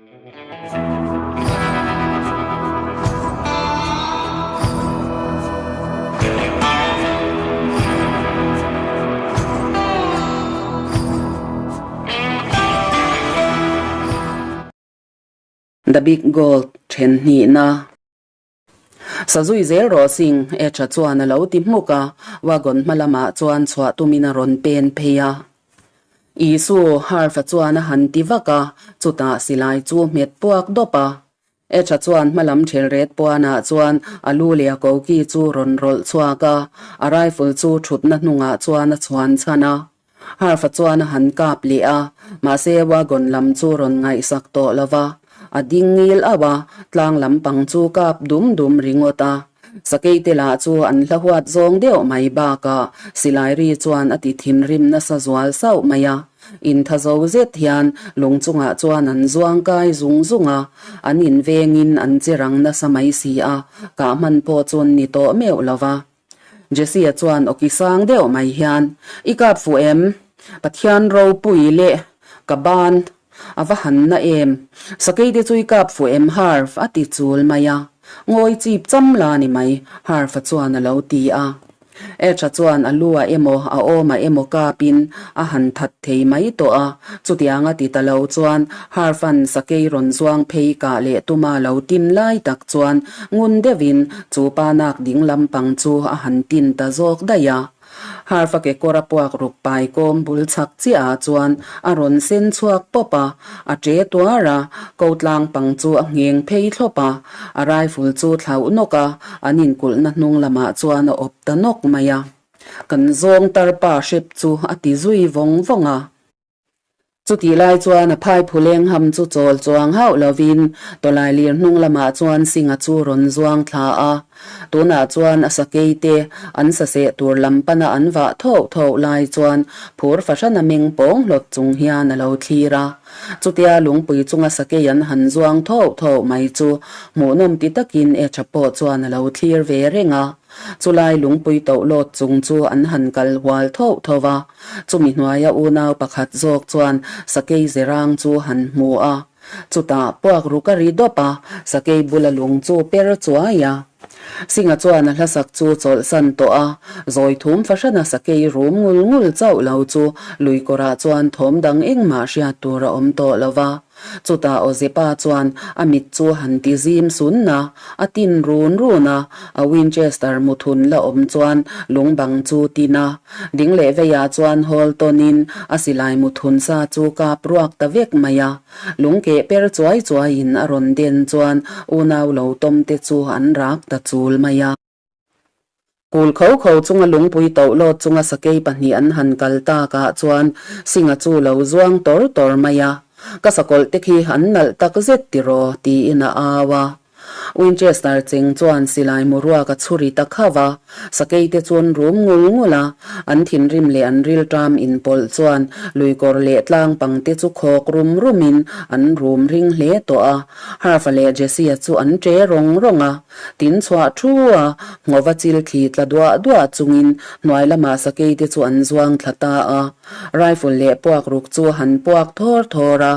The Big Gold then hnihna. Sa zui zel rawh Singh e tha chuan a lo ti hmuk a, wagon hma lamah chuan chhuah tumin a rawn pen phei a. Isu, Harf-a chuan a han ti vak a, chutah silai chu hmet puak dawp a. Etha chuan hma lam thel ret puanah chuan a lu leh a koki chu rawn rawlh chhuak a, a rifle chu thutna hnungah chuan a chhuan chhan a. Harfa chuan a han kap leh a, mahse wagon lam chu rawn ngaihsak tawh lo va, a ding ngil auh a, tlang lam pang chu kap dum dum ringawt a. Sakei te lah chu an hla huat zawng deuh mai bakah silai ri chuan a ti thinrim nasa zual sauh mai a. Intha zo zet hian lung chungah chuan an zuang kai zung zung a, an invengin an che rang nasa mai si a, kah hman pawh chuan ni tawh meuh lo va. Jesse-a chuan awki sang deuh mai hian, I kap fuh em? Pathian ropui leh ka ban a va han na em? Sakei te chu i kap fuh em Harv? a ti chul mai a. Ngawi chip cham la ni mai, Harv-a chuan a lo ti a. Edge-a chuan a lu-ah emaw a awmah emaw kapin a han that thei mai tawh a, chutiang a ti ta lo chuan Harv-a'n sakei rawn zuang phei kah leh tuma lo tin lai tak chuan ngun deuhin chu pa nak ding lampang chu a han tin ta zawk daih a. Harv-a kekawr a puak ruk pai kawm bul chhak chiah ah chuan a rawn sen chhuak pawp a, a ṭe tuar a, ko tlang pang chu a ngheng phei thlawp a, a rifle chu thlauh nawk a, an inkulhna hnung lamah chuan a awp ta nawk mai a. Kan zawng tarpa hrep chu a ti zui vawng vawng a. Chutih lai chuan a phai phuleng ham chu chawl chuang hauh lovin tawlailir hnung lamah chuan Singh-a chu rawn zuang thla a. Tunah chuan a sakei te an saseh tur lam pana an vah thoh thoh lai chuan phur fahrana meng pawng hlawt chung hian a lo thlir a. Chutia lungpui chunga sakei an han zuang thoh thoh mai chu hmuhnawm ti takin Etha pawh chuan a lo thlir ve reng a. Chulai lungpui toh lawt chung chu an han kal hual thoh tho va, chumi hnuaia unau pakhat zawk chuan sakei zerang chu han hmu a. Chutah puak ruk a ri dawp a, sakei bula lung chu per chuai a. Singha chuan a hlasak chu chawlhsan tawh a, zawi thum fahrana sakei rum ngul ngul chauh lo chu luikawrah chuan thawm dang engmah hriat tur a awm tawh lo va. Chutah Awzepa chuan a mit chu han ti zim sun a, a tin run run a, a Winchester muthun la awm chuan lung bang chu tin a. Ding leh veiah chuan hawl tawnin a silai muthun sa chu kap ruak ta vek mai a. Lung keh per chuai chuaiin a rawn den chuan unau lo tawm te chu an rak ta chul mai a. Kul kho kho chunga lungpui toh lawt chunga sakei pahnih an han kal takah chuan Singha chu lo zuang tawr tawr mai a, Ka sakawlh te khi an nalh tak zet tiraw? tiin a au a. Winchester cheng chuan silai muruak a chhuri ta khauh a, sakei te chuan rum ngul ngul a, an thinrim leh an rilṭam inpawlh chuan luikawr leh tlang pang te chu khawk rum rumin an rum ring hle tawh a. Harfa leh Jesse-a chu an ṭe rawng rawng a. Tin chhuah thu a, nghawva chil thli tla duah duah chungin hnuai lamah sakei te chu an zuang thla ta a. Rifle leh puak ruk chu han puak thawr thawr a,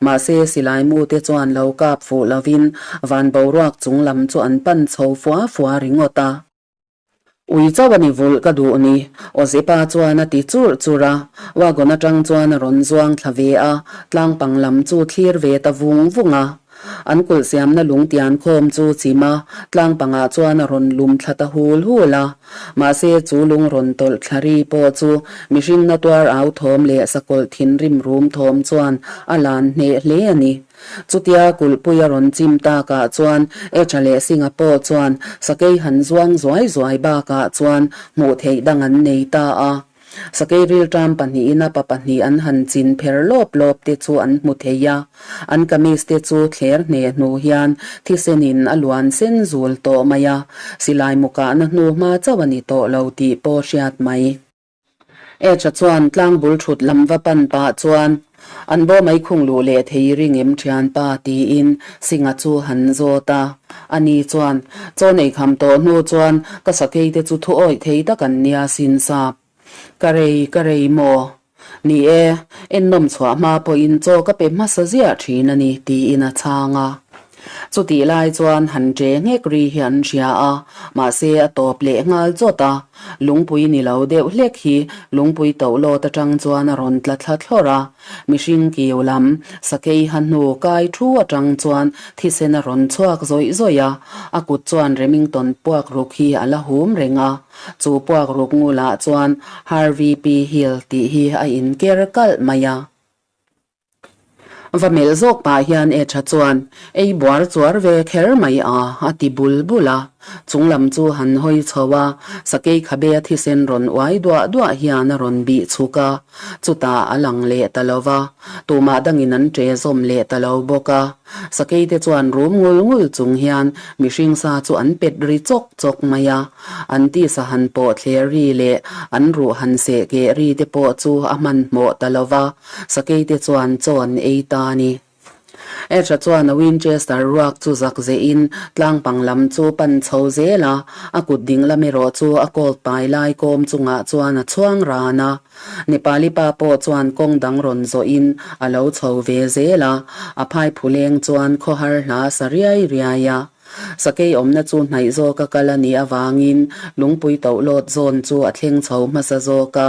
mahse silai mu te chuan lo kap fuh lovin van boruak chung lam chu an pan chho fua fua ringawt a. Ui chauh a ni vulh ka duh ni, Awzepa chuan a ti churh churh a. Wagon atang chuan a rawn zuang thla ve a, tlangpang lam chu thlir ve ta vung vung a. An kulh siamna lung tian khawm chu chim a, tlangpangah chuan a rawn lum thla ta hul hul a. Mahse chu lung rawn tawlh thla ri pawh chu mihring na tuar au thawm leh sakawlh thinrim rum thawm chuan a lan hneh hle a ni. Chutia kulhpui a rawn chim takah chuan Echa leh Singha pawh chuan sakei han zuang zuai zuai bakah chuan hmuh theih dang an nei ta a. Sakei rilṭam pahnihin a pa pahnih an han chin pher lawp lawp te chu an hmu thei a. An kamis te chu thler hneh hnu hian thisenin a luan sen zul tawh mai a, silai mu kahna hnu hma chauh a ni tawh lo tih pawh hriat mai. Echa chuan tlang bul thut lam va pan pah chuan an bo mai khung luh leh thei ring em thianpa tiin Singha chu han zawt a. Ani chuan, Chaw nei kham tawh hnu chuan ka sakei te chu thu awih thei tak an nia sin sap. Ka rei, ka rei maw? Ni e, ennawm chhuah hma pawhin chaw ka pe hmasa ziah thin a ni, tiin a chhang a. Chutih lai chuan han ṭe nghek ri hi an hria a, mahse a tawp leh nghal chawt a. Lungpui ni lo deuh hlek hi lungpui tohlawt aṭang chuan a rawn tla thla thlawrh a. Mihring kiu lam, sakei ha hnu kai thu aṭang chuan thisen a rawn chhuak zawih zawih a, a kut chuan Remington puak ruk hi a la hum reng a. Chu puak ruk ngulah chuan Harvey P. Hill tih hi a inker kalh mai a. Va melh zawk pah hian Etha chuan, Ei buar chuar ve kher mai a, a ti bul bul a. Chung lam chu han hawi chho a, sakei khabe a thisen rawn uai duah duah hian a rawn bih chhuk a. Chutah a lang leh ta lo va, tumah dangin an ṭe zawm leh ta lo bawk a. Sakei te chuan rum ngul ngul chung hian mihring sa chu an pet ri chawk chawk mai a. An tisa han pawh thler ri leh an ruh han seh keh ri te pawh chu a hmanhmawh ta lo va. Sakei te chuan chaw an ei ta a ni. Ezra chuan a Winchester ruak chu zak zehin tlangpang lam chu pan chho zel a, a kut ding lam erawh chu a colt pai lai kawm chungah chuan a chhuang ran a. Nepali pa pawh chuan kawng dang rawn zawhin a lo chho ve zel a, a phaiphuleng chuan khawhar hla sa riai riai a. Sakei awmna chu hnaih zawka kal a nih avangin lungpui tohlawt zawn chu a thleng chho hmasa zawk a.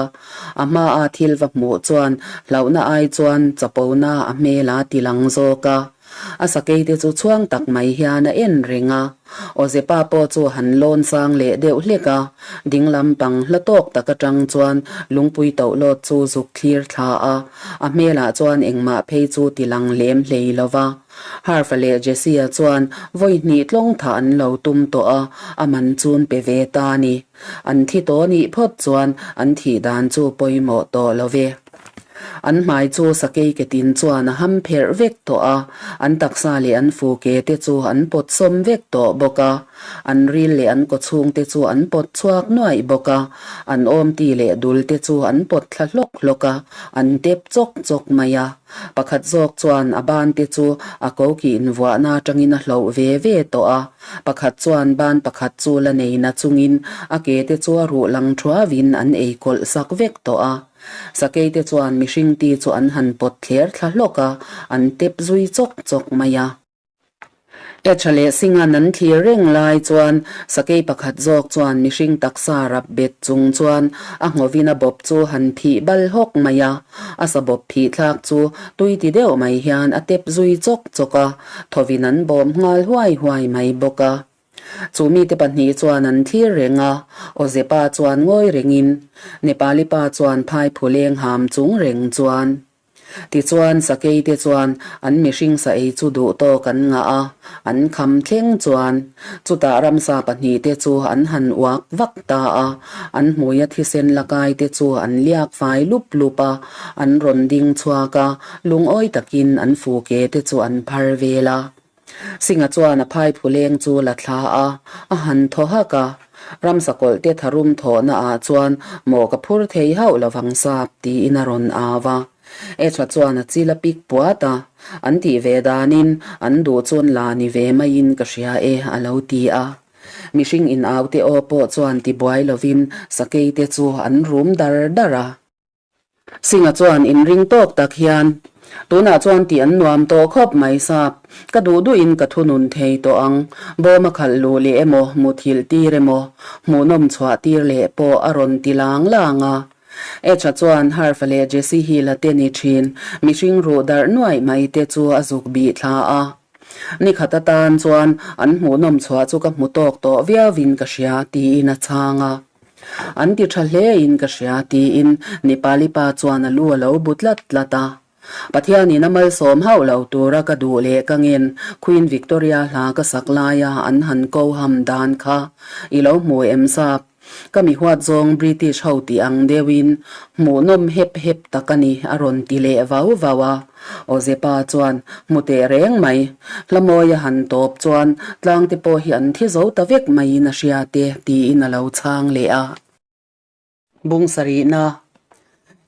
A hmaa thil va hmuh chuan hlauhna ai chuan chapona a hmel a ti lang zawk a. A sakei te chu chhuang tak mai hian a en reng a. Awzepa pawh chu han lawn sang leh deuh hlek a. Ding lam pang hla tawk tak atang chuan lungpui tohlawt chu zuk thlir thla a. A hmelah chuan engmah phei chu ti lang lem hlei lo va. Harfa leh Jesse-a chuan vawi hnih tlawng thah an lo tum tawh a, a man chun pe ve ta a ni. An thi tawh nih phawt chuan an thih dan chu pawimawh tawh lo ve. An hmai chu sakei ketin chuan a ham pherh vek tawh a, an taksa leh an fu ke te chu an pawt sawm vek tawh bawk a. An ril leh an kawchhung te chu an pawt chhuak nuaih bawk a, an awmti leh dul te chu an pawt thla hlawk hlawk a, an tep chawk chawk mai a. Pakhat zawk chuan a ban te chu a koki invuahna atangin a hloh ve ve tawh a, pakhat chuan ban pakhat chu la nei na chungin a ke te chu a ruh lang thuavin an ei kawlh sak vek tawh a. Sakei te chuan mihring ti chu an han pawt thler thla hlawk a, an tep zui chawk chawk mai a. Etha leh Singan an thlir reng lai chuan sakei pakhat zawk chuan mihring taksa rap bet chung chuan a nghovin a bawp chu han phih bal hawk mai a, a sa bawp phih thlak chu tui ti deuh mai hian a tep zui chawk chawk a, thawvin an bawm nghal huai huai mai bawk a. Chu mite pahnih chuan an thlir reng a, Awzepa chuan ngawi rengin Nepali pa chuan phai phuleng ham chung reng chuan Tichuan, sakei te chuan an mihring sa ei chu duh tawk an ngah a, an kham thleng chuan chutah ramsa pahnihte chu an han uak vak ta a, an hmuia thisen la kai te chu an liak fai lup lup a, an rawn ding chhuak a, lungawi takin an fu ke te chu an phar vel a. Singa chuan a phai phuleng chu la thla a, a han thaw hak a. Ramsa kawlh te tharum thawhna ah chuan maw ka phur thei hauh lovang sap tiin a rawn au a. Ezra chuan a chil a pik puat a, an tih ve danin an duh chun la ni ve maiin ka hria e a lo ti a. Mihring in au te aw pawh chuan tibuai lovin sakei te chu an rum dar dar a. Singa chuan inring tawk tak hian, Tunah chuan tih an nuam tawh khawp mai sap, ka duh duhin ka thunun thei tawh ang, bawm a khalh luh leh emaw, muthilh tir emaw, hmuhnawm chhuah tir leh pawh a rawn ti lang lang a. Etha chuan Harfa leh Jesse Hill-a te ni thin, mihring ruh darh nuaih mai te chu a zuk bih thla a. Nikhat atan chuan an hmuhnawm chhuah chu ka hmu tawk tawh viauin ka hria, tiin a chhang a. An ti tha hle in ka hria tiin Nepali pa chuan a lu a lo bu tlat tlat a. Pathianin a malsawm hauh lo tura ka duh leh ka ngen Queen Victoria hla ka sak laia an han ko ham dan kha i lo hmu em sap? Ka mi huat zawng British ho tih ang deuhin hmuhnawm hep hep tak a ni a rawn ti leh vau vau a. Awzepa chuan, Hmu teh reng mai. Hlamawi a han tawp chuan tlangte pawh hi an thi zo ta vek maiin a hria te, tiin a lo chhang leh a. Bung sarihna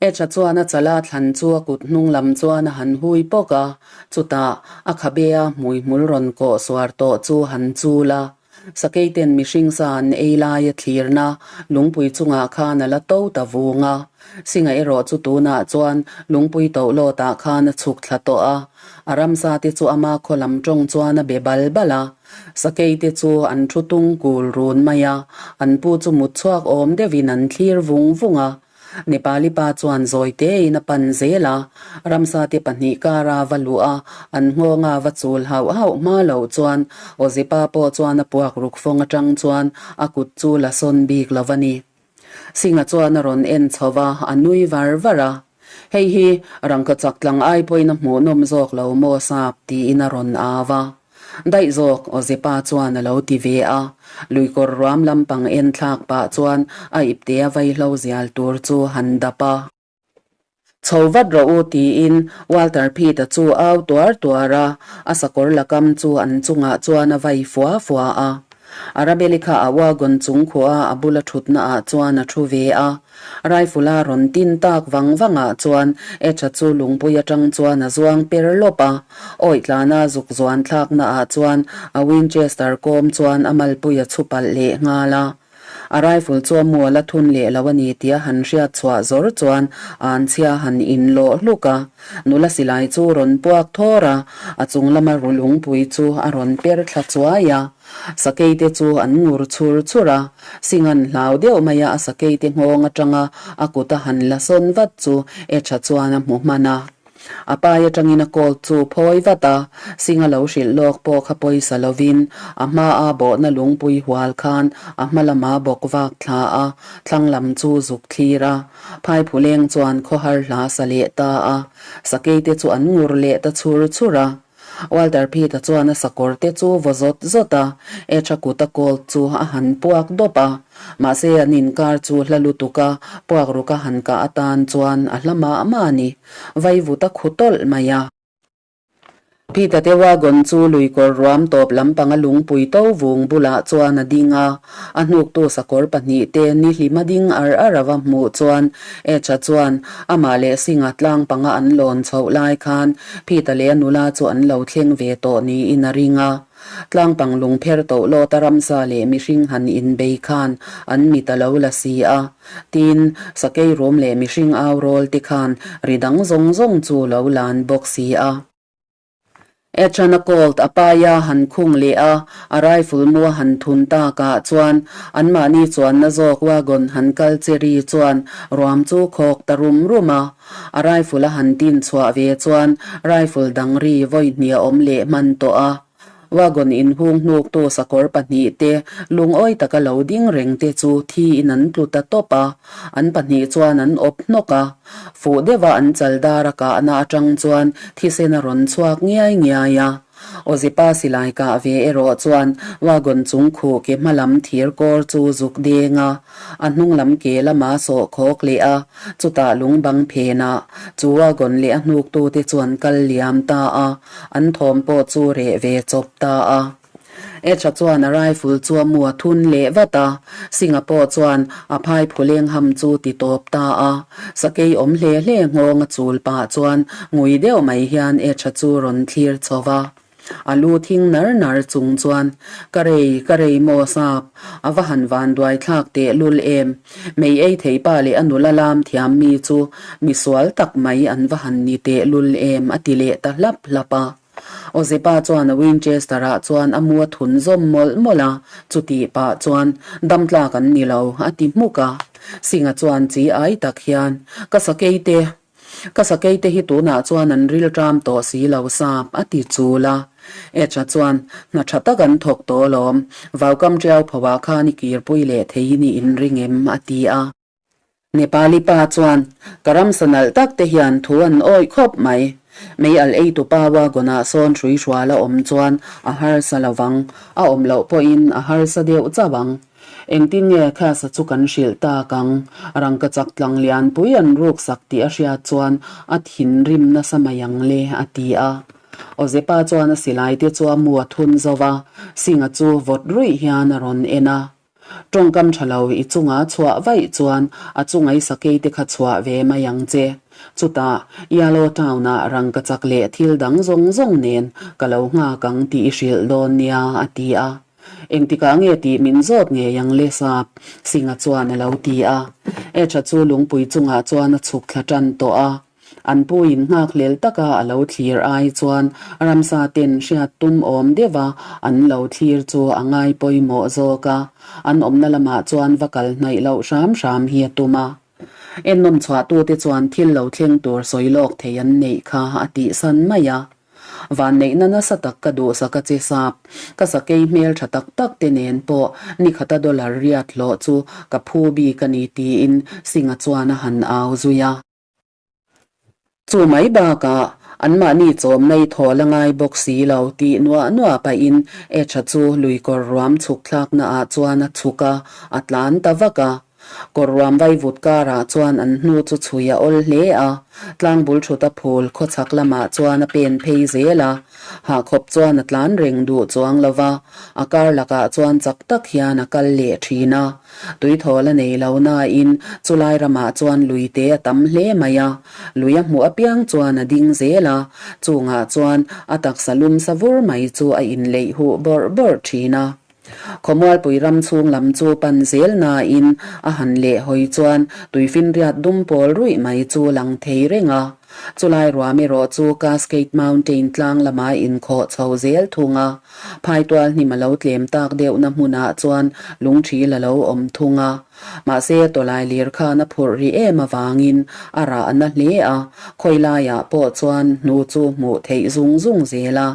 Etha chuan a chala thlan chu a kut hnung lam chuan a han hui pawk a, chutah a khabe a hmuihmul rawn kawh suar tawh chu han chul a. Sakeiten mihring sa an ei laia thlirna lungpui chungah khan a la to ta vung a. Singa erawh chu tunah chuan lungpui tohlawtah khan a chhuk thla tawh a. A ramsa te chu ama khaw lam tawng chuan a be bal bal a. Sakei te chu an thu tung kul run mai a, an pu chu mut chhuak awm deuhin an thlir vung vung a. Nepali pa chuan zawi tein a pan zel a, ramsa te pahnih kara va luh a, an nghawnga va chul hauh hauh hma loh chuan Awzipa pawh chuan a puak ruk fawng atang chuan a kut chu la sawn bik lo a ni. Singha chuan a rawn en chho va, a nui var var a. Hei hi rangkachak tlang ai pawhin a hmuhnawm zawk lo maw sap tiin a rawn au a. Daih zawk, Awzepa chuan a lo ti ve a. Luikawr ruam lampang en thlak pah chuan a iptea vaihlo zial tur chu han dap a. Chho vat rawh u tiin Walter Pete-a chu au tuar tuar a, a sakawr lakam chu an chungah chuan a vai fua fua a. Arabelle kha a wagon chung khuah a bula thutna ah chuan a thu ve a. Rifle a rawn tin tak vang vang ah chuan Etch-a chu lungpui atang chuan a zuang per lawp a. Awih tlana zuk zuan thlakna ah chuan a Winchester kawm chuan a malpui a chhu palh leh nghal a. A rifle chu a mual a thun leh lo a ni tia han hriat chhuah zawr chuan an chhia han inlawh hluk a. Nula silai chu rawn puak thawr a, a chung lama ru lungpui chu a rawn per thla chuai a. Sakei te chu an ngur chhur chhur a, Singhan hlau deuh mai a a sakei te nghawng atanga a kut a han la sawn vat chu Etha chuan a hmu hman a. A pai atangin a colt chu phawi vat a, Singha lo hrilh lawk pawh kha pawisa lovin a hma a bawhna lungpui hual khan a hma lama bawk vak thla a, thlang lam chu zuk thlir a. Phaiphuleng chuan khawhar hla sa leh ta a, sakei te chu an ngur leh ta chhur chhur a. Walter Pete-a chuan a sakawr te chu vaw zawt zawt a, Etch-a kut a colt chu a han puak dawp a. Mahse an inkar chu hla lutuk a, puak ruk a han kah atan chuan a hla mah mah a ni. Vaivut a khu tawlh mai a. Pete-a te wagon chu luikawr ruam tawp lampanga lungpui to vung bulah chuan a ding a. A hnuktu sakawr pahnihte ni hlima ding ar ar a va hmuh chuan Etch-a chuan amah leh Singha tlang panga an lawn chhoh lai khan Pete-a leh a nula chu an lo thleng ve tawh niin a ring a. Tlang pang lung pher toh lawta ramsa leh mihring han inbei khan an mit a lo la si a. Tin, sakei rum leh mihring au rawl te khan ri dang zawng zawng chu lo lan bawk si a. Ethan-a Colt a paia han khung leh a, a rifle mu a han thun takah chuan anmahni chuanna zawk wagon han kal che ri chuan ruam chu khawk ta rum rum a. A rifle a han tin chhuah ve chuan rifle dang ri vawi hnih a awm leh hman tawh a. Wagon inhung hnuktu sakawr pahnihte lungawi taka lo ding reng te chu thiin an tlu ta tawp a. An pahnih chuan an awp hnawk a, fuh deuha an chal dar a kahna atang chuan thisen a rawn chhuak ngiai ngiai a. Awzipa silai kah ve erawh chuan wagon chung khuh ke hma lam thir kawr chu zuk deng a, a hnung lam ke lama sawh khawk leh a, chutah lung bang phenah chu wagon leh a hnuktute chu an kal liam ta a, an thawm pawh chu reh ve chawp ta a. Etha chuan a rifle chu a mu a thun leh vat a, Singha pawh chuan a phai phuleng ham chu ti tawp ta a. Sakei awm hle hle nghawng a chul pah chuan ngui deuh mai hian Etha chu rawn thlir chho va. A lu thing nar nar chung chuan, Ka rei, ka rei maw sap, a va han van duai thlak teh lul em. Mei ei thei pa leh a nula lam thiam mi chu misual tak mai an va han ni teh lul em a ti leh ta hlap hlap a. Awzepa chuan a Winchester-ah chuan a mu a thun zawm mawlh mawlh a, chutih pah chuan, Dam tlak an ni lo, a ti hmuk a. Singha chuan chi ai tak hian, Ka sakei te, ka sakei te hi tunah chuan an ril ṭam tawh si lo sap, a ti chul a. Etch-a chuan, Hna ṭha tak an thawk tawh alawm, vaukam ṭiau phoah khan i kirpui leh thei i inring em? a ti a. Nepali pa chuan, Ka ramsa nalh tak te hian thu an awih khawp mai. Mei al eitu pa wagon ah sawn hrui hrual a awm chuan a harsa lo vang, a awm loh pawhin a harsa deuh chauh ang. Engtin nge Khasa chu kan hrilh tak ang? Rangkachak tlang lianpui an ruk sak tih a hriat chuan a thinrim nasa mai ang le, a ti a. Awzepa chuan a silai te chu a mu a thun zo va, Singha chu vawt ruih hian a rawn en a. Tawngkam tha lo i chunga chhuah vaih chuan a chungai sakei te kha chhuah ve mai ang che. Chutah Yalo Town-ah rangkachak leh thil dang zawng zawng nen ka lo nghak ang tih i hrilh dawn nia, a ti a. Engtikah nge tih min zawt ngei ang le sap? Singh-a chuan a lo ti a. H-a chu lungpui chungah chuan a chhuk thla tan tawh a. An puiin nghakhlel taka a lo thlir ai chuan ramsa ten hriat tum awm deuh a an lo thlir chu a ngai pawimawh zawk a. An awmna lamah chuan va kal hnaih loh hram hram hi a tum a. Ennawm chhuahtute chuan thil lo thleng tur sawi lawk thei an neih kha a tihsan mai a. Vanneihna nasa tak ka duhsak a che sap. Ka sakei hmel tha tak tak te nen pawh nikhata dollar riat hlawh chu ka phu bik a ni tiin Singh-a chuan a han au zui a. Chu mai bakah anmahni chawmna i thawl a ngai bawk si lo tih nuah nuah pahin H-a chu luikawr ruam chhuk thlakna ah chuan a chhuk a, a tlan ta vak a. Kawr ruam vaivut karah chuan an hnu chu chhui a awl hle a, tlangbul thut a phul khawchhak lamah chuan a pen phei zel a, hahkhawp chuan a tlan reng duh chuang lo va, a kar lakah chuan chak tak hian a kal leh thin a. Tuithawl a nei lo nain chulai ramah chuan lui te a tam hle mai a, lui a hmuh apiang chuan a ding zel a, chungah chuan a taksa lum sa vur mai chu a inleih huh bawrh bawrh thin a. Khawmualpui ram chhung lam chu pan zel nain a han leh hawi chuan tuifinriat dum pawl ruih mai chu lang thei reng a. Chulai ruam erawh chu Cascade Mountain tlang lama inkhawh chho zel thung a. Phaitual hnim a lo tlem tak deuhna hmunah chuan lungthil a lo awm thung a. Mahse tawlai lir khan a phurh rih em avangin a rah na hle a, khawilaiah pawh chuan hnu chu hmuh theih zung zung zel a.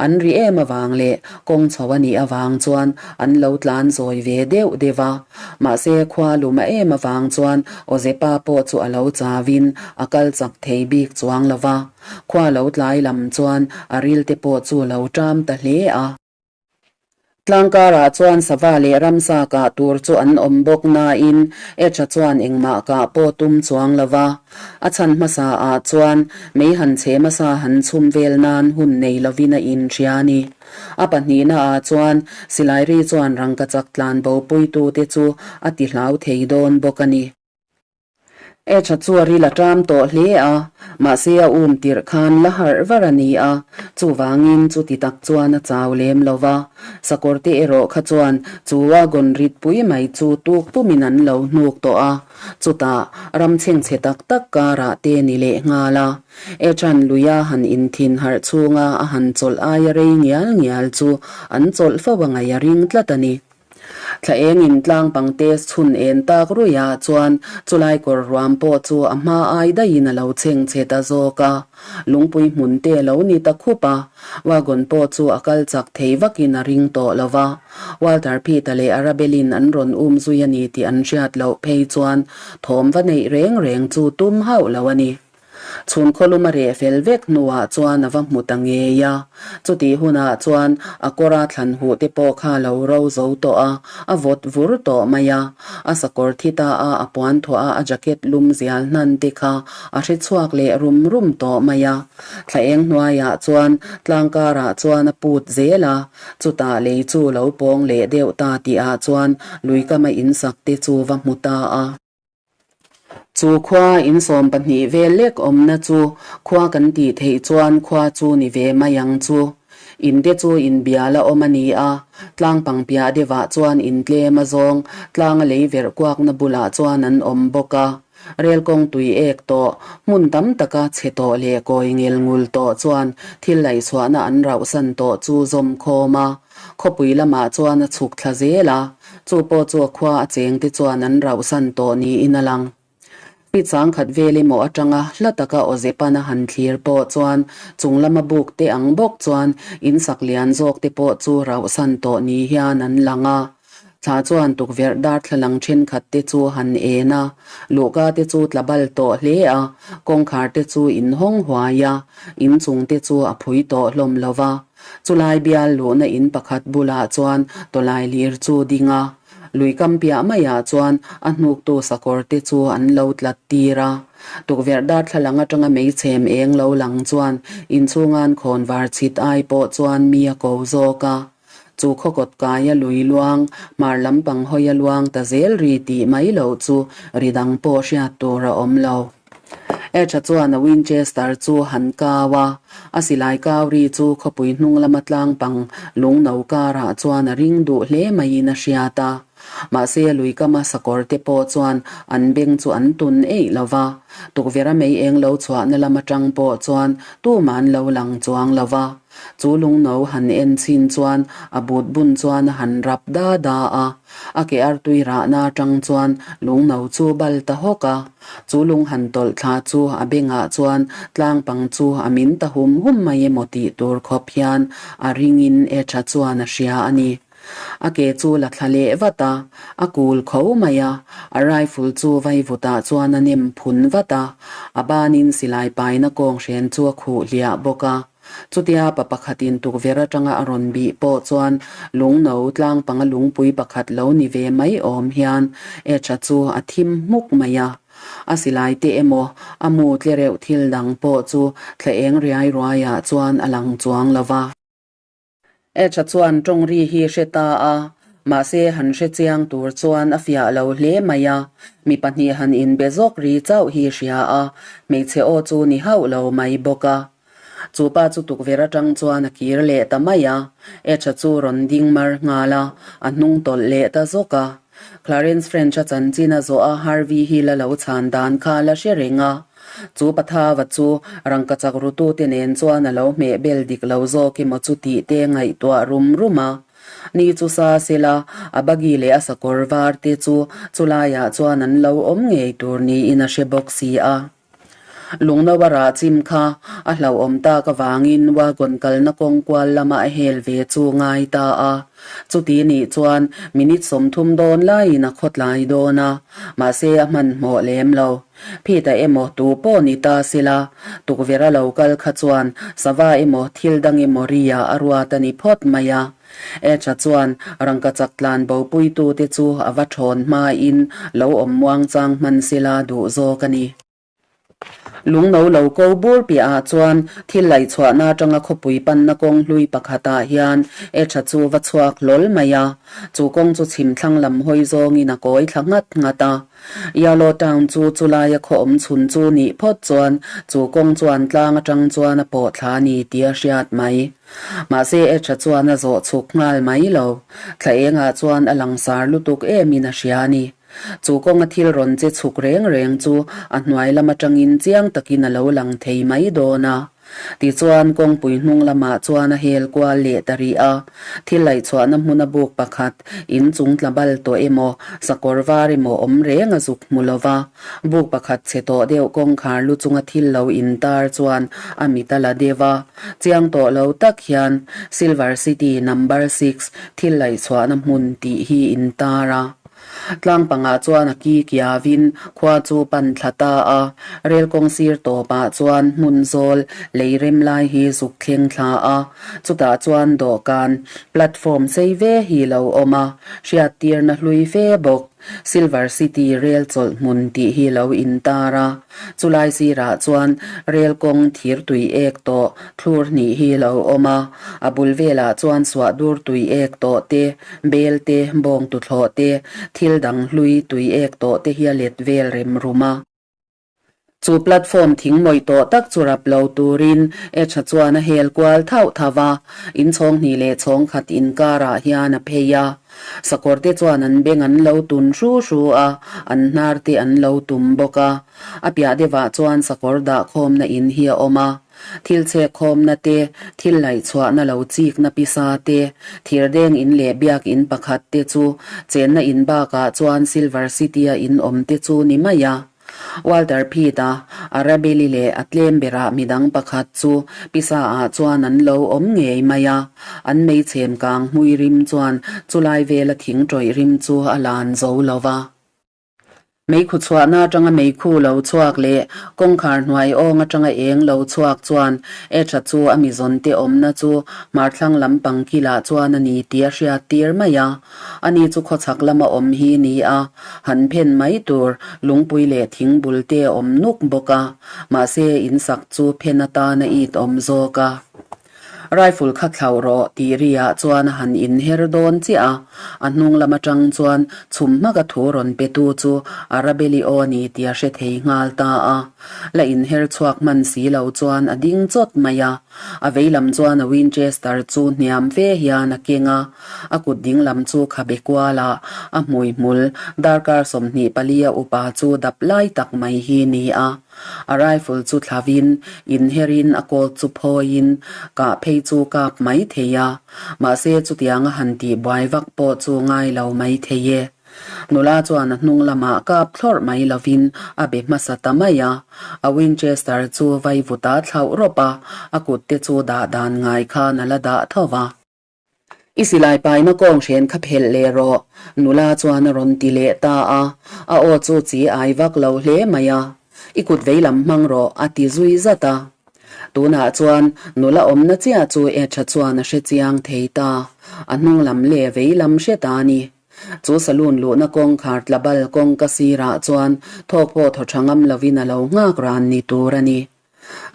An ri em avang leh kawng chho a nih avang chuan an lo tlan zawi ve deuh deuh a. Mahse khua lum a em avang chuan Awzepa pawh chu a lo chauin a kal chak thei bik chuang lo va. Khua lo tlai lam chuan a rilte pawh chu lo ṭam ta hle a. Tlangkarah chuan sava leh ramsa kah tur chu an awm bawk nain Etha chuan engmah kah pawh tum chuang lo va. A chhan hmasa ah chuan mei han chhe hmasa han chhum vel nan hun nei lovin a inhria a ni. A pahnihna ah chuan silai ri chuan rangkachak tlan bopuitute chu a ti hlau thei dawn bawk a ni. Etha chu a ril a ṭam tawh hle a, mahse a um tirh khan la harh var a ni a, chuvangin chuti tak chuan a chau lem lo va. Sakawrte erawh kha chuan chu wagon rit pui mai chu tuk pumin an lo hnuk tawh a, chutah ram chhengchhe tak tak karah te ni leh nghal a. Ethan luia han inthin harh chhunga a han chawlh aia rei ngial ngial chu an chawlh fo a ngaih a ring tlat a ni. Thla engin tlang pangte chhun en tak ruihah chuan chulai kawr ruam pawh chu a hma ai daihin a lo chheng chhe ta zawk a, lungpui hmun te a lo ni ta khup a, wagon pawh chu a kal chak thei vakin a ring tawh lo va. Walter Pitt-a leh Arabelle-in an rawn um zui a ni tih an hriat loh phei chuan thawm va neih reng reng chu tum hauh lo a ni. Chhun khawlum a reh fel vek hnuah chuan a va hmu ta ngei a. Chutih hunah chuan a kawra thlan huh te pawh kha a lo ro zo tawh a, a vawt vur tawh mai a. A sakawr thi ta a, a puan thuah a, a jacket lum zial hnan te kha a hre chhuak leh rum rum tawh mai a. Thla eng hnuaiah chuan tlang karah chuan a put zel a, chutah lei chu lo pawng leh deuh ta tihah chuan luikama insak te chu va hmu ta a. Chu khua in 12 vel lek awmna chu khua kan tih theih chuan khua chu ni ve mai ang chu. In te chu in bial a awm a ni a, tlang pang piah deuhah chuan in tlem a zawng, tlang a lei verh kuakna bulah chuan an awm bawk a. Rel kawng tui ek tawh, hmun tam taka chhe tawh leh kawi ngel ngul tawh chuan thil laihchhuahna an rauhsan tawh chu zawm khawm a. Khawpui lamah chuan a chhuk thla zel a, chu pawh chu a khua a cheng te chuan an rauhsan tawh niin a lang. Pi changkhat vel emaw atanga hla taka Awzepan a han thlir pawh chuan chung lama buk te ang bawk chuan in sak lian zawk te pawh chu rauhsan tawh ni hian an lang a. Thla chuan tukverh darthlalang thenkhat te chu han en a, luhka te chu tla bal tawh hle a, kawngkhar te chu inhawng huai a, inchung te chu a phui tawh hlawm lo va. Chulai bial luhna in pakhat bulah chuan tawlai lir chu ding a, lui kam piah maiah chuan a hnuktu sakawr te chu an lo tlat tir a. Tukverh darthlalang atanga meichhem eng lo lang chuan inchhunga'n khawn var chhit ai pawh chuan mi a ko zawk a. Chu khawkawt kaia lui luang, hmar lampang hawia luang ta zel ri tih mai loh chu ri dang pawh hriat tur a awm lo. Edge-a chuan a Winchester chu han kau a, a silai kau ri chu khawpui hnung lama tlang pang lung no karah chuan a ring duh hle maiin a hriat a. Mahse lui kama sakawr te pawh chuan an beng chu an tun eih lo va, tukverh a mei eng lo chhuahna lam atang pawh chuan tumah an lo lang chuang lo va. Chu lungno han en chhin chuan a but bun chuan a han rap da da a, a ke artui rahna atang chuan lungno chu bal ta hawk a. Chu lung han tawlh thla chu a bengah chuan tlang pang chu a min ta hum hum mai emaw tih tur khawp hian a ringin e tha chuan a hria a ni. A ke chu la thla leh vat a, a kul kho mai a, a rifle chu vaivutah chuan a nem phun vat a, a banin silai paina kawnghren chu a khuh hliah bawk a. Chutia pa pakhatin tukverh atanga a rawn bih pawh chuan lungno tlang panga lungpui pakhat lo ni ve mai awm hian Etcha chu a thim hmuk mai a. A silai te emaw a mu tle reuh thil dang pawh chu thla eng riai ruaiah chuan a lang chuang lo va. Etcha chuan tawng ri hi hre ta a, mahse han hre chiang tur chuan a fiah lo hle mai a, mi pahnih han inbe zawk ri chauh hi hria a, hmeichhe aw chu ni hauh lo mai bawk a. Chu pa chu tukverh atang chuan a kir leh ta mai a, Etcha chu rawn ding mar nghal a, a hnung tawlh leh ta zawk a. Clarence French-a chanchin a zawh a, Harvey hi la lo chhan dan kha la hre reng a. Chu Pathava chu rangkachak rutute nen chuan a lo hmeh bel dik lo zawk emaw chu tih te ngaihtuah rum rum a. Ni chu sa sela, a buggy leh a sakawr var te chu chulaiah chuan an lo awm ngei tur niin a hre bawk si a. Lungno a rah chim kha a hlauhawm tak avangin wagon kalna kawng kual lama a hel ve chu ngai ta a. Chuti nih chuan minute 30 dawn laiin a khawtlai dawn a, mahse a hmanhmawh lem lo. Phita emaw tu pawh ni ta sela, tukverh a lo kal kha chuan sava emaw thil dang emaw ria a ruat a ni phawt mai a. Etha chuan rangkachak tlan bopuitute chu a va thawn hmain lo awm muangchang hman sela duh zawk a ni. Lungno lo ko bur piahah chuan thil laihchhuahna atanga khawpui panna kawng hlui pakhatah hian Etha chu va chhuak hlawl mai a, chu kawng chu chhim thlang lam hawi zawngin a kawi thla nghat nghat a. Yalo Town chu chulaia khaw awm chhun chu nih phawt chuan chu kawng chuan tlang atang chuan a pawh thla a ni tih a hriat mai. Mahse Etha chuan a zawh chhuk nghal mai lo. Thla engah chuan a langsar lutuk emin a hria a ni. Chu kawnga thil rawn che chhuk reng reng chu a hnuai lam atangin chiang takin a lo lang thei mai dawn a. Tichuan kawngpui hnung lamah chuan a hel kual leh ta rih a. Thil laihchhuahna hmuna buk pakhat, in chung tla bal tawh emaw, sakawr var emaw awm reng a zuk hmu lo va. Buk pakhat chhe tawh deuh kawngkhar lu chunga thil lo intar chuan a mit a la deuh a. Chiang tawh lo tak hian Silver City Number Six thil laihchhuahna hmun tih hi intar a. Tlang pangah chuan a ki kiavin khua chu pan thla ta a, rel kawng sir tawpah chuan hmun zawl lei rem lai hi zuk thleng thla a, chutah chuan dawhkan, platform, sei ve hi lo awm a, hriattirna hlui fe bawk. Silver City rel chawlh hmun tih hi lo intar a, chulai sirah chuan rel kawng thir tui ek tawh thlur hnih hi lo awm a, a bul velah chuan suah dur tui ek tawh te, bel te, bawng tuthlawh te, thil dang hlui tui ek tawh te hi a let vel rem rum a. Chu platform thing mawih tawh tak chu rap lo turin Etha chuan a hel kual thauh thauh a, inchhawng hnih leh chhawng khat inkarah hian a phei a. Sakawr te chuan an beng an lo tun hru hru a, an hnar te an lo tum bawk a. A piah deuhah chuan sakawr dahkhawmna in hi a awm a. Thil chhekkhawmna te, thil laihchhuahna lo chikna pisa te, thirdeng in leh biak in pakhat te chu chenna in bakah chuan Silver City-a in awm te chu ni mai a. Walter Pitt-a, Arabelli leh a tlem berah midang pakhat chu pisa-ah chuan an lo awm ngei mai a, an meichhem kang hmui rim chuan chulai vela thing tawih rim chu a lan zo lo va. Meikhu chhuahna atanga meikhu lo chhuak leh kawngkhar hnuai awng atanga eng lo chhuak chuan Etha chu a mizawnte awmna chu hmarthlang lampang kilah chuan a ni tih a hriat tir mai a. Ani chu khawchhak lama awm hi ni a, han phen mai tur lungpui leh thing bul te a awm nuk bawk a, mahse in sak chu phen atana it awm zawk a. Rifle kha thlauh rawh tih ri ah chuan a han inher dawn chiah a, a hnung lam atang chuan chhum hmaka thu rawn pe tu chu Arabelli aw ni tih a hre thei nghal ta a. La inher chhuak hman si lo chuan a ding chawt mai a. A vei lam chuan a Winchester chu hniam fe hian a keng a, a kut ding lam chu khabe kual ah a hmui hmul darkar 24 a upa chu dap lai tak mai hi ni a. A rifle chu thlavin, inherin a colt chu phawiin kah phei chu kap mai thei a, mahse chutiang a han tih buai vak pawh chu ngai lo mai thei e. Nula chuan a hnung lamah kap thlawrh mai lovin a be hmasa ta mai a, a Winchester chu vaivuta thlauh rawp a, a kut te chu dah dan ngai khan a la dah tho va. I silai paina kawng hren kha phelh leh rawh, nula chuan a rawn ti leh ta a, a aw chu chi ai vak lo hle mai a. I kut veilam hmang rawh, a ti zui zat a. Tunah chuan nula awmna chiah chu Etha chuan a hre chiang thei ta, a hnung lam leh veilam hre ta a ni. Chu saloon luhna kawngkhar tlabal kawngka sirah chuan thawk pawh thaw tha ngam lovin a lo nghak ran ni tur a ni.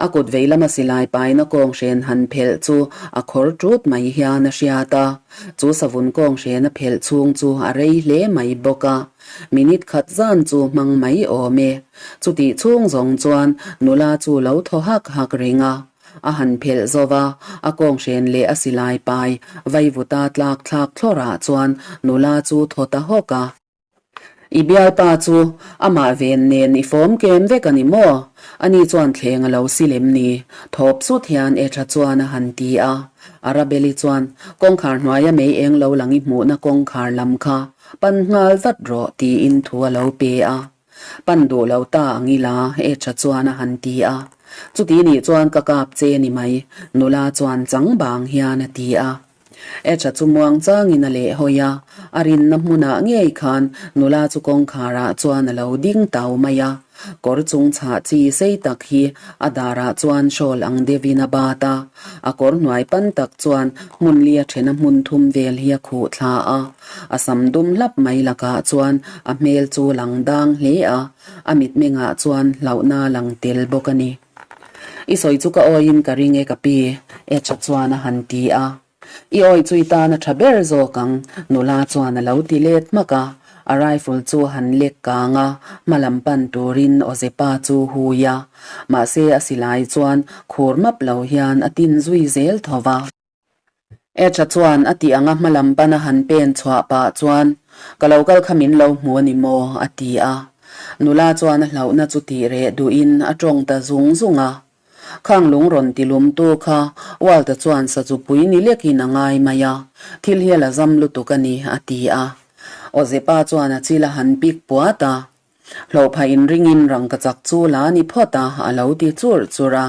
A kut vei lama silai paina kawnghren han phelh chu a khawr tut mai hian a hriat a, chu savun kawnghren a phelh chhung chu a rei hle mai bawk a, minute khat zan chu hmang mai awm e. Chutih chhung zawng chuan nula chu lo thaw hak hak reng a, a han phelh zo va, a kawnghren leh a silai pai vaivuta tlak thlak thlawrah chuan nula chu thaw ta hawk a. I bialpa chu amah ven nen i fawm kem vek a ni maw? Ani chuan thleng a lo si lem ni? Thawp sut hian Etha chuan a han ti a. Arabelli chuan, Kawngkhar hnuaia mei eng lo lang i hmuhna kawngkhar lam kha pan nghal vat rawh tiin thu a lo pe a. Pan duh lo ta ang ila Etha chuan a han ti a. Chuti nih chuan ka kap che ni mai, nula chuan chang bang hian a ti a. Etha chu muang changin a leh hawi a, a rinna hmunah ngei khan nula chu kawngkharah chuan a lo ding tau mai a. Kawr chung chhah chi sei tak hi a darah chuan shawl ang deuhin a bat a, a kawr hnuai pan tak chuan hmun li a thena hmun thum vel hi a khuh thla a. A sam dum hlap mai lakah chuan a hmel chu lang dang hle a, a mitmengah chuan hlauhna lang tel bawk a ni. I sawi chu ka awiin ka ring e ka pi, Etcha chuan a han ti a. I awi chu i tan a tha ber zawk ang, nula chuan a lo ti let hmak a. A rifle chu a han lek kang a, hma lam pan turin Awzepa chu hui a. Mahse a silai chuan khur map lo hian a tin zui zel tho va. Etcha chuan a tih anga hma lam pana han pen chhuah pah chuan, Ka lo kal kha min lo hmu a ni maw? a ti a. Nula chuan a hlauhna chu tih reh duhin a tawng ta zung zung a. Khang lung rawn ti lumtu kha Walta chuan sazupui ni lekin a ngai mai a, thil hi a la zam lutuk a ni, a ti a. Awzepa chuan a chil a han pik puat a. Hlawhpha inringin rangkachak chu la ni phawt a, a lo ti churh churh a.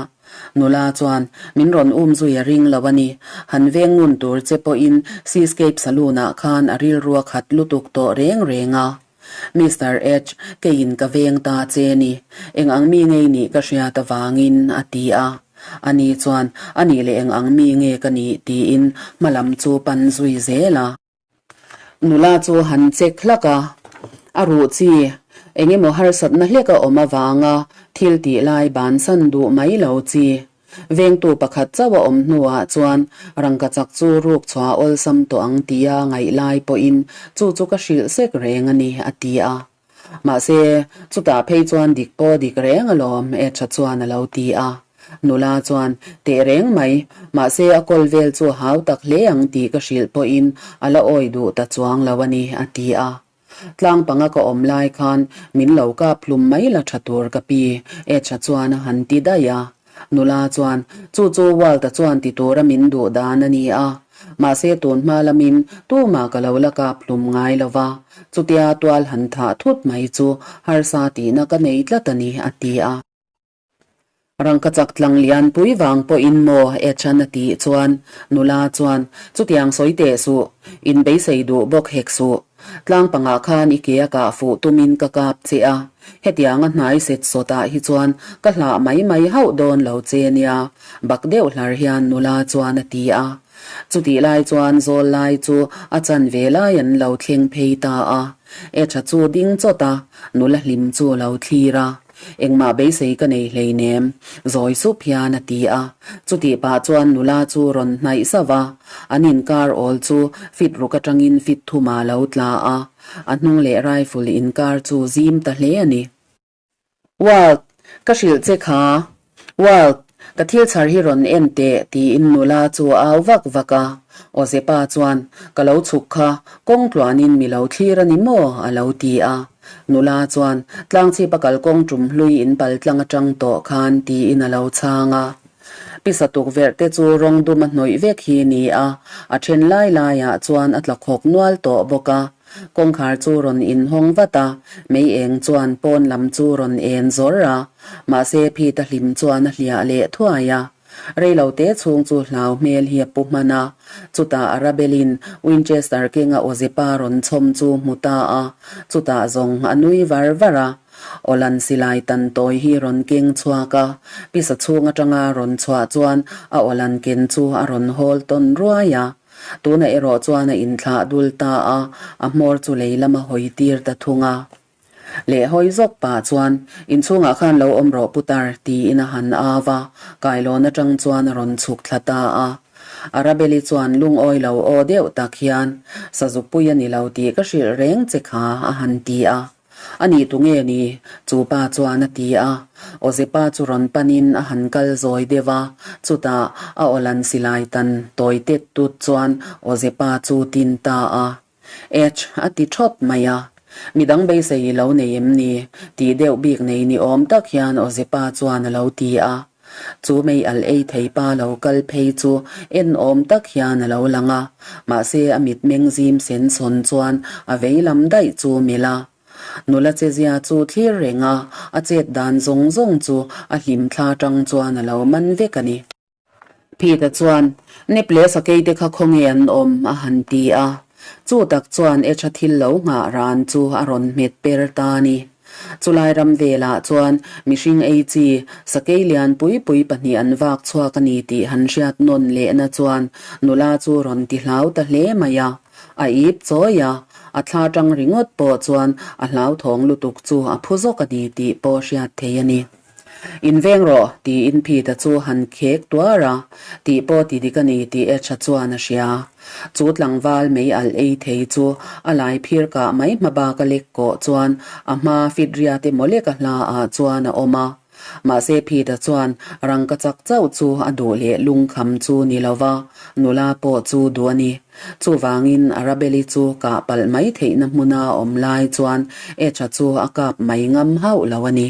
Nula chuan, Min rawn um zui a ring lo a ni. Han veng ngun tur che pawhin Seascape Saloon-ah khan a rilru a khat lutuk tawh reng reng a. Mister H, keiin ka veng ta che ni. Eng ang mi ngei nih ka hriat avangin, a ti a. Ani chuan, A nih leh eng ang mi nge ka nih? tiin hmalam chu pan zui zel a. Nula chu han check hlak a, a ruh chi eng emaw harsatna hlek a awm avanga thil tih lai bansan duh mai lo chi. Vengtu pakhat chauh a awm hnuah chuan rangkachak chu ruk chhuah awlsam tawh ang tia ngaih lai pawhin chu chu ka hrilh sek reng a ni, a ti a. Mahse, chutah phei chuan dik pawh dik reng alawm, Etha chuan a lo ti a. Nula chuan, Teh reng mai, mahse a kawl vel chu a hau tak hle ang tih ka hrilh pawhin a la awi duh ta chuang lo a ni, a ti a. Tlang panga ka awm lai khan min lo kap hlum mai la tha tur ka pi, Etha chuan a han ti daih a. Nula chuan, Chu chu Walta chuan ti tura min duh dan a ni a. Mahse tun hma lamin tumah ka lo la kap hlum ngai lo va, chutia tual han thah thut mai chu harsa tihna ka nei tlat a ni, a ti a. Rangkachak tlang lian pui vang pawhin maw Ethan a tih chuan nula chuan, Chutiang sawi teh suh, in beisei duh bawk hek suh. Tlang pangah khan i ke a kah fuh tumin ka kap che a, hetianga hnai set sawtah hi chuan ka hlah mai mai hauh dawn lo che nia, bak deuh hlar hian nula chuan a ti a. Chutih lai chuan zawl lai chu a chan ve lai an lo thleng phei ta a, Etha chu ding chawt a, nula hlim chu lo thlir a. Engmah beisei ka nei hleinem, zawi sup hian a ti a. Chutih pah chuan nula chu rawn hnaih sauh a, an inkar awl chu fit ruk atangin fit thuma lo tla a, a hnung leh rifle inkar chu zim ta hle a ni. Walt, ka hrilh che kha. Walt, ka thil chhar hi rawn en teh, tiin nula chu a au vak vak a. Awzepa chuan, Ka lo chhuk kha, kawng tluanin mi lo thlir a ni maw? a lo ti a. Nula chuan, Tlangchhipa kalkawng tum hlui in pal tlang atang tawh khan, tiin a lo chhang a. Pisa tukverh te chu rawng dum a hnawih vek hi ni a, a then lai laiah chuan a tla khawk nual tawh bawk a. Kawngkhar chu rawn inhawng vat a, mei eng chuan pawn lam chu rawn en zawr a, mahse Phita hlim chuan a hliah leh thuai a. Reilo te chhung chu hlau hmel hi a pu hman a, chutah Arabelle-in Winchester kenga Awzepa rawn chhawm chu hmu ta a, chutah zawng a nui var var a. Awlan silai tan tawi hi rawn keng chhuak a, pisa chhung atanga rawn chhuah chuan a awlan ken chu a rawn hawl tawn ruai a. Tunah erawh chuan a inthlah dul ta a, a hmawr chu lei lama hawi tir ta thung a. Leh hawi zawk pah chuan, Inchhungah khan lo awm rawh putar, tiin a han au a, kailawn atang chuan a rawn chhuk thla ta a. Arabeli chuan lungawi lo aw deuh tak hian, Sazupui a ni lo tih ka hrilh reng che kha, a han ti a. A nih tu nge ni? Chu pa chuan a ti a. Awzepa chu rawn panin a han kal zawi deuh a, chutah a awlan silai tan tawi tet tut chuan Awzepa chu tin ta a. Ech, a ti thawt mai a. Midang beisei i lo nei em ni? Tih deuh bik nei ni awm tak hian Awzepa chuan a lo ti a. Chu mei al ei thei pa lo kal phei chu en awm tak hian a lo lang a, mahse a mitmeng zim sen sawn chuan a vei lam daih chu milh a. Nula chezia chu thlir reng a, a chet dan zawng zawng chu a hlimthla tang chuan a lo man vek a ni. Peter chuan, Nep leh sakei te kha khawnge an awm? a han ti a. Chu tak chuan Etha thil lo nghah ran chu a rawn hmet per ta a ni. Chulai ram velah chuan mihring ei chi sakei lian pui pui pahnih an vak chhuak a ni tih han hriat nawn lehna chuan nula chu rawn ti hlau ta hle mai a. A ip chawi a, a thla tang ringawt pawh chuan a hlauthawng lutuk chu a phu zawk a ni tih pawh hriat thei a ni. Inveng rawh, tiin Peter chu han khek tuar a, tih pawh ti dik a ni tih Etha chuan a hria. Chu tlangval mei alh ei thei chu a lai phir kah mai hma bak a lek kawh chuan a hma fitria te mawlek a hla ah chuan a awm a. Mahse Peter chuan rangka chak chauh chu a duh leh lungkham chu ni lo va, nula pawh chu duh a ni. Chuvangin Arabelle chu kah palh mai theihna hmuna a awm lai chuan Etha chu a kap mai ngam hauh lo a ni.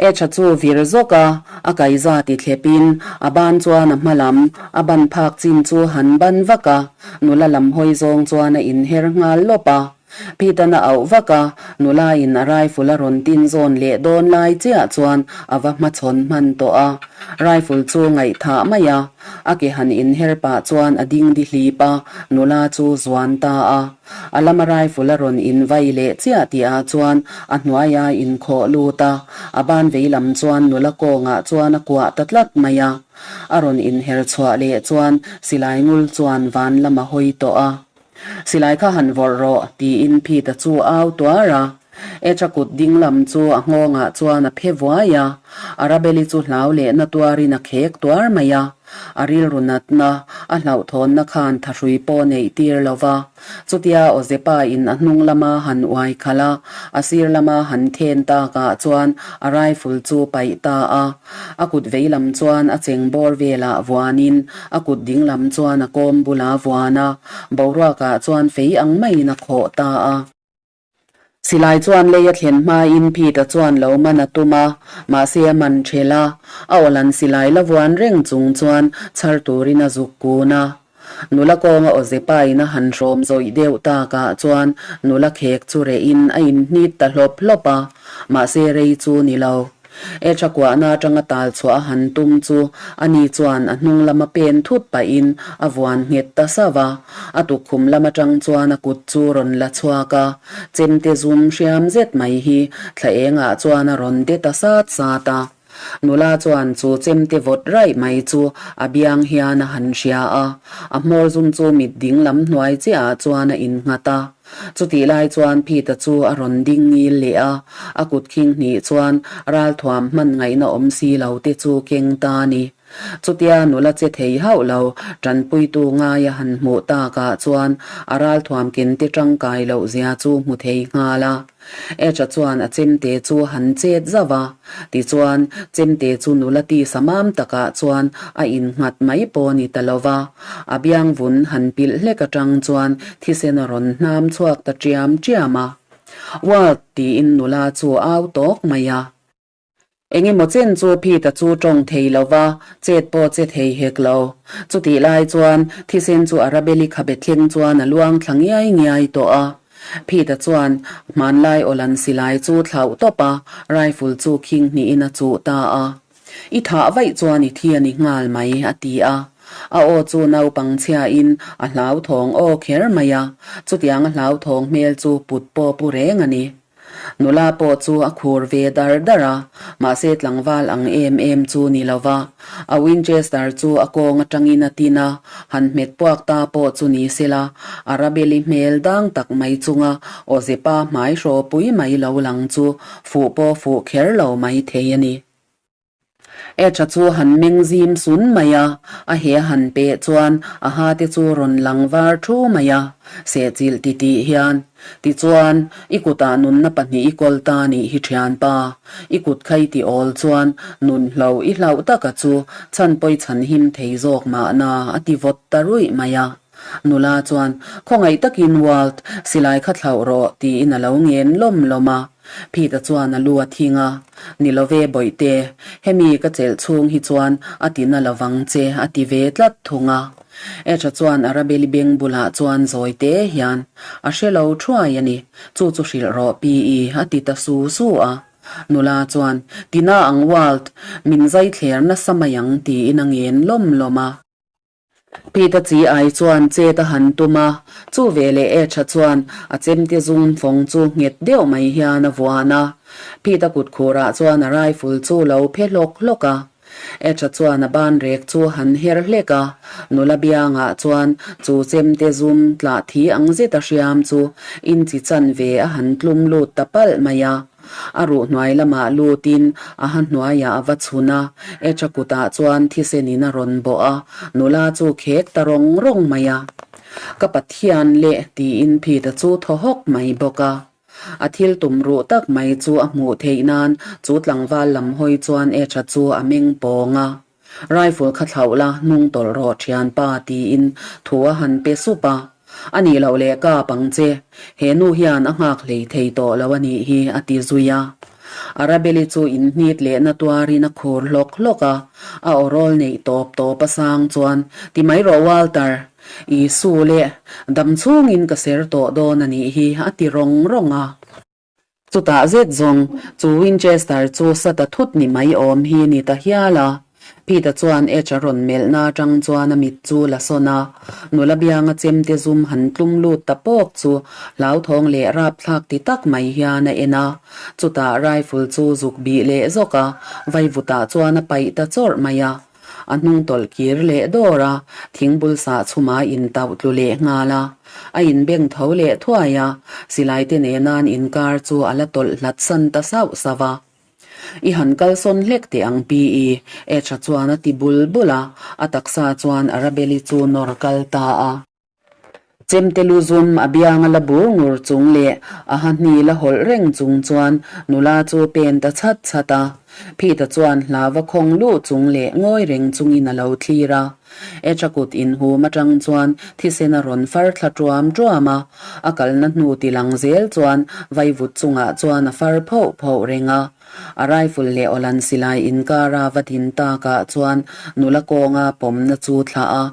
Etha chu vir zawk a, a kaiza ti thlepin a ban chuan a hma lam, a ban phak chin chu han ban vak a, nula lam hawi zawng chuan a inher nghal lawp a. Peter-n a auh vak a, nula in a rifle a rawn tin zawn leh dawn lai chiah chuan a va hmachhawn hman tawh a. Rifle chu ngaihthah mai a, a ke han inher pah chuan a ding di hlip a, nula chu zuan ta a. A lama rifle a rawn invai leh chiah tihah chuan a hnuaia inkhawh lut a, a ban vei lam chuan nula kawngah chuan a kuah ta tlat mai a. A rawn inher chhuah leh chuan silai ngul chuan van lam a hawi tawh a. Silai kha han vawrh rawh, tiin Pete-a chu a au tuar a. Etch-a kut ding lam chu a nghawngah chuan a phe vuai a, Arabelle-i chu hlau leh na tuarin a khek tuar mai a. A rilru natna, a hlauhthawnna khan thahrui pawh neih tir lo va. Chutia Awzepa in a hnung lama han uai khalh a, a sir lama han then takah chuan a rifle chu paih ta a. A kut vei lam chuan a cheng bawr velah vuanin a kut ding lam chuan a kawm bula vuan a, boruakah chuan fei ang maiin a khawh ta a. Silai chuan lei a thlen hmain Pete-a chuan lo man a tum a, mahse a man ṭhel a, a awlan silai la vuan reng chung chuan chhar turin a zuk kun a. Nula kawnga Awzepa-in a han hrawm zawih deuh takah chuan nula khek chu rehin a inhnit ta hlawp hlawp a, mahse rei chu ni lo. E tha kuahna atanga tal chhuah a han tum chu ani chuan a hnung lama pen thut pahin a vuan nghet ta sauh a, a tukkhum lam atang chuan a kut chu rawn la chhuak a, chemte zum hriam zet mai hi thla engah chuan a rawn de ta sat sat a. Nula chuan chu chemte vawt raih mai chu a biang hian a han hria a, a hmawr zum chu mit ding lam hnuai chiahah chuan a innghat a. Chutih lai chuan Pete-a chu a rawn ding ngil leh a, a kut khing hnih chuan ralthuam hman ngaihna awm si lo te chu keng ta a ni. Chutia nula che thei hauh lo, tanpuitu ngaia han hmuh takah chuan a ralthuam ken te tangkai loh zia chu hmu thei nghal a. H-a chuan a chemte chu han chet zauh a, tichuan chemte chu nula tisa mam takah chuan a innghat mai pawh ni ta lo va, a biang vun han pilh hlek atang chuan thisen a rawn hnam chhuak ta ṭiam ṭiam a. Walt! tiin nula chu a au tawk mai a. Eng emaw chen chu Pete-a chu tawng thei lo va, chet pawh che thei hek lo. Chutih lai chuan thisen chu Arabelli khabe thleng chuan a luang thla ngiai ngiai tawh a. Pete-a chuan hmanlai awlan silai chu thlauh tawp a, rifle chu khing hnihin a chuh ta a. I thah vaih chuan i thi a ni nghal mai, a ti a. A aw chu naupang chhiain a hlauthawng aw kher mai a, chutiang a hlauthawng hmel chu put pawh pu reng a ni. Nula pawh chu a khur ve dar dar a, mahse tlangval ang em em chu ni lo va. A Winchester chu a kawng atangin a tin a, han hmet puak ta pawh chu ni sela, Arabelli hmel dang tak mai chunga Awzepa hmai hrawpui mai lo lang chu fuh pawh fuh kher lo mai thei a ni. Etha chu han meng zim sun mai a, a he han peh chuan a ha te chu rawn lang var thu mai a, sehchilh ti tih hian. Tichuan, i kutah nunna pahnih i kawl ta nih hi thianpa, i kut kha i ti awl chuan nun hlo i hlauh taka chu chhan pawi chhan him thei zawk mahna a ti vawt ta ruih mai a. Nula chuan, Khawngaih takin Walt, silai kha thlauh rawh, tiin a lo ngen lawm lawm a. Pete-a chuan a lu a thing a, Ni lo ve bawihte, hemi ka chelh chhung hi chuan a ti na lovang che, a ti ve tlat thung a. Ezra chuan Arabelli beng bulah chuan zawi te hian, A hre lo thuai a ni, chu chu hrilh rawh Pi i, a ti ta su su a. Nula chuan, Ti na ang Walt, min zai thler nasa mai ang, tiin a ngen lawm lawm a. Pita chi ai chuan chet a han tum a, chu veleh Etha chuan a chemte zum fawng chu nghet deuh mai hian a vuan a. Pita kut khurah chuan a rifle chu lo phe hlawk hlawk a. Etha chuan a ban rek chu han her hlek a, nula biangah chuan chu chemte zum tlah thi ang zet a hriam chu inchi chanve a han tlum lut ta palh mai a. A ruh hnuai lamah lutin a ha hnuaiah a va chhun a, Etha kutah chuan thisenin a rawn bawh a, nula chu khek ta rawng rawng mai a. Ka Pathian leh tiin Pete-a chu thaw hawk mai bawk a. A thil tum ruh tak mai chu a hmuh theih nan chu tlangval lam hawi chuan Etha chu a meng pawng a. Rifle kha thlauh la, hnung tawlh rawh thianpa tiin thu a han pe sup a. A nih loh leh kap ang che, he nu hian a nghak hlei thei tawh lo a nih hi a ti zui a. Arabelli chu inhnit lehna tuarin a khur hlawk hlawk a, a awrawl neih tawp tawp a sang chuan, Ti mai rawh Walter, Isu leh dam chhungin ka ser tawh dawn a nih hi a ti rawng rawng a. Chutah zet zawng, chu Winchester chu sa ta thut ni mai awm hi ni ta hial a. Pete-a chuan Edge a rawn melhna atang chuan a mit chu la sawn a. Nula bianga chemte zum han tlum lut ta pawk chu hlauthawng leh rapthlak ti tak mai hian a en a. Chutah rifle chu zuk bih leh zawk a, vaivutah chuan a paih ta chawrh mai a. A hnung tawlh kir leh dawr a, thingbul sah chhuma intauh tlu leh nghal a. A inbeng tho leh thuai a, silai te nena'n inkar chu a la tawlh hlat san ta sauh sauh a. I han kalsawn hlek teh ang pi i, Etha chuan a ti bul bul a, a taksa chuan Arabelli chu nawr kal ta a. Chemte lu zum a bianga la bur ngur chung leh a ha hni la hawlh reng chung chuan nula chu pen ta chhat chhat a. Phita chuan hla va khawng luh chung leh ngawi reng chungin a lo thlir a. Etha kut inhum atang chuan thisen a rawn far thla tuam tuam a, a kalna hnu ti lang zel chuan vaivut chungah chuan a far phoh phoh reng a. A rifle leh awlan silai inkara va din takah chuan nula kawnga pawmna chu thlah a,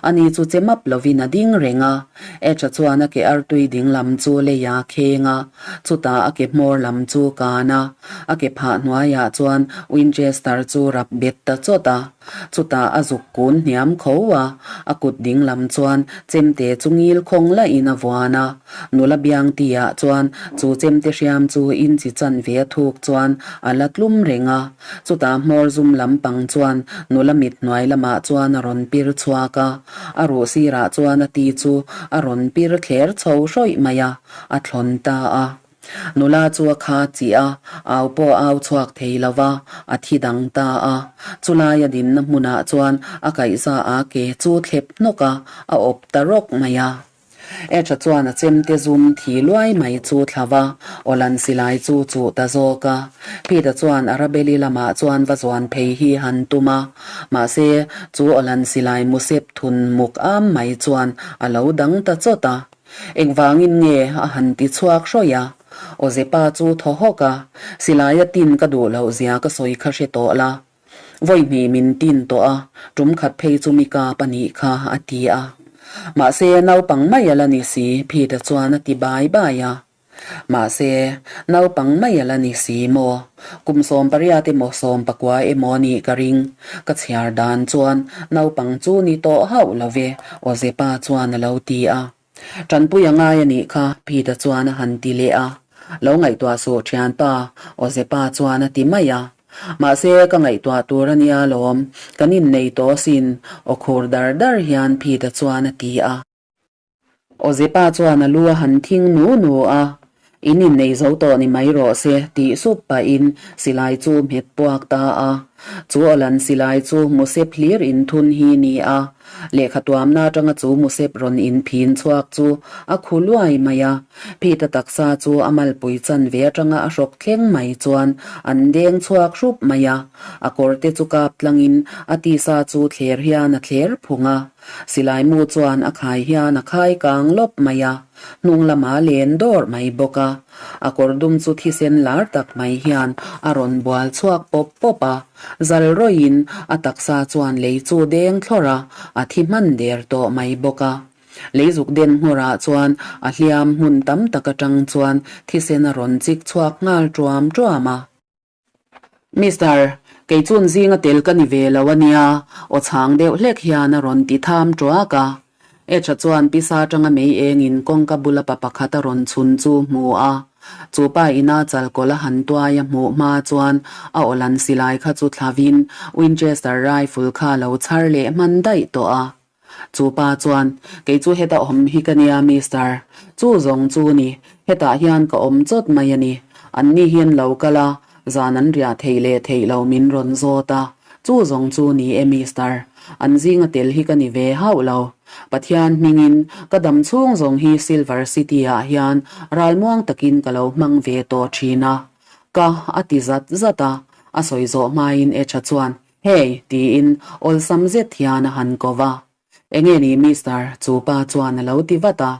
ani chu che map lovin a ding reng a. Etha chuan a ke artui ding lam chu leia kheng a, chutah a ke hmawr lam chu kan a. A ke phah hnuaiah chuan Winchester chu rap bet ta chawt a. Chutah a zuk kun hniam kho a, a kut ding lam chuan chemte chu ngil khawng lahin a vuan a. Nula biang tihah chuan chu chemte hriam chu inchi chanve a thuk chuan a la tlum reng a. Chutah hmawr zum lampang chuan nula mit hnuai lamah chuan a rawn pir chhuak a, a ruh sirah chuan a ti chu a rawn pir thler chho hrawih mai a, a thlawn ta a. Nula chu a kha chih a, au pawh a au chhuak thei lo va, a thi dang ta a. Chulai a dinna hmunah chuan a kaihza a ke chu thlep hnawk a, a awp ta rawk mai a. Etha chuan a chemte zum thi luai mai chu thla va, Awlan silai chu chuh ta zawk a. Peter chuan Arabelli lamah chuan va zuan phei hi han tum a, mahse chu Awlan silai musep thun muk am mai chuan a lo dang ta chawt a. Engvangin nge a han ti chhuak hrawih a? Awzepa chu thaw hawk a, Silaia tin ka duh loh zia ka sawi kha hre tawh la. Vawi hnih min tin tawh a, tum khat phei chu mi kap a nih kha, a ti a. Mahse, naupang mai a la ni si, Peter chuan a ti bai bai a. Mahse, naupang mai a la ni si maw? Kum 18 emaw 19 emaw a nih ka ring. Ka chhiar dan chuan naupang chu ni tawh hauh lo ve, Awzepa chuan a lo ti a. Tanpui a ngai a nih kha, Peter chuan a han ti leh a. Lo ngaihtuah suh thianpa, Awzepa chuan a ti mai a. Mahse, ka ngaihtuah tur a nia lawm, kan innei tawh asin, aw khur dar dar hian Peter chuan a ti a. Awzepa chuan a lu a han thing nu nu a, In innei zo tawh ni mai rawh se, tih sup pahin silai chu hmet puak ta a. Chu Awlan silai chu Musep hlir inthun hi ni a, lehkha tuamna atanga chu Musep rawn inphin chhuak chu a khu luai mai a. Phita taksa chu a malpui chanve atanga a hrawk thleng mai chuan an deng chhuak hrup mai a, a kawr te chu kap tlangin a tisa chu thler hian a thler phung a. Silai mu chuan a khai hian a khai kang lawp mai a, hnung lamah len dawr mai bawk a. A kawr dum chu thisen lar tak mai hian a rawn bual chhuak pawp pawp a, zal rawiin a taksa chuan lei chu deng thlawrh a, a thi hman der tawh mai bawk a. Lei zuk den nghawrah chuan a hliam hmun tam tak atang chuan thisen a rawn chik chhuak nghal tuam tuam a. Mister, kei chun zinga tel ka ni ve lo a nia, aw chhang deuh hlek hian a rawn ti tham tuak a. Etha chuan pisa atanga mei engin kawngka bula pa pakhat a rawn chhun chu hmu a. Chu pa ina chalkawlh a han tuai a hmuh hma chuan a awlan silai kha chu thlavin Winchester rifle kha a lo chhar leh hman daih tawh a. Chu pa chuan, Kei chu heta awm hi ka nia, Mister. Chu zawng chu ni, hetah hian ka awm chawt mai a ni. Anni hian lo kal a, zan an riah theih leh theih lo min rawn zawt a. Chu zawng chu ni e, Mister. An zinga tel hi ka ni ve hauh lo. Pathian hmingin, ka dam chhung zawng hi Silver City-ah hian ralmuang takin ka lo hmang ve tawh thin a. Ka a ti zat zat a, a sawi zawh hmain Etha chuan, Hey! tiin awlsam zet hian a han ko va. Enge ni Mister? Chu pa chuan a lo ti vat a.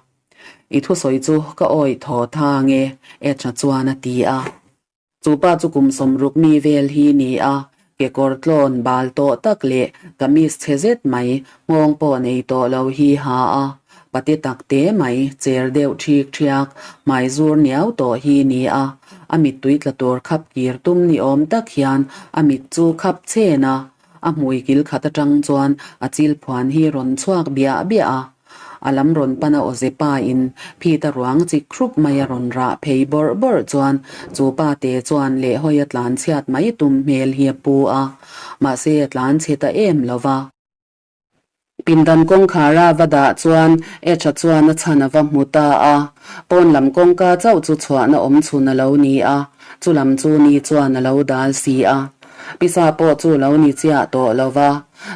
I thusawi chu ka awih thaw tha nge? Edna chuan a ti a. Chu pa chu kum 60 mi vel hi ni a, kekawr tlawn bal tawh tak leh kamis chhe zet mai nghawng pawh nei tawh lo hi ha a. Pate tak te mai cher deuh ṭhik ṭhiak hmai zur niau tawh hi ni a, a mittui tla tur khap kir tum ni awm tak hian a mit chu khap chhen a, a hmui kil khat aṭang chuan a chil phuan hi rawn chhuak biah biah a. A lam rawn pan a awze pa in phita ruang chik hrup mai a rawn rah phei bawrh bawrh chuan chu pa te chuan lehhawi a tlan chhiat mai tum hmel hi a pu a, mahse a tlan chhe ta em lo va. Pindan kawngkhar a va dah chuan Etha chuan a chhan a va hmu ta a. Pawn lam kawngka chauh chu chhuahna awm chhun a lo ni a, chu lam chu ni chuan a lo dal si a. Pisa pawh chu lo ni chiah tawh lo va,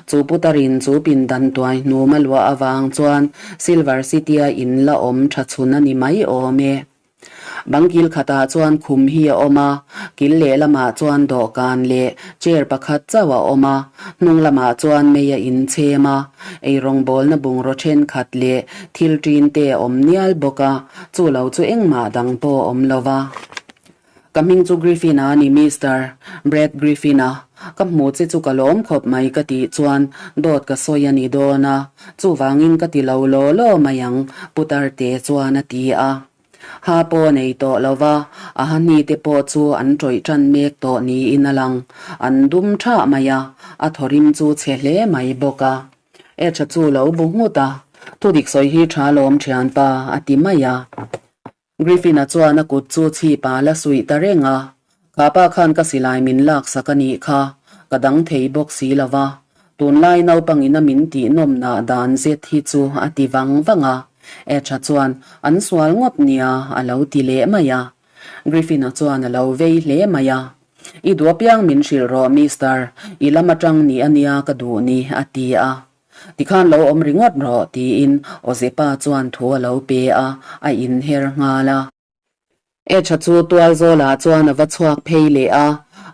chu putarin chu pindan tuai hnum a luah avang chuan Silver City-a in la awm tha chhun a ni mai awm e. Bang kil khatah chuan khum hi a awm a, kil lehlamah chuan dawhkan leh chair pakhat chauh a awm a, hnung lamah chuan mei a inchhem a, eirawngbawlna bungraw thenkhat leh thil ṭin te a awm nial bawk a, chu lo chu engmah dang pawh a awm lo va. Ka hming chu Griffin-a a ni Mister Brad Griffin-a, ka hmu che chu ka lawm khawp mai ka tih chuan dawt ka sawi a ni dawn a, chuvangin ka ti lo law law mai ang Putarte chuan a ti a. Ha pawh a nei tawh lo va, a ha hni te pawh chu an ṭawih ṭan mek tawh niin a lang. An dum ṭhah mai a, a thawrim chu chhe hle mai bawk a. Etha chu lo bu nghut a, Thudik sawi hi ṭha lawm ṭhianpa, a ti mai a. Griffin-a chuan a kut chu chhipa la suih ta reng a, Kha pa khan ka silai min laksak a nih kha, ka dang thei bawk si lo va, tunlai naupangin a min tih nawmnah dan zet hi chu a ti vang vang a. Etha chuan, An sual ngawt nia, a lo ti leh mai a. Griffin-a chuan a lo vei hle mai a. I duh apiang min hrilh rawh, Mister, i lam atang ni a nia ka duh ni, a ti a. Tikhan lo awm ringawt rawh, tiin Ozepa chuan thu a lo pe a, a inher nghal a. Etha chu tual zawlah chuan a va chhuak phei leh a,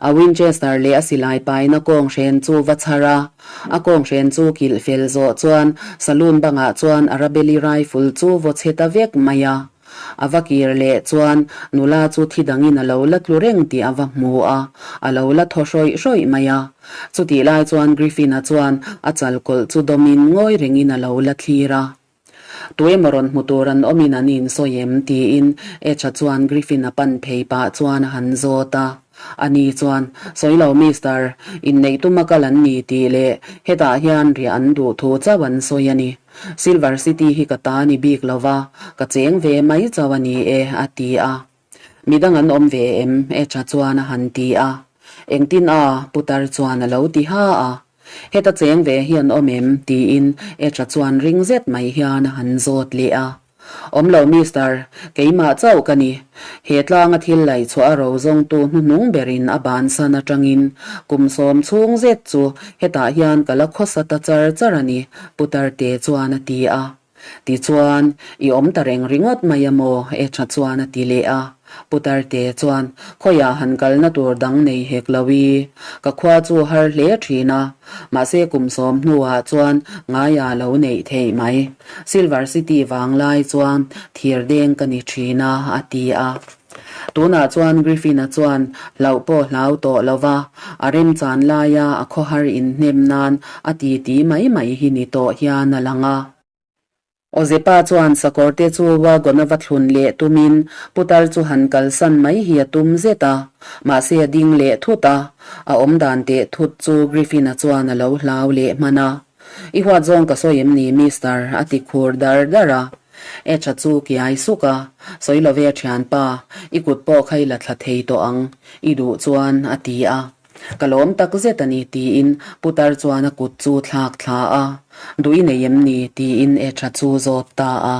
a Winchester leh a silai paina kawng hren chu va chhar a. A kawng hren chu kilh fel zawh chuan saloon bangah chuan Arabelli rifle chu vaw chhe ta vek mai a. A va kir leh chuan nula chu thi dangin a lo la tlu reng tih a va hmu a, a lo la thaw hrawih hrawih mai a. Chutih lai chuan Griffin-a chuan a chal kawlh chu dawmin ngawi rengin a lo la thlir a. Tuemaw rawn hmu tur an awmin an insawi em? tiin Etch-a chuan Griffin-a pan phei pah chuan a han zawt a. Ani chuan, Sawi lo Mister, inneih tuma kal an ni tih leh hetah hian riah an duh thu chauh an sawi a ni. Silver City hi ka ta ni bik lo va, ka cheng ve mai chauh a ni e, a ti a. Midang an awm ve em? Etch-a chuan a han ti a. Engtin a? Putar chuan a lo ti ha a. Heta cheng ve hi an awm em? tiin Etch-a chuan ring zet mai hian a han zawt leh a. Awm lo Mister, keimah chauh ka ni. He tlanga thil laih chhuah a ro zawngtu hnuhnung berin a bansan atangin kum sawm chhung zet chu hetah hian ka la khawsa ta char char a ni, Putarte chuan a ti a. Tichuan, i awm ta reng ringawt mai a maw? Etha chuan a ti leh a. Putarte chuan, Khawiah han kalna tur dang nei hek lo i, ka khua chu har hle thin a, mahse kum sawm hnuah chuan ngaia lo neih theih mai. Silver City vang lai chuan thir deng ka ni thin a, a ti a. Tunah chuan Griffin-a chuan hlauh pawh hlau tawh lo va, a remchan laia a khawhar inhnem nan a titi mai mai hi ni tawh hian a lang a. Ozepa chuan sakawrte chu wagon a va thlun leh tumin putar chu han kalsan mai hi a tum zet a, mahse a ding leh thut a, a awmdan teh thut chu Griffin-a chuan a lo hlau leh hman a. I huat zawng ka sawi em ni Mister? a ti khur dar dar a. Etha chu kiai suk a, sawi lo ve thianpa, i kut pawh kha i la thla thei tawh ang, i duh chuan, a ti a. Ka lawm tak zet a ni tiin putar chuan a kut chu thlak thla a, duh i nei em ni? tiin Etha chu zawt ta a.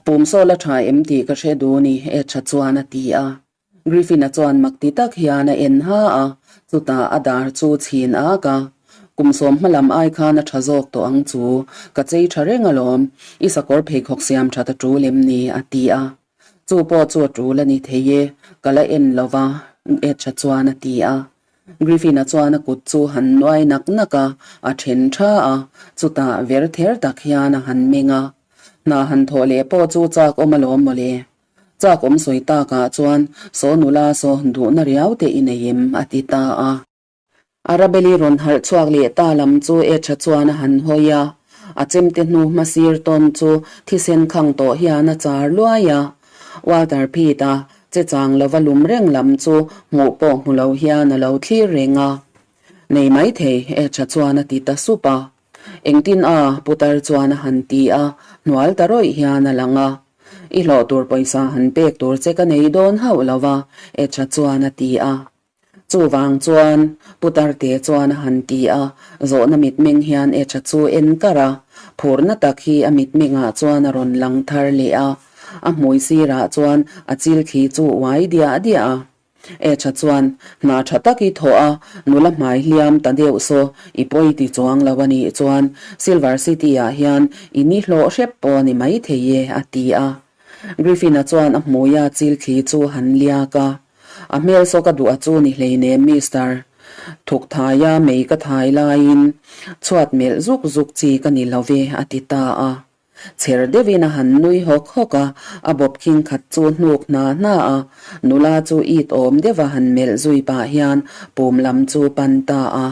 Pum saw la tha em tih ka hre duh ni, Etha chuan a ti a. Griffin-a chuan mak ti tak hian a en ha a, chutah a dar chu chhin ak a. Kum sawm hma lam ai khan a tha zawk tawh ang chu, ka chei tha reng alawm, i sakawr pheikhawk siam that a tul em ni? a ti a. Chu pawh chu a tul a ni thei e, ka la en lo va, Etha chuan a ti a. Griffin-a chuan a kut chu han nuai nak nak a, a then tha a, chutah ver ther tak hian a han meng a. Hna han thawh leh pawh chu chak awm alawm mawle. Chak awm sawi takah chuan saw nula saw duhna riau te i nei em? a ti ta a. Arabeli rawn harh chhuak leh ta lam chu Etha chuan a han hawi a, a chemte hnu hma sir tawn chu thisen khang tawh hian a char luai a. Walter Pitt-a che chang lova lum reng lam chu hmuh pawh hmu lo hian a lo thlir reng a. Nei mai thei, Etha chuan a ti ta sup a. Engtin a? Putar chuan a han ti a, hnual ta rawih hian a lang a. I hlawh tur pawisa han pek tur che ka nei dawn hauh lo va, Etha chuan a ti a. Chuvang chuan Putarte chuan a han ti a, zawhna mitmeng hian Etha chu en kar a, phurna tak hi a mitmengah chuan a rawn lang thar leh a, a hmui sirah chuan a chil thli chu uai diah diah a. Etha chuan, Hna tha tak i thawh a, nula hmai hliam ta deuh saw i pawi ti chuang lo a nih chuan Silver City-ah hian i ni hlawh hrep pawh a ni maithei e, a ti a. Griffin-a chuan a hmuia chil thli chu han liak a. A hmel saw ka duh a chu ni hleinem Mister. Thuk thaia mei ka thai laiin chhuat melh zuk zuk chi ka ni lo ve a ti ta a. Chher deuhin a han nui hawk hawk a, a bawp khing khat chu hnuk hna hna a, nula chu it awm deuha han melh zui pah hian pum lam chu pan ta a.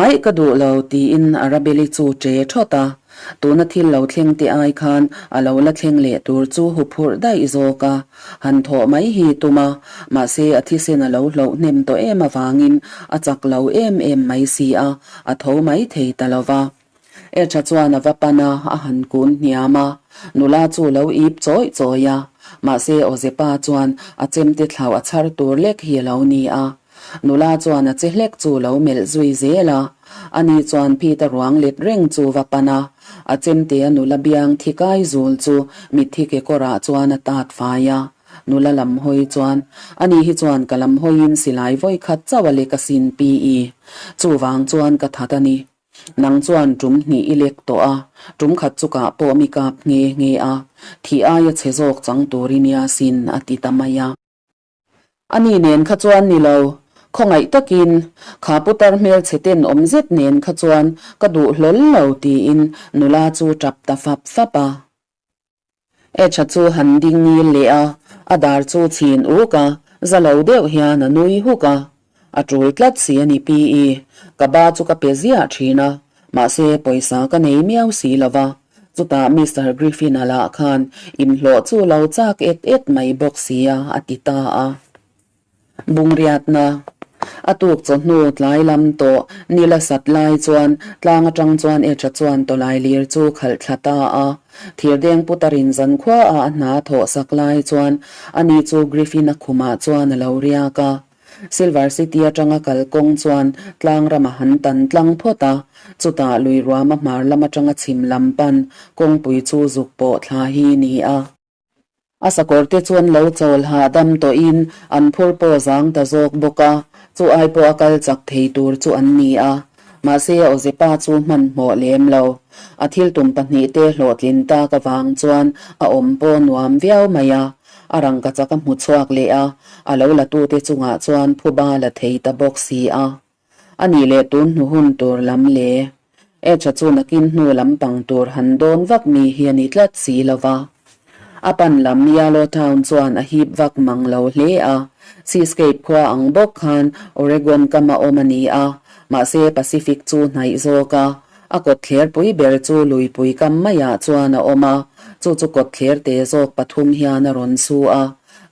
Aih ka duh lo tiin Arabeli chu che thawt a. Tuna thil lo thleng te ai khan a lo la thleng leh tur chu huphurh daih zawk a, han thawh mai hi tum a, mahse a thisen a lo hloh hnem tawh em avangin a chak lo em em mai si a, a tho mai thei ta lo va. Etha chuan a va pan a, a han kun hniam a, nula chu lo ip chawih chawih a, mahse Awzepa chuan a chemte thlau a chhar tur lek hi a lo ni a. Nula chuan a che hlek chu lo melh zui zel a, ani chuan Pete-a ruang let reng chu va pan a, a chemte-a nula biang thi kai zul chu mitthi kekawrah chuan a tat fai a. Nula lam hawi chuan, Ani hi chuan ka lam hawiin silai vawi khat chauh a lek asin pi i. Chuvang chuan ka that a ni. Nang chuan tum hnih i lek tawh a, tum khat chu kah pawh mi kap nghe nghe a, thih aia chhe zawk chang tur i nia sin a ti ta mai a. Ani nen kha chuan ni lo, khawngaih takin kha putar hmelchhe ten awm zet nen kha chuan ka duh hlawl lo tiin nula chu tap ta fap fap a. Etha chu han ding ngil leh a, a dar chu chhin uk a, za lo deuh hian a nui huk a. A tul tlat si a ni pi i, ka ba chu ka pe ziah thin a, mahse pawisa ka nei miau si lo va. Chutah Mister Griffin-a lah khan inhlawh chu lo chak et et mai bawk sia a ti ta a. Bungriatna a tuk chawhnu tlai lam tawh nila sat lai chuan tlang atang chuan Etha chuan tawlai lir chu khalh thla ta a. Thirdeng putarin zankhua a a hna thawh sak lai chuan ani chu Griffin-a khumah chuan a lo riak a. Silver City atanga kal kawng chuan tlang rama han tan tlang phawt a, chutah lui ruama hmar lam atanga chhim lam pan kawngpui chu zuk pawh thla hi ni a. A sakawr te chuan lo chawl hahdam tawhin an phur pawh zang ta zawk bawk a, chu ai pawh a kal chak thei tur chu an ni a. Mahse Ozepa chu hmanhmawh lem lo. A thil tum pahnihte hlawhtlin tak avang chuan a awm pawh nuam viau mai a. A rangkachak a hmu chhuak leh a, a lo la tute chungah chuan phuba la thei ta bawk si a. A nih leh tun hnu hun tur lam le. Etha chu nakin hnu lam pang tur han dawn vak mi hi a ni tlat si lo va. A pan lam Yalo Town chuan a hip vak mang lo hle a. Seascape khua ang bawk khan Oregon kama awm a ni a, mahse Pacific chu hnaih zawk a. A kawtthler pui ber chu luipui kam maiah chuan a awm a, chu chu kawtthler te zawk pathum hian a rawn su a.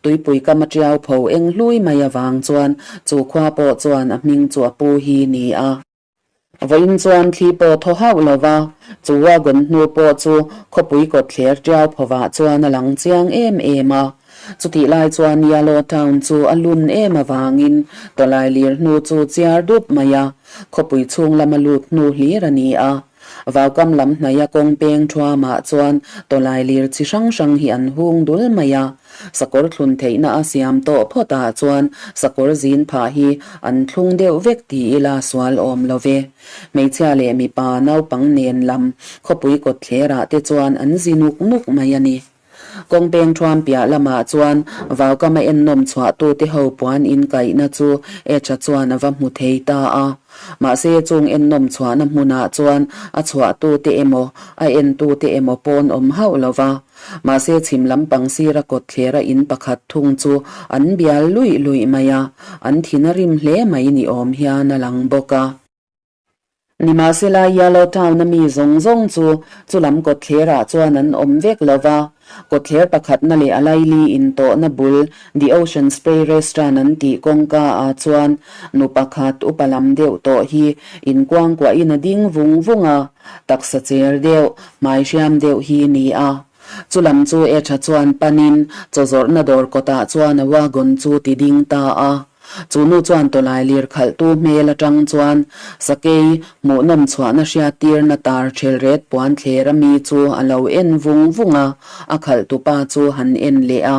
Tuipui kam a tiau pho eng hlui mai avang chuan chu khua pawh chuan a hming chu a pu hi ni a. Vawiin chuan thli pawh thaw hauh lo va, chu wagon hnu pawh chu khawpui kawtthler tiau phovah chuan a lang chiang em em a. Chutih lai chuan Yalo Town chu a lun em avangin tawlai lir hnu chu chiar dup mai a, khawpui chhung lama lut hnu hlir a ni a. Vaukam lam hnaia kawng peng thuamah chuan tawlai lir chi hrang hrang hi an hung dul mai a. Sakawr thlun theihna a siam tawh phawtah chuan sakawr zin phah hi an thlung deuh vek ti ila sual awm lo ve. Hmeichhia leh mipa naupang nen lam khawpui kawtthlerah te chuan an zi nuk nuk mai a ni. Kawngpeng thuam piah lamah chuan vaukama ennawm chhuahtute ho puan inkaihna chu Etha chuan a va hmu thei ta a. Mahse chung ennawm chhuahna hmunah chuan a chhuahtute emaw a entute emaw pawn awm hauh lo va. Mahse chhim lampang sira kawtthlera in pakhat thung chu an bial luih luih mai a, an thin a rim hle mai ni awm hian a lang bawk a. Nimahsela, Yellow Town-a mi zawng zawng chu chulam kawtthlerah chuan an awm vek lo va, kawtthler pakhatna leh a laili intawhna bul The Ocean Spray Restaurant an tih kawngka ah chuan nu pakhat upa lam deuh tawh hi inkuangkuahin a ding vung vung a, taksa cher deuh, hmai hriam deuh hi ni a. Chulam chu Etha chuan panin chaw zawrhna dawr kawtah chuan a wagon chu ti ding ta a. Chu nu chuan tawlai lir khalhtu hmel atang chuan sakei hmuhnawm chhuahna hriattirna tar thelret puan thler a mi chu a lo en vung vung a, a khalhtupa chu han en leh a.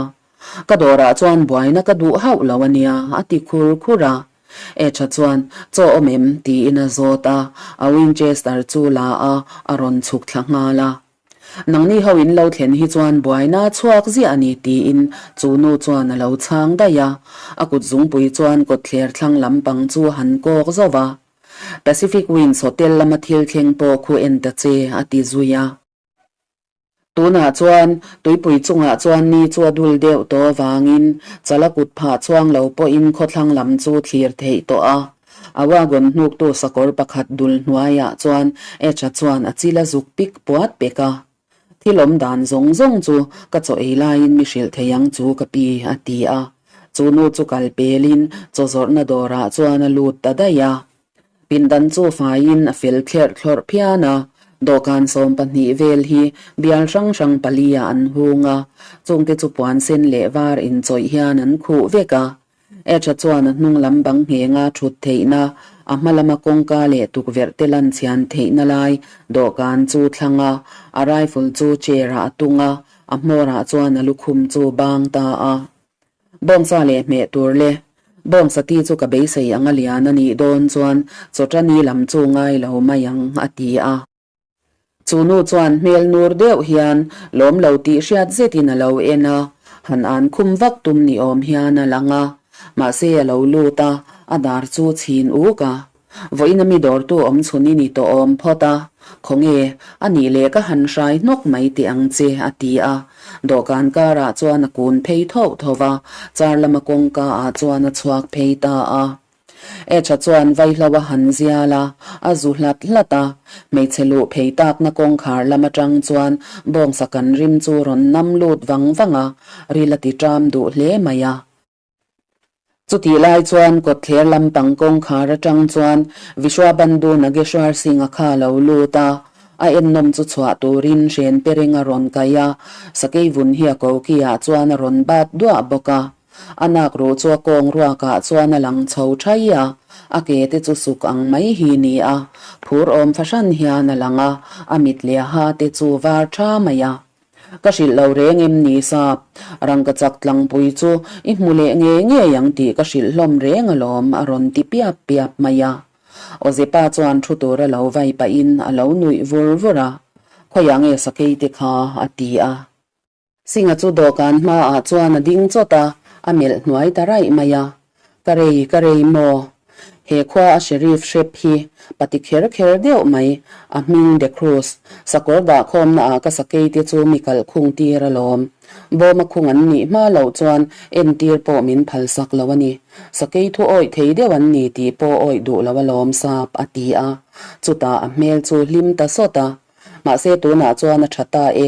Ka dawrah chuan buaina ka duh hauh lo a nia, a ti khur khur a. Etha chuan, Chaw awm em? tiin a zawt a, a Winchester chu la a, a rawn chhuk thla nghal a. Nangni ho in lo thlen hi chuan buaina chhuak ziah a ni tiin chu nu chuan a lo chhang daih a, a kut zungpui chuan kawtthler thlang lampang chu han kawk zauh a. Pacific Winds Hotel lama thil thleng pawh khu en ta che a ti zui a. Tunah chuan tuipui chungah chuan ni chu a dul deuh tawh avangin chala kut phah chhuang lo pawhin khawthlang lam chu thlir theih tawh a. A wagon hnuktu sakawr pakhat dul hnuaiah chuan H-a chuan a chil a zuk pik puat pek a. Thil awm dan zawng zawng chu ka chaw ei laiin mi hrilh thei ang chu ka pi, a ti a. Chu nu chu kal pelin chaw zawrhna dawrah chuan a lut ta daih a. Pindan chu faiin a fel thlerh thlawrh phian a, dawhkan 12 vel hi bial hrang hrang pali-ah an hung a, chungte chu puan sen leh var inchawih hian an khuh vek a. Etha chuan a hnung lam bang nghenga thut theihna, a hma lama kawngka leh tukverh te lan chhian theihna lai dawhkan chu thlang a, a rifle chu chair-ah a tung a, a hmawrah chuan a lukhum chu bang ta a. Bawngsa leh hmeh tur le. Bawngsa ti chu ka beisei anga lian a nih dawn chuan chawṭani lam chu ngai lo mai ang, a ti a. Chu nu chuan hmel nur deuh hian lawm lo tih hriat zetin a lo en a, han an khum vak tum ni awm hian a lang a. Mahse a lo lut a, a dar chu chhin uk a. Vawiin a mi dawrtu awm chhun i ni tawh awm phawt a, khawnge, a nih leh ka han hrai hnawk mai teh ang che, a ti a. Dawhkan karah chuan a kun phei tho tho va, car lama kawngka ah chuan a chhuak phei ta a. Etha chuan vaihlo a han zial a, a zu hlat hlat a. Hmeichhe luh phei takna kawngkhar lam atang chuan bawngsa kan rim chu rawn nam lut vang vang a, ril a ti ṭam duh hle mai a. Chutih lai chuan kawtthler lampang kawngkhar atang chuan Vishwabandhu Nageshwar Singh-a kha a lo lut a, a ennawm chu chhuah turin hren pereng a rawn kai a, sakei vun hi a koki-ah chuan a rawn bat duah bawk a. A nak ruh chu a kawng ruakah chuan a lang chho thai a, a ke te chu suk ang mai hi ni a, phur awm fahran hian a lang a, a mit leh a ha te chu var tha mai a. Ka hrilh lo reng em ni sap? Rangkachak tlangpui chu i hmu leh ngei ngei ang tih ka hrilh hlawm reng alawm a rawn ti piap piap mai a. Awzepa chuan thu tur a lo vai pahin a lo nuih vur vur a, Khawiah nge sakei te kha? a ti a. Singa chu dawhkan hmaah chuan a ding chawt a, a melh hnuai ta raih mai a. Ka rei, ka rei maw? He khua a Sheriff hrep hi pati kher kher deuh mai, a hming De Cruz. Sakawr dah khawmna ah ka sakei te chu mi kalh khung tir alawm. Bawma khung an nih hma loh chuan entir pawh min phal sak lo a ni. Sakei thu awih thei deuh an ni tih pawh awih duh lo alawm sap, a ti a. Chutah a hmel chu hlim ta sawt a. Mahse tunah chuan a tha ta e.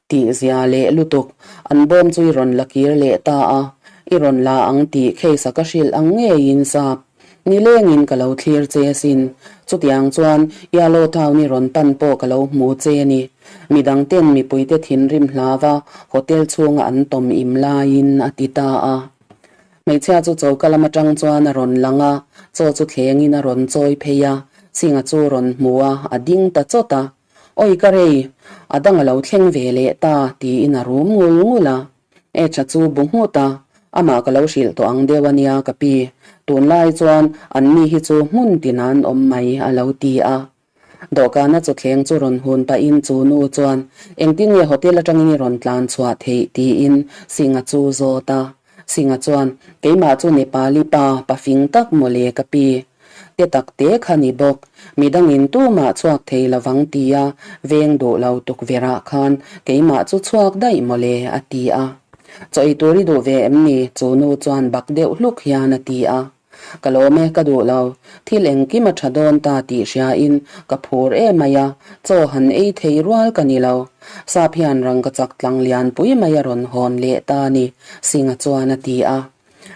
Tih zia leh lutuk, an bawm chu i rawn la kir leh ta a, i rawn la ang tih case a ka hrilh ang ngeiin sap. Nilengin ka lo thlir che asin. Chutiang chuan Yellow Town i rawn pan pawh ka lo hmu che a ni. Midang ten mipuite thinrim hlava hotel chhunga an tawm im laiin a ti ta a. Hmeichhia chu choka lam atang chuan a rawn lang a, chaw chu thlengin a rawn chawi phei a, Singa chu rawn hmu a, a ding ta chawt a. Awi ka rei, a dang a lo thleng ve leh ta tiin a rum ngul ngul a. Etha chu bu nghut a, amah ka lo hrilh tawh ang deuh a nia ka pi, tunlai chuan an ni hi chu hmun tin an awm mai a lo ti a. Dawhkana chawthleng chu rawn hun pahin chu nu chuan engtin nge hotel atangin i rawn tlan chhuah theih tiin Singa chu zawt a. Singa chuan keimah chu Nepali pa pafing tak mawle ka pi. Te tak te kha ni bawk, midangin tumah chhuak thei lovang tia veng duh lo tukverhah khan keimah chu chhuak daih mawle a ti a. Chaw ei tur i duh ve em ni? Chu nu chuan bak deuh hluk hian a ti a. Ka lawm e, ka duh lo. Thil engkim a tha dawn ta tih hriain ka phur em mai a, chaw han ei thei rual ka ni lo. Sap hian rangkachak tlang lianpui mai a rawn hawn leh ta ni, Singa chuan a ti a.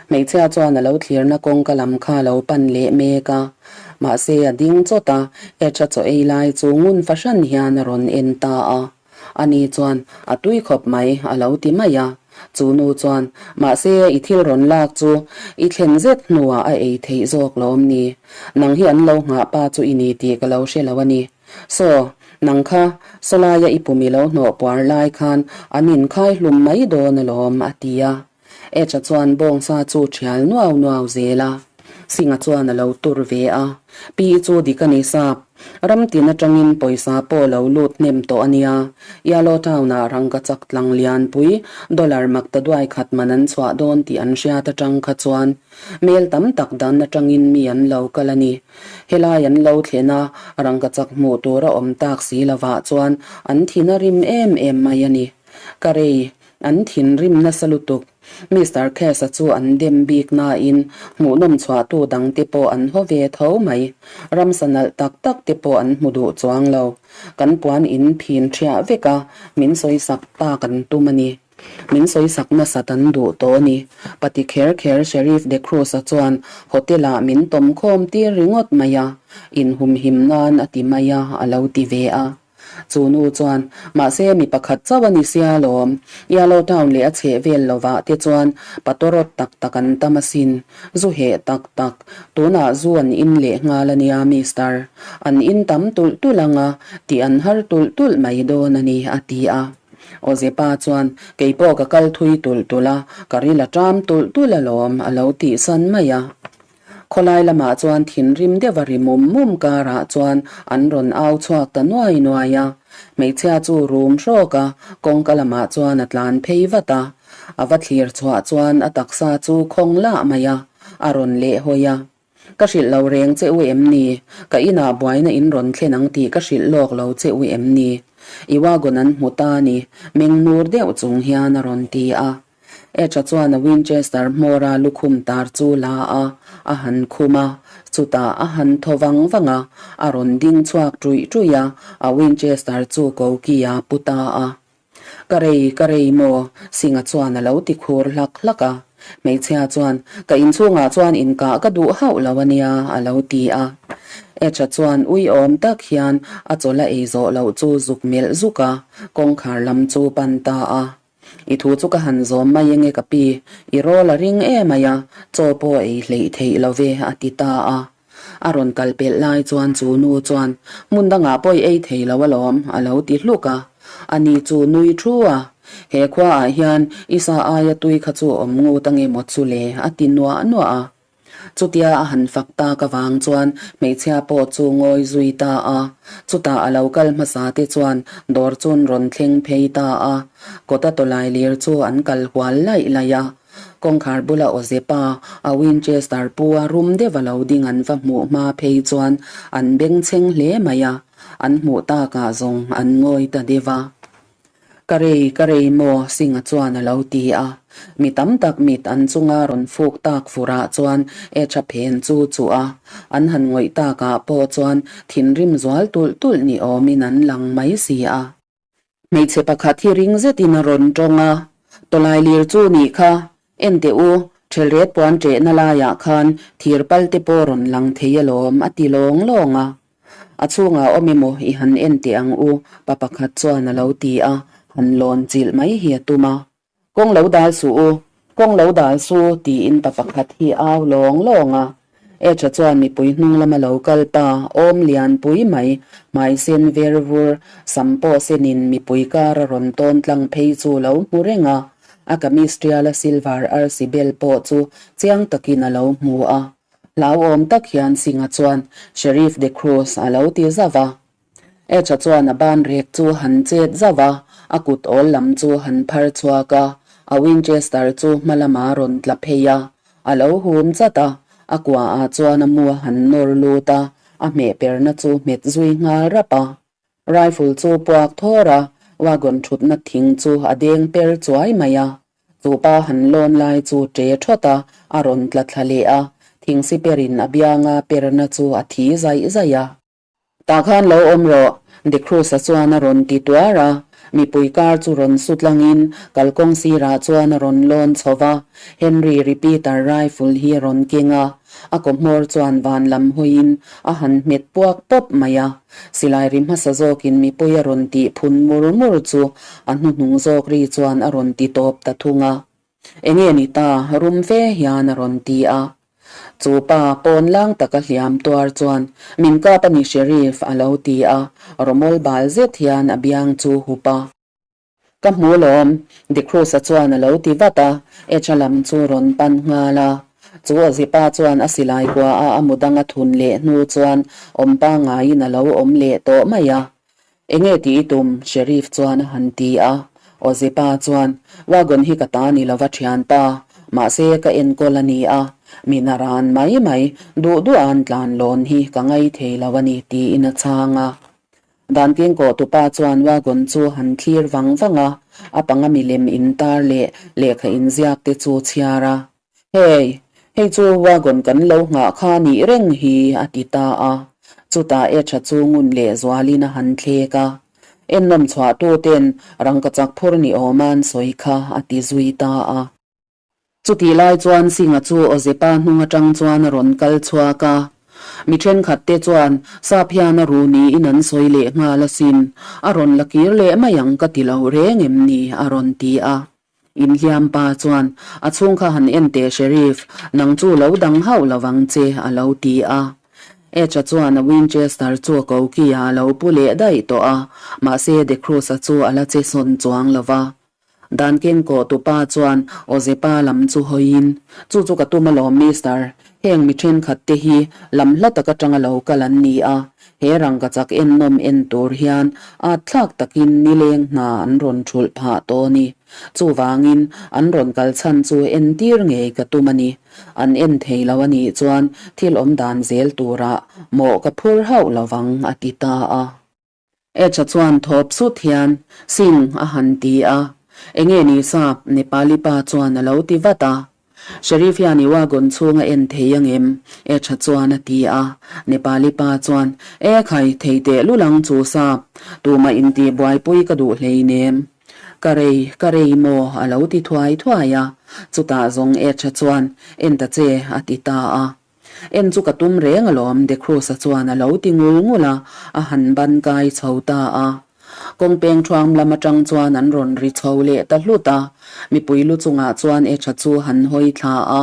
Hmeichhia chuan a lo thlirna kawngka lam kha a lo pan leh mek a. Mahse a ding chawt a, Etha chaw ei lai chu ngun fahran hian a rawn en ta a. Ani chuan, A tui khawp mai, a lo ti mai a. Chu nu chuan, Mahse i thil rawn lak chu i thlen zet hnuah a ei theih zawk lawm ni? Nang hi an lo nghah pa chu i ni tih ka lo hre lo a ni. Saw, nang kha sawlaia i pum i lo hnawh puar lai khan an inkhai hlum mai dawn alawm, a ti a. Etha chuan bawngsa chu thial nuau nuau zel a, Singa chuan a lo tur ve a. Pi chu dik a ni sap. Ram tin atangin pawisa pawh lo lut hnem tawh a nia. Yellow Town-ah rangkachak tlang lianpui dollar makta duai khat man an chhuah dawn tih an hriat atang kha chuan mel tam tak dan atangin mi an lo kal a ni. Helai an lo thlen a, rangkachak hmuh tur a awm tak si lovah chuan an thin a rim em em mai a ni. Ka rei, An thinrim nasa lutuk. Mister Cass-a chu an dem bik nain hmuhnawm chhuahtu dangte pawh an haw ve tho mai. Ramsa nalh tak tak te pawh an hmu duh chuang lo. Kan puan in phin ṭhiah vek a, min sawisak tak an tum a ni. Min sawisak nasat an duh tawh a ni. Pati kher kher Sheriff De Cruz-a chuan hotel-ah min tawm khawm tir ringawt mai a, inhumhim nan a ti mai a, a lo ti ve a. Chu nu chuan, Mahse mi pakhat chauh a ni sia lawm. Yellow Town leh a chheh vel lovah te chuan patawrawt tak tak an tam asin. Zu heh tak tak. Tunah zu an in leh nghal a nia Mister. An in tam tulh tulh ang a, tih an har tulh tulh mai dawn a ni, a ti a. Awzepa chuan, Kei pawh ka kal thui tulh tulh a, ka ril a ṭam tulh tulh alawm, a lo tihsan mai a. Khawlai lamah chuan thinrim deuh a ri mum mum karah chuan an rawn au chhuak ta nuai nuai a. Hmeichhia chu rum hrawk a, kawngka lamah chuan a tlan phei vat a. A va thlir chhuah chuan a taksa chu khawng lah mai a, a rawn leh hawi a. Ka hrilh lo reng che u em ni? Ka inah buaina in rawn thlen ang tih ka hrilh lawk lo che u em ni? I wagon an hmu ta ni, meng nur deuh chung hian a rawn ti a. Etcha chuan a Winchester hmawra lukhum tar chu la a, a han khum a. Chutah a han thaw vang vang a, a rawn ding chhuak ṭuih ṭuih a, a Winchester chu koki a pu ta a. Ka rei, ka rei maw? Singa chuan a lo ti khur hlak hlak a. Hmeichhia chuan, Ka inchhungah chuan inkah ka duh hauh lo a nia, a lo ti a. Etcha chuan uiawm tak hian a chawlh a ei zawh loh chu zuk melh zuk a, kawngkhar lam chu pan ta a. I thu chu ka han zawm mai enge ka pi, i rawl a ring em mai a, chaw pawh ei hleih theih lo ve, a ti ta a. A rawn kal pelh lai chuan chu nu chuan, Hmun dangah pawh i ei thei lo alawm, a lo ti hluk a. Ani chu nui thu a, He khuaah hian i sa aia tui kha chu awm ngut ange maw chu le, a ti nuah nuah a. Chutia a han fak tak avang chuan hmeichhia pawh chu ngawi zui ta a. Chutah a lo kal hmasa te chuan dawr chun rawn thleng phei ta a. Kawta tawlai lir chu an kal hual laih laih a. Kawngkhar bula Awzepa, a Winchester pu a rum deuh a lo ding an va hmuh hma phei chuan an bengchheng hle mai a. An hmuh takah zawng an ngawi ta deuh a. Ka rei, ka rei maw? Singa chuan a lo ti a. Mi tam tak mit an chunga rawn fuk tak furah chuan Etha phen chu chuh a. An han ngawih takah pawh chuan thinrim zual tulh tulh ni awmin an lang mai si a. Hmeichhe pakhat hi ring zetin a rawn tawng a, Tawlai lir chu nih kha, en teh u, ṭhelret puan ṭehna laiah khan thir pal te pawh rawn lang thei alawm, a ti lawng lawng a. A chhungah awm emaw i han en teh ang u, pa pakhat chuan a lo ti a, han lawn chilh mai hi a tum a. Kawng lo dal suh u, kawng lo dal su, tiin pa pakhat hi au lawng lawng a. Etha chuan mipui hnung lama lo kal pa, awm lian pui mai, hmai sen ver vur, sam pawh senin mipui kar a rawn tawn tlang phei chu lo hmu reng a. A kamis tiala silver arsi bel pawh chu chiang takin a lo hmu a. Hlauhawm tak hian Singa chuan Sheriff De Cruz a lo ti zauh a. Etcha chuan a ban rek chu han chet zauh a, a kut awl lam chu han phar chhuak a, a Winchester chu hma lama rawn tla phei a, a lo hum chat a, a kuaah chuan a mu a han nawr lut a, a hmeh perna chu hmet zui nghal rap a. Rifle chu puak thawr a, wagon thutna thing chu a deng per chuai mai a. Chu pa han lawn lai chu ṭe ṭhawt a, a rawn tla thla leh a, thingsi perin a bianga perna chu a thi zaih zaih a. Tah khan lo awm rawh, De Cruz-a chuan a rawn ti tuar a. Mipui kar chu rawn su tlangin kalkawng sirah chuan a rawn lawn chho va, Henry Repeater rifle hi a rawn keng a, a kawhmawr chuan van lam hawiin a han hmet puak pawp mai a. Silai ri hmasa zawkin mipui a rawn tih phun mur mur chu a hnuhnung zawk ri chuan a rawn ti tawp ta thung a. Enge ni ta, rum fe hian a rawn ti a. Chu pa pawn lang taka hliam tuar chuan, Min kap a ni Sheriff, a lo ti a, rawmawl bal zet hian a biang chu hup a. Ka hmu lawm, De Cruz-a chuan a lo ti vat a, Etcha lam chu rawn pan nghal a. Chu Awzipa chuan a silai kua a a mu dang a thun leh hnu chuan awm pangaiin a lo awm leh tawh mai a. Enge tih i tum? Sheriff chuan a han ti a. Awzipa chuan, Wagon hi ka ta ni lova thianpa, mahse ka enkawl a ni a, mi naran mai mai, duh duh an tlan lawn hi ka ngaithei lo a ni, tiin a chhang a. Dan keng kawh tupa chuan wagon chu han thlir vang vang a, a panga milem intar leh lehkha inziak te chu chhiar a. Hei, hei chu wagon kan lo nghah kha nih reng hi, a ti ta a. Chutah Etha chu ngun leh zualin a han thlek a. Ennawm chhuah tu ten rangkachak phur ni awm a an sawi kha, a ti zui ta a. Chutih lai chuan Singh-a chu Awzepa hnung atang chuan a rawn kal chhuak a. Mi thenkhat te chuan sap hian a ru niin an sawi leh nghal asin, a rawn la kir leh mai ang ka ti lo reng em ni? a rawn ti a. Inhliam pa chuan, A chhung kha han en teh Sheriff, nang chu lo dang hauh lo vang che, a lo ti a. H-a chuan a Winchester chu a koki-ah a lo pu leh daih tawh a, mahse De Cruz-a chu a la che sawn chuang lo va. Dan keng kawh tu pa chuan Awzepa lam chu hawiin, Chu chu ka tum alawm Mister, heng mi thenkhat te hi lam hla tak atanga lo kal an ni a, he rangkachak ennawm en tur hian at thlak takin nileng hna an rawn thulh phah tawh a ni. Chuvangin an rawn kal chhan chu entir ngei ka tum a ni. An en thei lo a nih chuan thil awm dan zel turah mawh ka phur hauh lovang a ti ta a. Etcha chuan thawp sut hian Singh a han ti a, Enge ni sap? Nepali pa chuan a lo ti vat a. Sheriff hian i wagon chhung a en thei angem? Etcha chuan a ti a. Nepali pa chuan, E khai, thei teh lul ang chu sap, tumah intih buaipui ka duh hleinem. Ka rei, ka rei maw? a lo ti thuai thuai a. Chutah zawng Etcha chuan, En ta che, a ti ta a. En chu ka tum reng alawm, De Cruz-a chuan a lo ti ngul ngul a, a han ban kai chho ta a. Kawng peng thuam lam atang chuan an rawn ri chho leh ta hlut a. Mipui lu chungah chuan Etha chu han hawi thla a.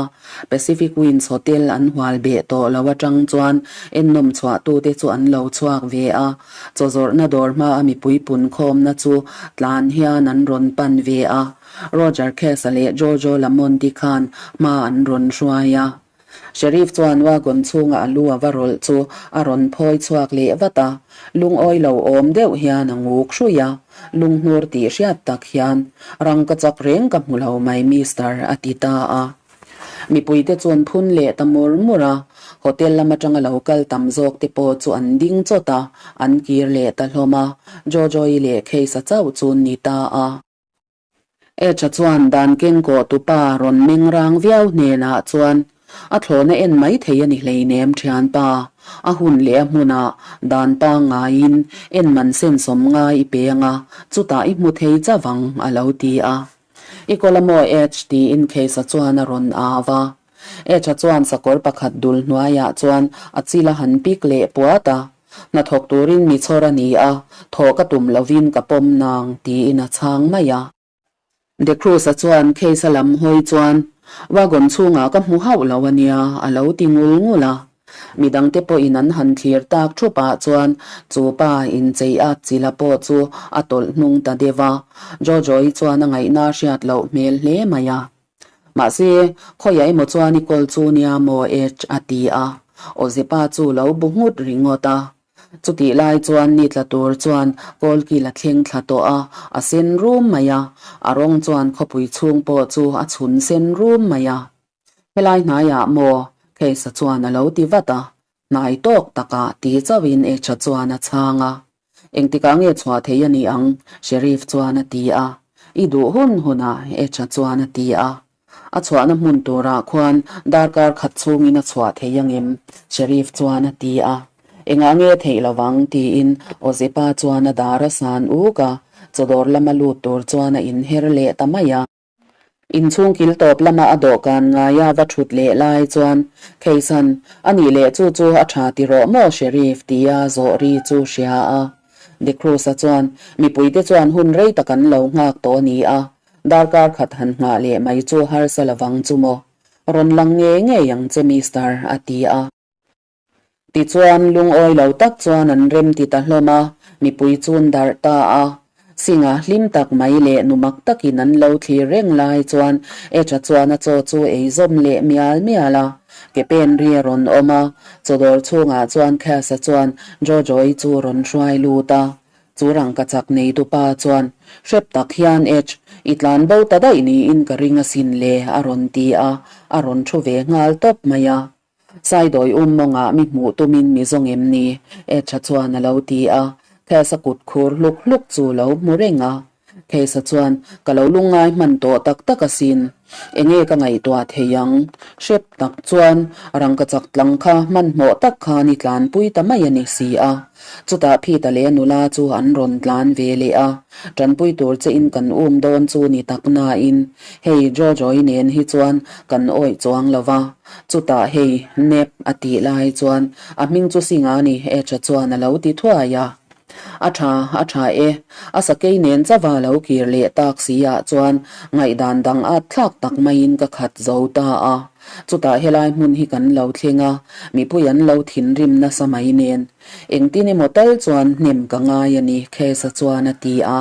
Pacific Winds Hotel an hual beh tawh lo atang chuan ennawm chhuahtute chu an lo chhuak ve a. Chaw zawrhna dawr hmaa mipui pun khawmna chu tlan hian an rawn pan ve a. Roger Case-a leh Jojo Lamonti khan hma an rawn hruai a. Sheriff chuan wagon chhunga a lu a va rawlh chu a rawn phawi chhuak leh vat a, lungawi lo awm deuh hian a nguk hruih a, lunghnur tih hriat tak hian, Rang ka chak reng ka hmu lo mai Mister a ti ta a. Mipuite chuan phun leh ta mur mur a, hotel lam atanga lo kal tam zawk te pawh chu an ding chawt a, an kir leh ta hlawm a, Jojo-i leh Case-a chauh chu ni ta a. Etha chuan dan keng kawh tupa rawn meng rang viau hnenah chuan a thlawhna en mai thei a ni hleinem thianpa, a hun leh a hmunah dan pangngaiin en man sensawm ngai i peng a, chutah i hmu thei chavang a lo ti a. I kawl a maw Etch tiin Kheisa chuan a rawn au a. Etha chuan sakawr pakhat dul hnuaiah chuan a chil a han pik leh puat a. Hnathawk turin mi chhawr a ni a, thawh ka tum lovin ka pawm nang, tiin a chhang mai a. De Cruz-a chuan case a lam hawi chuan, Wagon chhungah ka hmu hauh lo a nia, a lo ti ngul ngul a. Mi dangte pawhin an han thlir tak thupah chuan chu pa inchei at chila pawh chu a tawlh hnung ta deuh a. Jojo-i chuan a ngaihna hriat loh hmel hle mai a. Mahse, khawiah emaw chuan i kawl chu nia maw H a ti a, Awzepa chu lo bu nghut ringawt a. Chutih lai chuan ni tla tur chuan kawlkil a thleng thla tawh a, a sen rum mai a, a rawng chuan khawpui chhung pawh chu a chhun sen rum mai a. Helai hnaiah maw? Case-a chuan a lo ti vat a, hnai tawk takah ti chauhin H-a chuan a chhang a. Engtikah nge chhuah thei a ni ang? Sheriff chuan a ti a. I duh hun hunah, H-a chuan a ti a. A chhuahna hmun turah khuan darkar khat chhungin a chhuah thei angem? Sheriff chuan a ti a. Engah nge theih lovang? tiin Ozepa chuan a dar a san uk a, chawdawr lama lut tur chuan a inher leh ta mai a. Inchhung kil tawp lama a dawhkan ngaia va thut leh lai chuan Kheisan, A nih leh chu chu a tha ti rawh maw Sheriff? tia zawh ri chu hria a. De Cruz-a chuan, Mipuite chuan hun rei tak an lo nghak tawh a ni a, darkar khat han nghah leh mai chu harsa lovang chu maw? Rawn lang ngei ngei ang che Mister, a ti a. Tichuan, lungawi lo tak chuan an rem ti ta hlawm a, mipui chun darh ta a. Singha hlim tak mai leh nu mak takin an lo thlir reng lai chuan Etha chuan a chaw chu ei zawm leh mial mial a. Ke pen ri a rawn awm a, chawdawr chhungah chuan Cass-a chuan Jojo-i chu rawn hruai lut a. Chu rangkachak neitupa chuan, Hrep tak hian Etch, i tlan bo ta daih niin ka ring asin le, a rawn ti a, a rawn thu ve nghal tawp mai a. Saidawi um mawngah mi hmuh tumin mi zawng em ni? Etha chuan a lo ti a. Case-a kut khur hluk hluk chu lo hmu reng a. Case-a chuan, Ka lo lungngai hman tawh tak tak asin. Enge ka ngaihtuah thei ang? Hrep tak chuan rangkachak tlang kha hmanhmawh tak khan i tlanpui ta mai a ni si a. Chutah Phita leh nula chu an rawn tlan ve leh a, Tanpui tur che in kan um dawn chu ni tak nain hei Jojo-i nen hi chuan kan awih chuang lo va. Chutah hei Nep a tih lai chuan a hming chu Singa ni H-a chuan a lo ti thuai a. A tha, a tha e. A sakei nen chauha lo kir leh tak si ah chuan ngaihdan dang at thlak tak maiin ka khat zo ta a. Chutah helai hmun hi kan lo thleng a, mipui an lo thinrim nasa mai nen. Engtin emaw tal chuan hnem ka ngai a ni, Khesa chuan a ti a.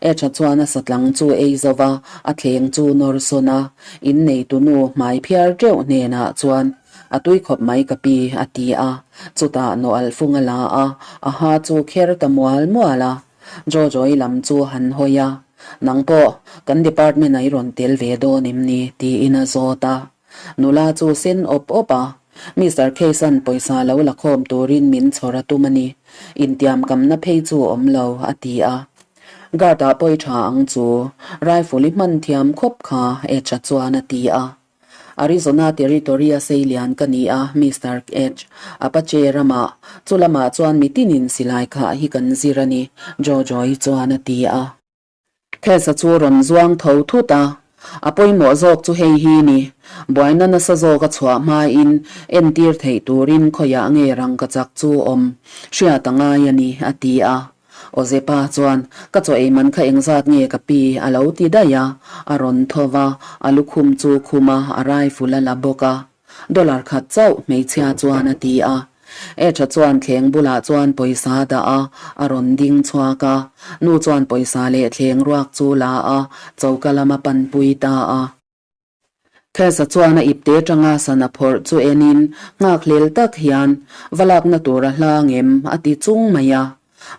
Etha chuan a satlang chu ei zo va, a thleng chu nawr sawn a, inneitu nu hmai phiar teuh hnenah chuan, A tui khawp mai ka pi, a ti a. Chutah nawh fung a la a, a ha chu kher ta mual mual a. Jojo-i lam chu han hawi a, Nang pawh kan department-ah i rawn tel ve dawn em ni? tiin a zawt a. Nula chu sen awp awp a, Mister Case-a'n pawisa lo la khawm turin min chhawr a tum a ni. Intiamkamna phei chu awm lo, a ti a. Guard-ah pawi tha ang chu, rifle i hman thiam khawp kha, H-a chuan a ti a. Arizona Territory-a seilian ka ni a, Mister H. Apache ramah, chu lamah chuan mitinin silai khah hi kan zir a ni, Jojo-i chuan a ti a. Case-a chu rawn zuang tho thut a, a pawimawh zawk chu hei hi ni, buaina nasa zawk a chhuah hmain entir theih turin khawiah nge rangkachak chu awm hriat a ngai a ni, a ti a. Awzepa chuan, Ka chaw ei man kha engzat nge ka pi? a lo ti daih a, a rawn tho va, a lukhum chu khum a, a rifle a la bawk a. Dollar khat chauh, hmeichhia chuan a ti a. Etha chuan thleng bulah chuan pawisa a dah a, a rawn ding chhuak a. Nu chuan pawisa leh thleng ruak chu la a, choka lama panpui ta a. Thesa chuan a ipte atanga sana phawrh chu enin nghakhlel tak hian, Va lakna tur a hla ngem? a ti chung mai a.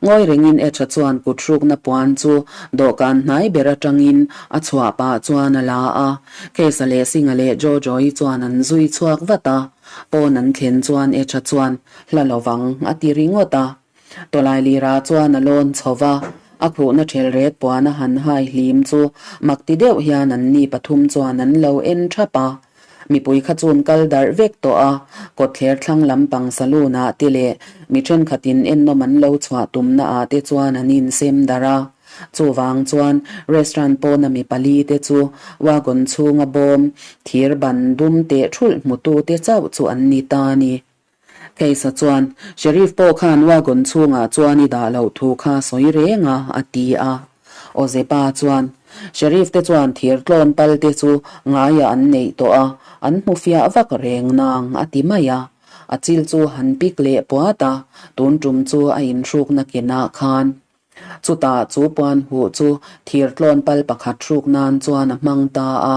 Ngawi rengin Etha chuan kut hrukna puan chu dawhkan hnai ber atangin a chhuah pah chuan a la a. Case-a leh Singa leh Jojo-i chuan an zui chhuak vat a. Pawn an thlen chuan Etha chuan, Hla lovang, a ti ringawt a. Tawlai lira chuan a lawn chho va, a khuhna ṭhel ret puan a han hai hlim chu mak ti deuh hian an ni pathum chuan an lo en ṭhap a. Mipui kha chun kal darh vek tawh a, kawtthler thlang lampang saloon ah te leh mi ṭhenkhatin ennawm an lo chhuah tumna ah te chuan an insem darh a. Chuvang chuan restaurant pawna mi pali te chu wagon chhunga bawm, thir ban dum teh ṭhulh hmutu te chauh chu an ni ta a ni. Case-a chuan, Sheriff pawh khan wagon chhungah chuan i dah loh thu kha sawi reng a, a ti a. Ozepa chuan, Sheriff te chuan thir tlawn pal te chu ngaiah an neih tawh a, an hmu fiah vak reng nang, a ti mai a. A chil chu han pik leh puat a, tun tum chu a inhrukna kenah khan Chutah chu puan huh chu thir tlawn pal pakhat hruk nan chuan a hmang ta a.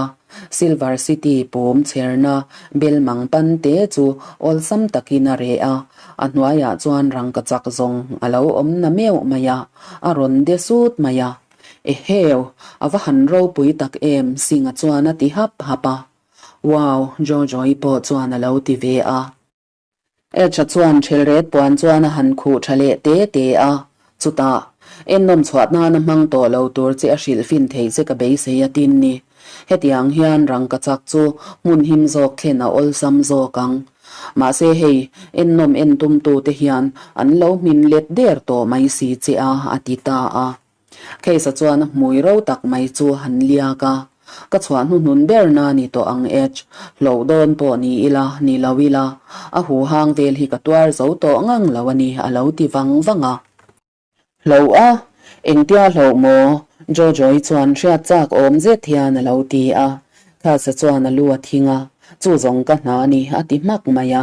Silver City pum chherna belmang pan te chu awlsam takin a reh a, a hnuaiah chuan rangkachak zawng a lo awm na meuh mai a, a rawn de sut mai a. Eheu! A va han ropui tak em! Singh-a chuan a ti hap hap a. Wow! Jojo-i pawh chuan a lo ti ve a. Etha chuan ṭhelret puan chuan a han khuh ṭha leh te te a, chutah, Ennawm chhuah nana hmang tawh lo tur che a hrilh fin theih che ka beisei a tin ni. Hetiang hian rangkachak chu hmun him zawk thlen a awlsam zawk ang. Mahse hei, ennawm en tumtute hian an lo hmin let der tawh mai si che a, a ti ta a. Case-a chuan a hmui ro tak mai chu han liak a, Ka chhuah hnuhnun ber na ni tawh ang Edge, hloh dawn pawh ni ila, ni lo ila, a huhang vel hi ka tuar zo tawh ngang lo a ni, a lo ti vang vang a. Hloh a? Engtia hloh maw? Jojo-i chuan hriat chak awm zet hian a lo ti a. Case-a chuan a lu a thing a, Chu zawng ka hna a ni, a ti hmak mai a.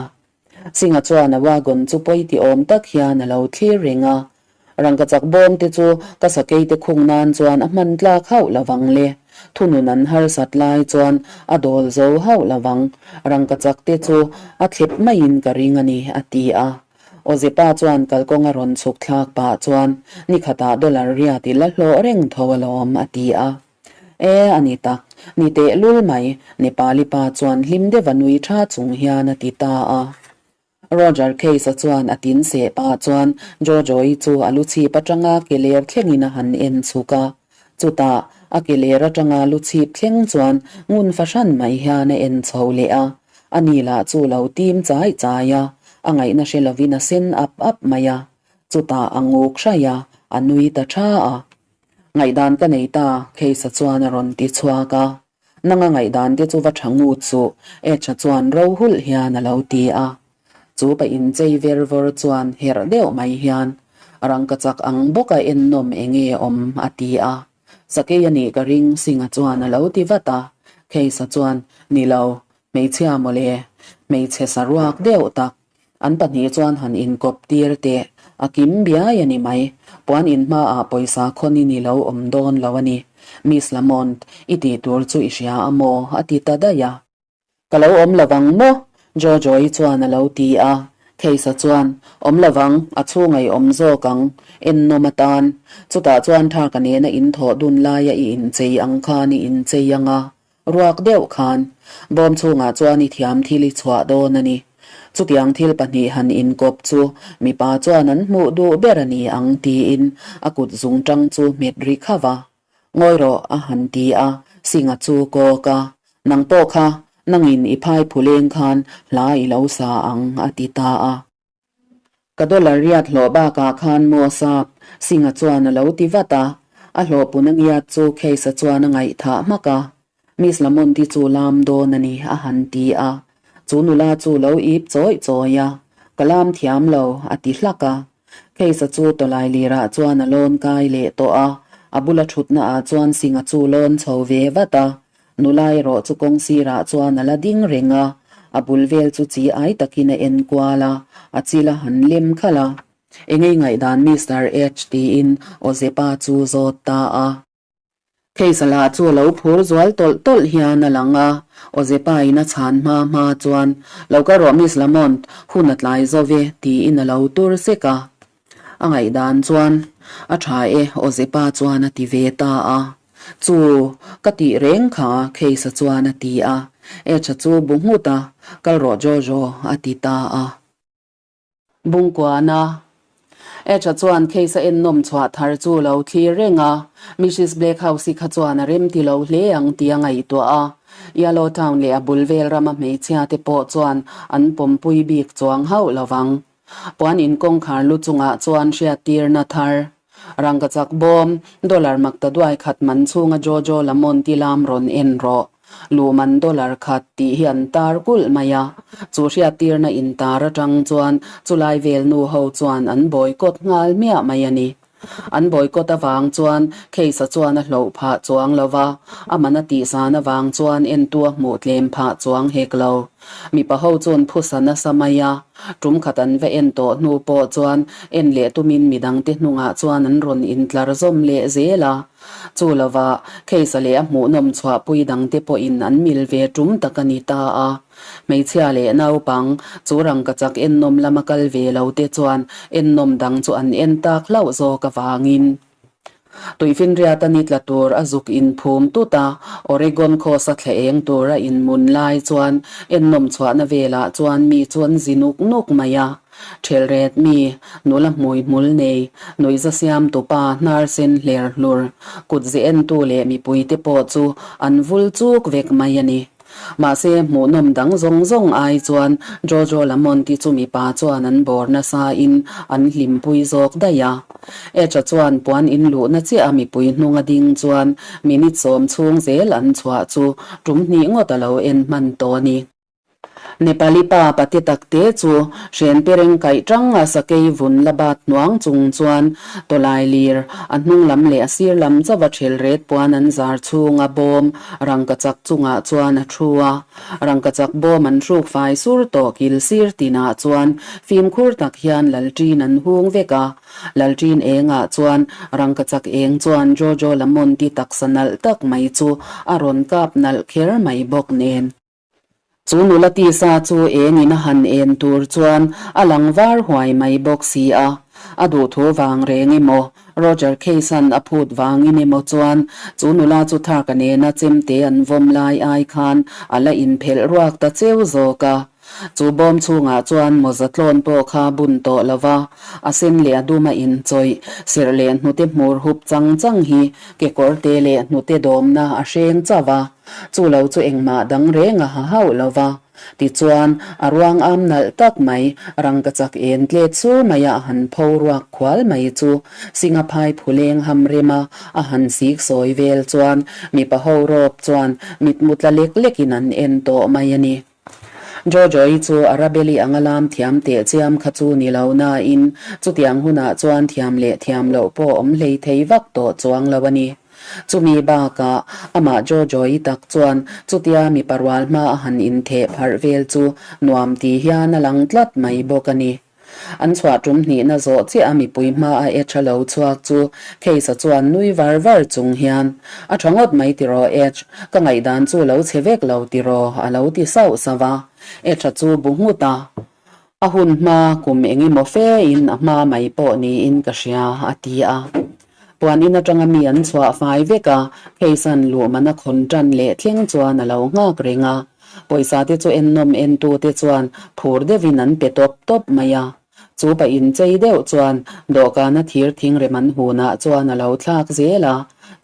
Singha chuan a wagon chu pawi ti awm tak hian a lo thlir reng a. Rangkachak bawm te chu ka sakei te khung nan chuan a hman tlak hauh lovang le. Thunun an harsat lai chuan a dawl zo hauh lovang. Rangkachak te chu a thlep maiin ka ring a ni, a ti a. Awzepa chuan kalkawng a rawn chhuk thlak pah chuan nikhatah dollar riat i la hlawh reng tho alawm, a ti a. E, a ni tak. Ni tehlul mai, Nepali pa chuan hlim deuha nui tha chung hian a ti ta a. Roger Case-a chuan a tin seh pah chuan Jojo-i chu a lu chhip atanga ke ler thlengin a han en chhuk a. Chutah, a ke ler atanga lu chhip thleng chuan ngun fahran mai hian a en chho leh a. Ani lah chu lo tim chai chai a, a ngaihna hre lovin a sen ap ap mai a. Chutah a nguk hraih a, a nui ta tha a. Ngaihdan ka nei ta, Case-a chuan a rawn ti chhuak a. Nanga ngaihdan te chu va tha ngut suh, Etcha chuan ro hulh hian a lo ti a. Chu pa inchei ver vawr chuan herh deuh mai hian, Rangka chak ang bawka ennawm enge awm? a ti a. Sakei a nih ka ring, Singa chuan a lo ti vat a. Kheisa chuan, Ni lo, hmeichhia mawle, hmeichhe saruak deuh tak. An pahnih chuan han inkawp tir teh, a kim biai a ni mai. Puan in hmaah pawisa khawnin i lo awm dawn lo a ni. Miss Lamont, i tih tur chu i hria a maw? a ti ta daih a. Ka lo awm lovang maw? Jojo-i chuan a lo ti a. Kheisa chuan, Awm lovang, a chhunga i awm zawk ang, ennawm atan. Chutah chuan Thaka nena in thawh dun laia i inchei ang khan i inchei ang a. Ruak deuh khan bawm chhungah chuan i thiam thil i chhuah dawn a ni. Chutiang thil pahnih han inkawp chu mipa chuan an hmuh duh ber a ni ang tiin a kut zungṭang chu hmet ri khauh a. Ngawi rawh a han ti a, Singa chu kawk a. Nang pawh kha nangin i phai phuleng khan hla i lo sa ang a ti ta a. Ka dollar riat hlawh bakah khan maw sap? Singa chuan a lo ti vat a. A hlawh pun a ngiat chu Case-a chuan a ngaihthah hmak a. Miss Lamont-i chu lam dawn a ni a han ti a. Chu nula chu lo ip chawih chawih a. Ka lam thiam lo a ti hlak a. Case-a chu tawlai lirah chuan a lawn kai leh tawh a. A bula thutna ah chuan Singa chu lawn chho ve vat a. Nula erawh chu kawng sirah chuan a la ding reng a, a bul vel chu chi ai takin a en kual a, a chil a han lem khalh a. Engei ngaihdan Mister H tiin Ozepa chu zawt ta a. Case lah chu a lo phur zual tawlh tawlh hian a lang a, Ozepa in a chhan hma hma chuan, Lo kal rawh Miss Lamont, hun a tlai zo ve tiin a lo tur sek a. A ngaihdan chuan, A tha e Ozepa chuan a ti ve ta a. Chu, ka tih reng kha Case-a chuan a ti a. H-a chu bu nghut a, Kal rawh Jojo, a ti ta a. Bungkuana. H-a chuan Case-a ennawm chhuah thar chu lo thlir reng a. Mrs Blackhouse-i kha chuan a remti lo hle ang tih a ngaihtuah a. Yellow Town leh a bul vel rama hmeichhia te pawh chuan an pawmpui bik chuang hauh lo vang. Puan in kawngkhar lu chungah chuan hriattirna thar. Rangkachak bawm, dollar makta duai khat man chhunga Jojo Lamont ti lam rawn en rawh. Luh man dollar khat tih hi an tar kulh mai a. Chu hriattirna intar atang chuan chulai vel nu ho chuan an boycott nghal miah mai a ni. An boycott avang chuan case-a chuan a hloh phah chuang lo va, a man a tihsan avang chuan entu a hmuh tlem phah chuang hek lo. Mipa ho chuan phusa nasa mai a, tum khat an va en tawh hnu pawh chuan en leh tumin midangte hnungah chuan an rawn intlar zawm leh zel a. Chu lova case-a leh a hmuhnawm chhuahpui dangte pawhin an mil ve tum tak a ni ta a. Hmeichhia leh naupang, chu rangkachak ennawm lama kal ve lo te chuan ennawm dang chu an en tak hlauh zawk avangin Tuifinriata ni tla tur a zuk inphum tut a, Oregon Coast a thle eng tur a inmun lai chuan ennawm chhuahna velah chuan mi chu an zi nuk nuk mai a. Ṭhelret mi, nula hmui hmul nei, nuihza siamtupa hnar sen hler hlur, kutze entu leh mipuite pawh chu an vul chuk vek mai a ni. Mahse, hmuhnawm dang zawng zawng ai chuan Jojo Lamont-i chu mipa chuan an bawr nasa in an hlimpui zawk daih a. H-a chuan puan in luhna chiah a mipui hnung a ding chuan minute sawm chhung zel an chhuah chu tum hnih ngawt a lo en hman tawh a ni. Nepali pa pate takte chu hren pereng kaih tang a sakei vun la bat hnuang chung chuan tawlai lir a hnung lam leh a sir lam chauh a thel ret puan an zar chhunga bawm rangkachak chungah chuan a thu a. Rangkachak bawm an hruk fai sur tawh kil sir tinah chuan fimkhur tak hian lalṭin an hung vek a. Lalṭin engah chuan rangkachak eng chuan Jojo Lamonti taksa nalh tak mai chu a rawn kap nalh kher mai bawk nen. Chu nula tisa chu engin a han en tur chuan a lang var huai mai bawk si a. A duhthu vang reng emaw, Roger Case-a'n a phut vangin emaw chuan chu nula chu Thaka nena chemte an vawm lai ai khan a la inphelh ruak ta cheu zawk a. Chu bawm chhungah chuan mawza tlawn pawh kha bun tawh lo va, a sen leh a dum a inchawih, serh leh hnute hmur hup chang chang hi kekawr te leh hnute dawmna a hreng chauh a, chu lo chu engmah dang reng a ha hauh lo va. Tichuan, a ruang am nalh tak mai, rangkachak en tlet sur maia a han pho ruak khual mai chu Singaphai phuleng ham rema a han sik sawi vel chuan mipa ho rawp chuan mitmu tla lek lekin an en tawh mai a ni. Jojo-i chu Arabeli anga lam thiam teh chiam kha chu ni lo nain chutiang hunah chuan thiam leh thiam loh pawh awm hlei thei vak tawh chuang lo a ni. Chumi bakah amah Jojo-i tak chuan chutia mipa rual hma a han intheh pharh vel chu nuam ti hian a lang tlat mai bawk a ni. An chhuah tum hnihna zawh chiah a mipui hma a Edge a lo chhuak chu Case-a chuan nui var var chung hian, A tha ngawt mai tiraw Edge, ka ngaihdan chu lo chhe vek lo tiraw a lo ti sauh sauh a. Edge-a chu bu nghut a, A hun hma kum eng emaw fe in a hma mai pawh niin ka hria a ti a. Puan in atanga mi an chhuah fai vek a, Case-a'n luhman a khawn tan leh thleng chuan a lo nghak reng a. Pawisa te chu ennawm entu te chuan phur deuhin an pe tawp tawp mai a. Chu pa inchei deuh chuan dawhkana thir thingrem an hunah chuan a lo thlak zel a,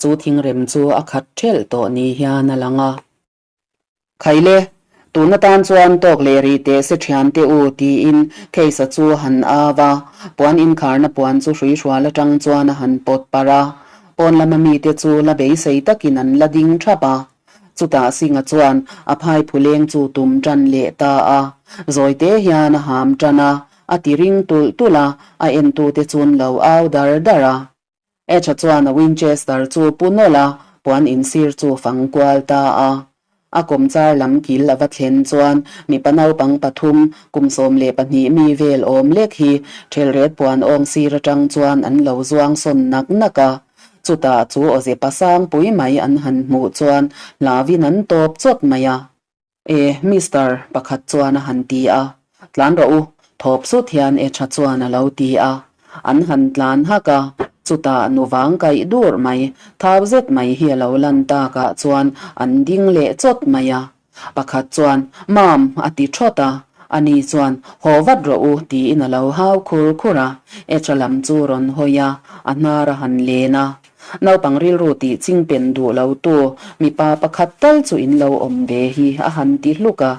chu thingrem chu a khat ṭhelh tawh ni hian a lang a. Khaile, tun atan chuan tawk leh rih teh se ṭhian teh u tiin Case-a chu a han au a, puan inkharna puan chu hruihrual aṭang chuan a han pawt parh a. Pawn lama mite chu la beisei takin an la ding ṭhap a. Chutah Singa chuan a phai phuleng chu tum ṭan leh ta a, zawite hian a ham ṭan a, a ti ring tulh tulh a, a entute chuan lo au dar dar a. Etha chuan a Winchester chu pu nawlh a, puan insir chu fang kual ta a. A kawmchar lam kil a va thlen chuan mipa naupang pathum, kum 12 mi vel awm lek hi ṭhelret puan awng sir aṭang chuan an lo zuang sawn nak nak a. Chutah chu awze pasangpui mai an han hmuh chuan hlauin an tawp chawt mai a. E, Mister, pakhat chuan a han ti a. Tlan rawh u, thawp sut hian Etha chuan a lo ti a. An han tlan hak a, chutah nu vang kaih dur mai, thau zet mai hi a lo lan takah chuan an ding leh chawt mai a. Pakhat chuan, Mam, a ti thawt a. Ani chuan, Haw vat rawh u, tiin a lo hau khur khur a. Etha lam chu rawn hawi a, a hnar a han len a. Naupang rilru tih ching pen duh lo tu, mipa pakhat tal chu in lo awm ve hi, a han ti hluk a.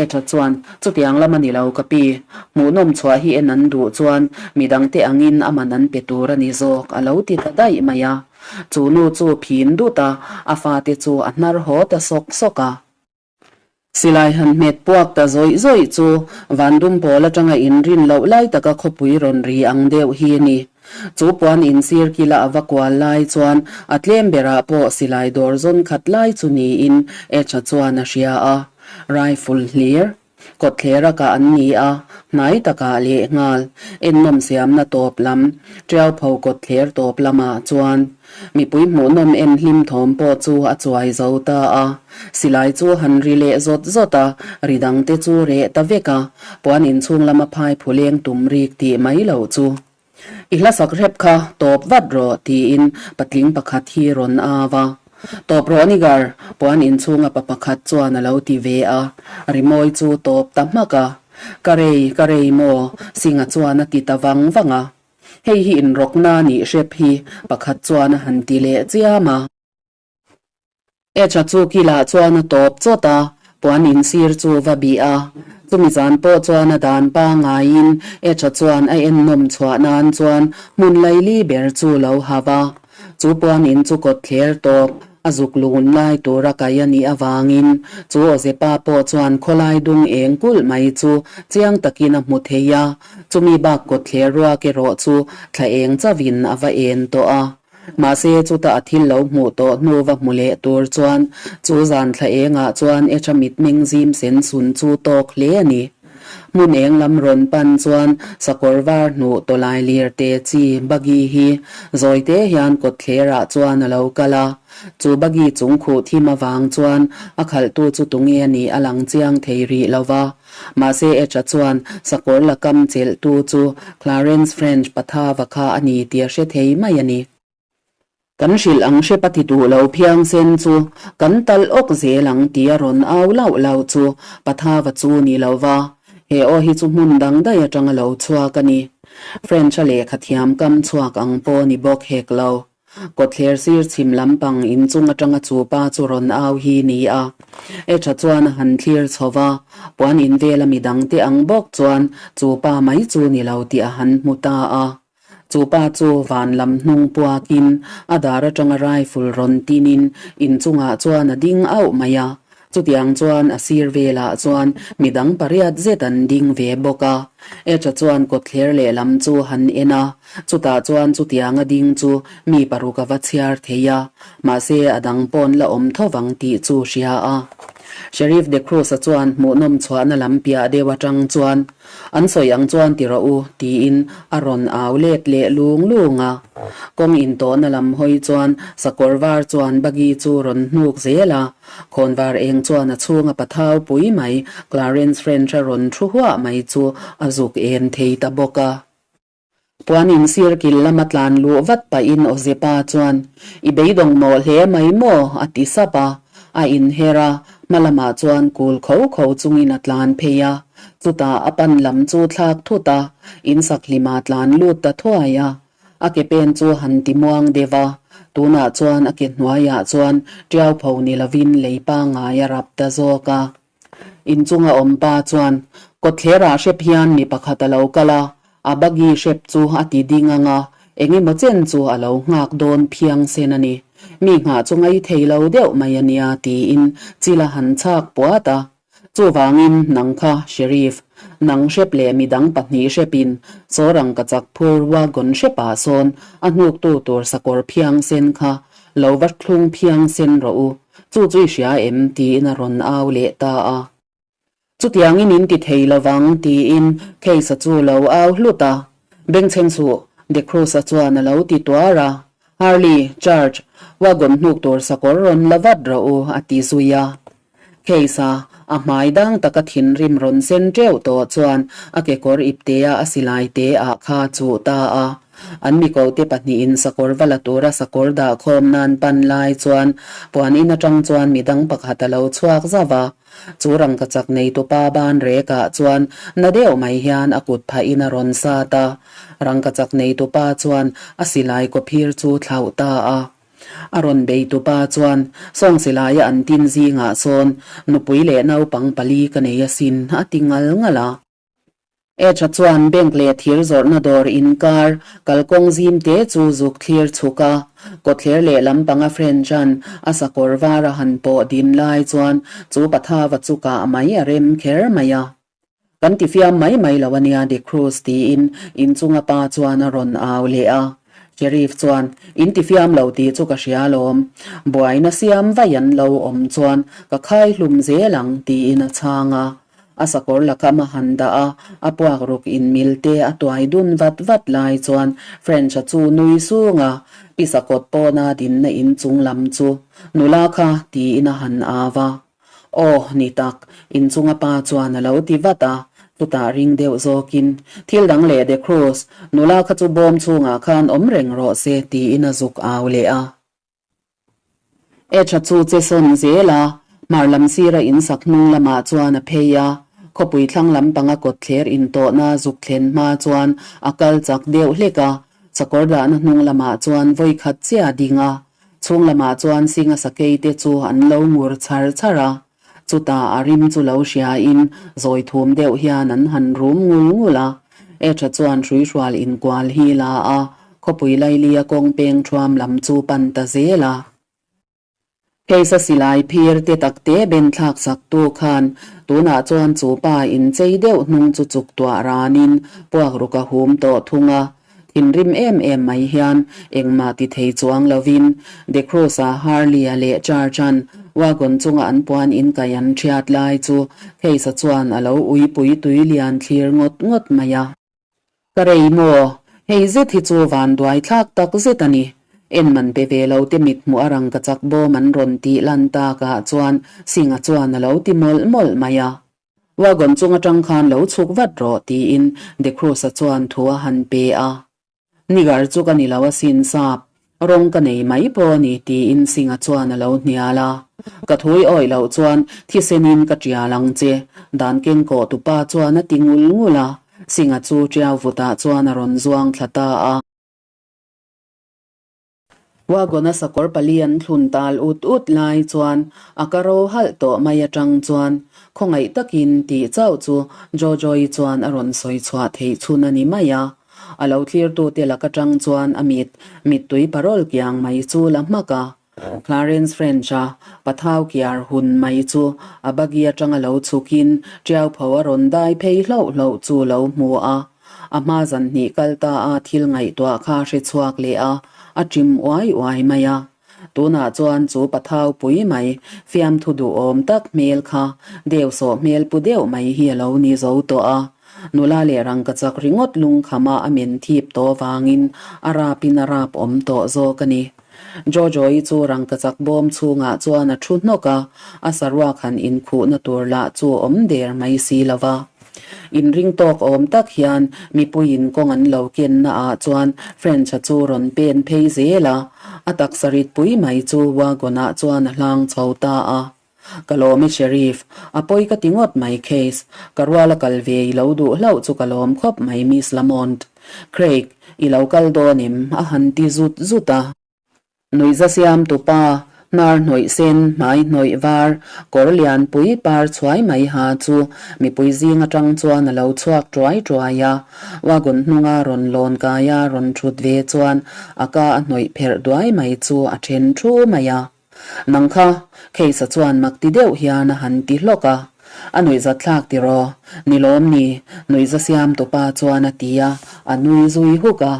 Etha chuan, Chutiang lam a ni lo ka pi. Hmuhnawm chhuah hi en an duh chuan midangte angin a man an pe tur a ni zawk, a lo ti ta daih mai a. Chu nu chu phin dut a, a fate chu a hnar haw ta sawk sawk a. Silai han hmet puak ta zawih zawih chu Vandum pawl atanga inrin loh lai taka khawpui rawn ri ang deuh hi a ni. Chu puan insir kila a va kual lai chuan a tlem berah pawh silai dawr zawn khat lai chu niin Etha chuan a hria a. Rifle hlir. Kawtthler a kah an ni a, hnai takah lehnghal ennawm siamna tawp lam, Tiaupho kawtthler tawp lamah chuan mipui hmuhnawm en hlim thawm pawh chu a chuai zo ta a. Silai chu han ri leh zawt zawt a, ri dangte chu reh ta vek a, puan inchhung lama phai phuleng tum rik tih mai loh chu. I hlasak rep kha tawp vat rawh tiin patling pakhat hi rawn au a. Tawp rawh Nigar, puan inchhunga pa pakhat chuan a lo ti ve a. Rimawi chu tawp ta hmak a. Ka rei, ka rei maw? Singa chuan a ti ta vang vang a. Hei hi inrawkna nih hrep hi pakhat chuan a han ti leh chiam a. Etha chu kilah chuan a tawp chawt a, puan insir chu va bih a. Chumi zan pawh chuan a dan pangaiin Etha chuan a ennawm chhuah nan chuan hmun laili ber chu lo ha va. Chu puan in chu kawtthler tawp a zuk lun lai tura kai a nih avangin chu Awzepa pawh chuan khawlai dung eng kulh mai chu chiang takin a hmu thei a. Chumi bak kawtthler ruak erawh chu thla eng chauhin a va en tawh a. Mahse, chuta a thil lo hmuh tawh hnu va hmu leh tur chuan chu zan thla engah chuan Etha mitmeng zim sen sun chu tawk hle a ni. Hmun eng lam rawn pan chuan sakawr var hnuh tawlai lir te chi buggy hi zawite hian kawtthlerah chuan a lo kal a. Chu buggy chung khuh thim avang chuan a khalhtu chu tunge a nih a lang chiang thei rih lo va. Mahse Etha chuan sakawr la kam chelhtu chu Clarence French Pathava kha a ni tih a hre thei mai a ni. Kan hrilh ang hrep a ti duh lo phiangsen chu kan tal awk zel ang tia rawn au lauh lauh chu Pathava chu ni lo va, he aw hi chu hmun dang daih atanga lo chhuak a ni. French-a lehkha thiam kam chhuak ang pawh ni bawk hek lo. Kawtthler sir chhim lampang inchung atanga chu pa chu rawn au hi ni a. Etha chuan a han thlir chho va, puan in vela midangte ang bawk chuan chu pa mai chu ni lo tih a han hmu ta a. Chu pa chu van lam hnung puakin a dar atanga rifle rawn tinin inchungah chuan a ding auh mai a. Chutiang chuan a sir velah chuan midang pariat zet an ding ve bawk a. Etha chuan kawtthler lehlam chu han en a, chutah chuan chutianga ding chu mi paruk a va chhiar thei a, mahse a dang pawn la awm tho vang tih chu hria a. Sheriff De Cruz-a chuan hmuhnawm chhuahna lam piah deuh atang chuan An sawi ang chuan ti rawh u, tiin a rawn au let leh lung lung a. Kawng intawhna lam hawi chuan sakawr var chuan buggy chu rawn hnuk zel a. Khawnvar eng chuan a chhunga pathau pui mai Clarence French-a rawn thu huah mai chu a zuk en thei ta bawk a. Puan in sir kil lama tlan luh vat pahin Awzepa chuan, I beidawng mawh hle mai maw? a ti sap a. A inher a, hma lamah chuan kul kho kho chungin a tlan phei a. Chutah a pan lam chu thlak thut a, insak hlima tlan lut ta thuai a. A ke pen chu han ti muang deuh a, tunah chuan a ke hnuaiah chuan tiau pho ni lovin lei pangngai a rap ta zawk a. Inchunga awm pa chuan kawtthlerah hrep hian mi pakhat a lo kal a, a buggy hrep chu a ti ding ang a, eng emaw chen chu a lo nghak dawn phiang sen a ni. Mi nghah chu ngai thei lo deuh mai a nia tiin chil a han chhak puat a. Chuvangin nang kha Sheriff, nang hrep leh midang pahnih hrepin saw rangkachak phur wagon hrepah sawn a hnuktu tur sakawr phiang sen kha lo va thlung phiang sen rawh u. Chu chu i hria em? tiin a rawn au leh ta a. Chutiangin in ti thei lovang tiin Case-a chu lo au hlut a. Bengchheng suh, De Cruz-a chuan a lo ti tuar a. Harley, Charge, wagon hnuk tur sakawr rawn la vat rawh u, a ti zui a. Case-a a hmai dang taka thinrim rawn sen teuh tawh chuan a kekawr iptea a silai te ah kha chuh ta a. An mikote pahnihin sakawr va la tura sakawr dah khawm nan pan lai chuan puan in atang chuan midang pakhat a lo chhuak zauh a. Chu rangkachak neitupa ban rekah chuan na deuh mai hian a kut phahin a rawn sat a. Rangkachak neitupa chuan a silai kawphir chu thlauh ta a. A rawn beitupa chuan sawng silaia an tin zingah sawn nupui leh naupang pali ka nei asin a ti ngal ngal a. Etha chuan bank leh thir zawrhna dawr inkar kalkawng zim te chu zuk thlir chhuk a, kawtthler leh lampanga French-a'n a sakawr var a han pawh din lai chuan chu pathava chu kah mai a rem kher mai a. Kan ti fiam mai mai lo a nia De Cruz tiin inchunga pa chuan a rawn au leh a. Sheriff chuan, In ti fiam lo tih chu ka hria alawm. Buaina siam vaih an lo awm chuan ka khai hlum zel ang tiin a chhang a. A sakawr lakam a han dah a, a puak ruk in mil te a tuai dun vat vat lai chuan French-a chu nui sung a, pi sakawt pawna dinna in chung lam chu nula kha tiin a han au a. Aw, ni tak, inchunga pa chuan a lo ti vat a, chutah ring deuh zawkin, Thil dang leh De Cruz, nula kha chu bawm chhungah khan awm reng rawh se tiin a zuk au leh a. E tha chu che sawn zel a, hmar lam sira in sak hnung lamah chuan a phei a, khawpui thlang lampanga kawtthler intawhna zuk thlen hma chuan a kal chak deuh hlek a, sakawr dahna hnung lamah chuan vawi khat chiah a ding a, chhung lamah chuan singa sakei te chu an lo ngur char char a, chutah a rim chu lo hriain zawi thum deuh hian an han rum ngul ngul a, e tha chuan hruihrual inkual hi la a, Khawpui Lailia kawng peng thuam lam chu pan ta zel a. Keisa silai phir te tak te ben thlak sak tu khan tunah chuan chu pa inchei deuh hnung chu chuk tuah ranin puak ruk a hum tawh thung a. Thinrim em em mai hian engmah ti thei chuang lovin De Cruz-a Harley-a leh Charge-a'n wagon chunga an puan inkai an thiat lai chu Keisa chuan a lo uipui tui lian thlir ngawt ngawt mai a. Ka rei maw? Hei zet hi chu van duai thlak tak zet a ni. En man pe ve lo te mit hmuh a rangkachak bawm an rawn tih lan tak ah chuan Singh-a chuan a lo ti mawlh mawlh mai a. Wagon chung atang khan lo chhuk vat rawh tiin De Cruz-a chuan thu a han pe a. Nigar chu ka ni lo asin sap. Rawng ka nei mai pawh a ni tiin Singh-a chuan a lo hnial a. Ka thui awih loh chuan thisenin ka tial ang che, dan keng kawh tupa chuan a ti ngul ngul a. Singh-a chu tiau vutah chuan a rawn zuang thla ta a. Wagon-a sakawr pali an thlun tal ut ut lai chuan a ka ro halh tawh mai atang chuan khawngaih takin tih chauh chu Jojo-i chuan a rawn sawi chhuah theih chhun a ni mai a. A lo thlirtute lak atang chuan a mit mittui parawl kiang mai chu la hmak a. Clarence French-a pathau kiar hun mai chu a buggy atanga lo chhukin tiau pho a rawn dai phei hlauh hlauh chu lo hmu a. A hma zan hnih kal ta a thil ngaihtuah kha hre chhuak leh a, a ṭim uai uai mai a. Tunah chuan chu pathau pui mai, fiamthu duhawm tak hmel kha deusawh hmel pu deuh mai hi a lo ni zo tawh a. Nula leh rangkachak ringawt lungkhama a men thip tawh vangin a rapin a rap awm tawh zawk a ni. Jojo-i chu rangkachak bawm chhungah chuan a thu hnawk a, a saruak han inkhuhna tur lah chu awm der mai si lo va. Inring tawk awm tak hian mipuiin kawng an lo kenna ah chuan French-a chu rawn pen phei zel a, a taksa ritpui mai chu wagon ah chuan a hlang chho ta a. Ka lawm e Sheriff, a pawi ka ti ngawt mai Case, ka rual a kal ve i lo duh hlauh chu ka lawm khawp mai Miss Lamont. Craig, i lo kal dawn em? a han ti zut zut a. Nuihza siam tupa, hnar hnawih sen, hmai hnawih var, kawr lian pui par chhuai mai ha chu mipui zing atang chuan a lo chhuak tuai tuai a. Wagon hnunga rawn lawn kaia rawn thut ve chuan a ka a hnawih pherh duai mai chu a then thu mai a. Nang kha, Kheisa chuan mak ti deuh hian a han ti hlawk a. A nuihzat thlak tiraw? Ni lawm ni, nuihza siam tupa chuan a ti a, a nui zui huk a.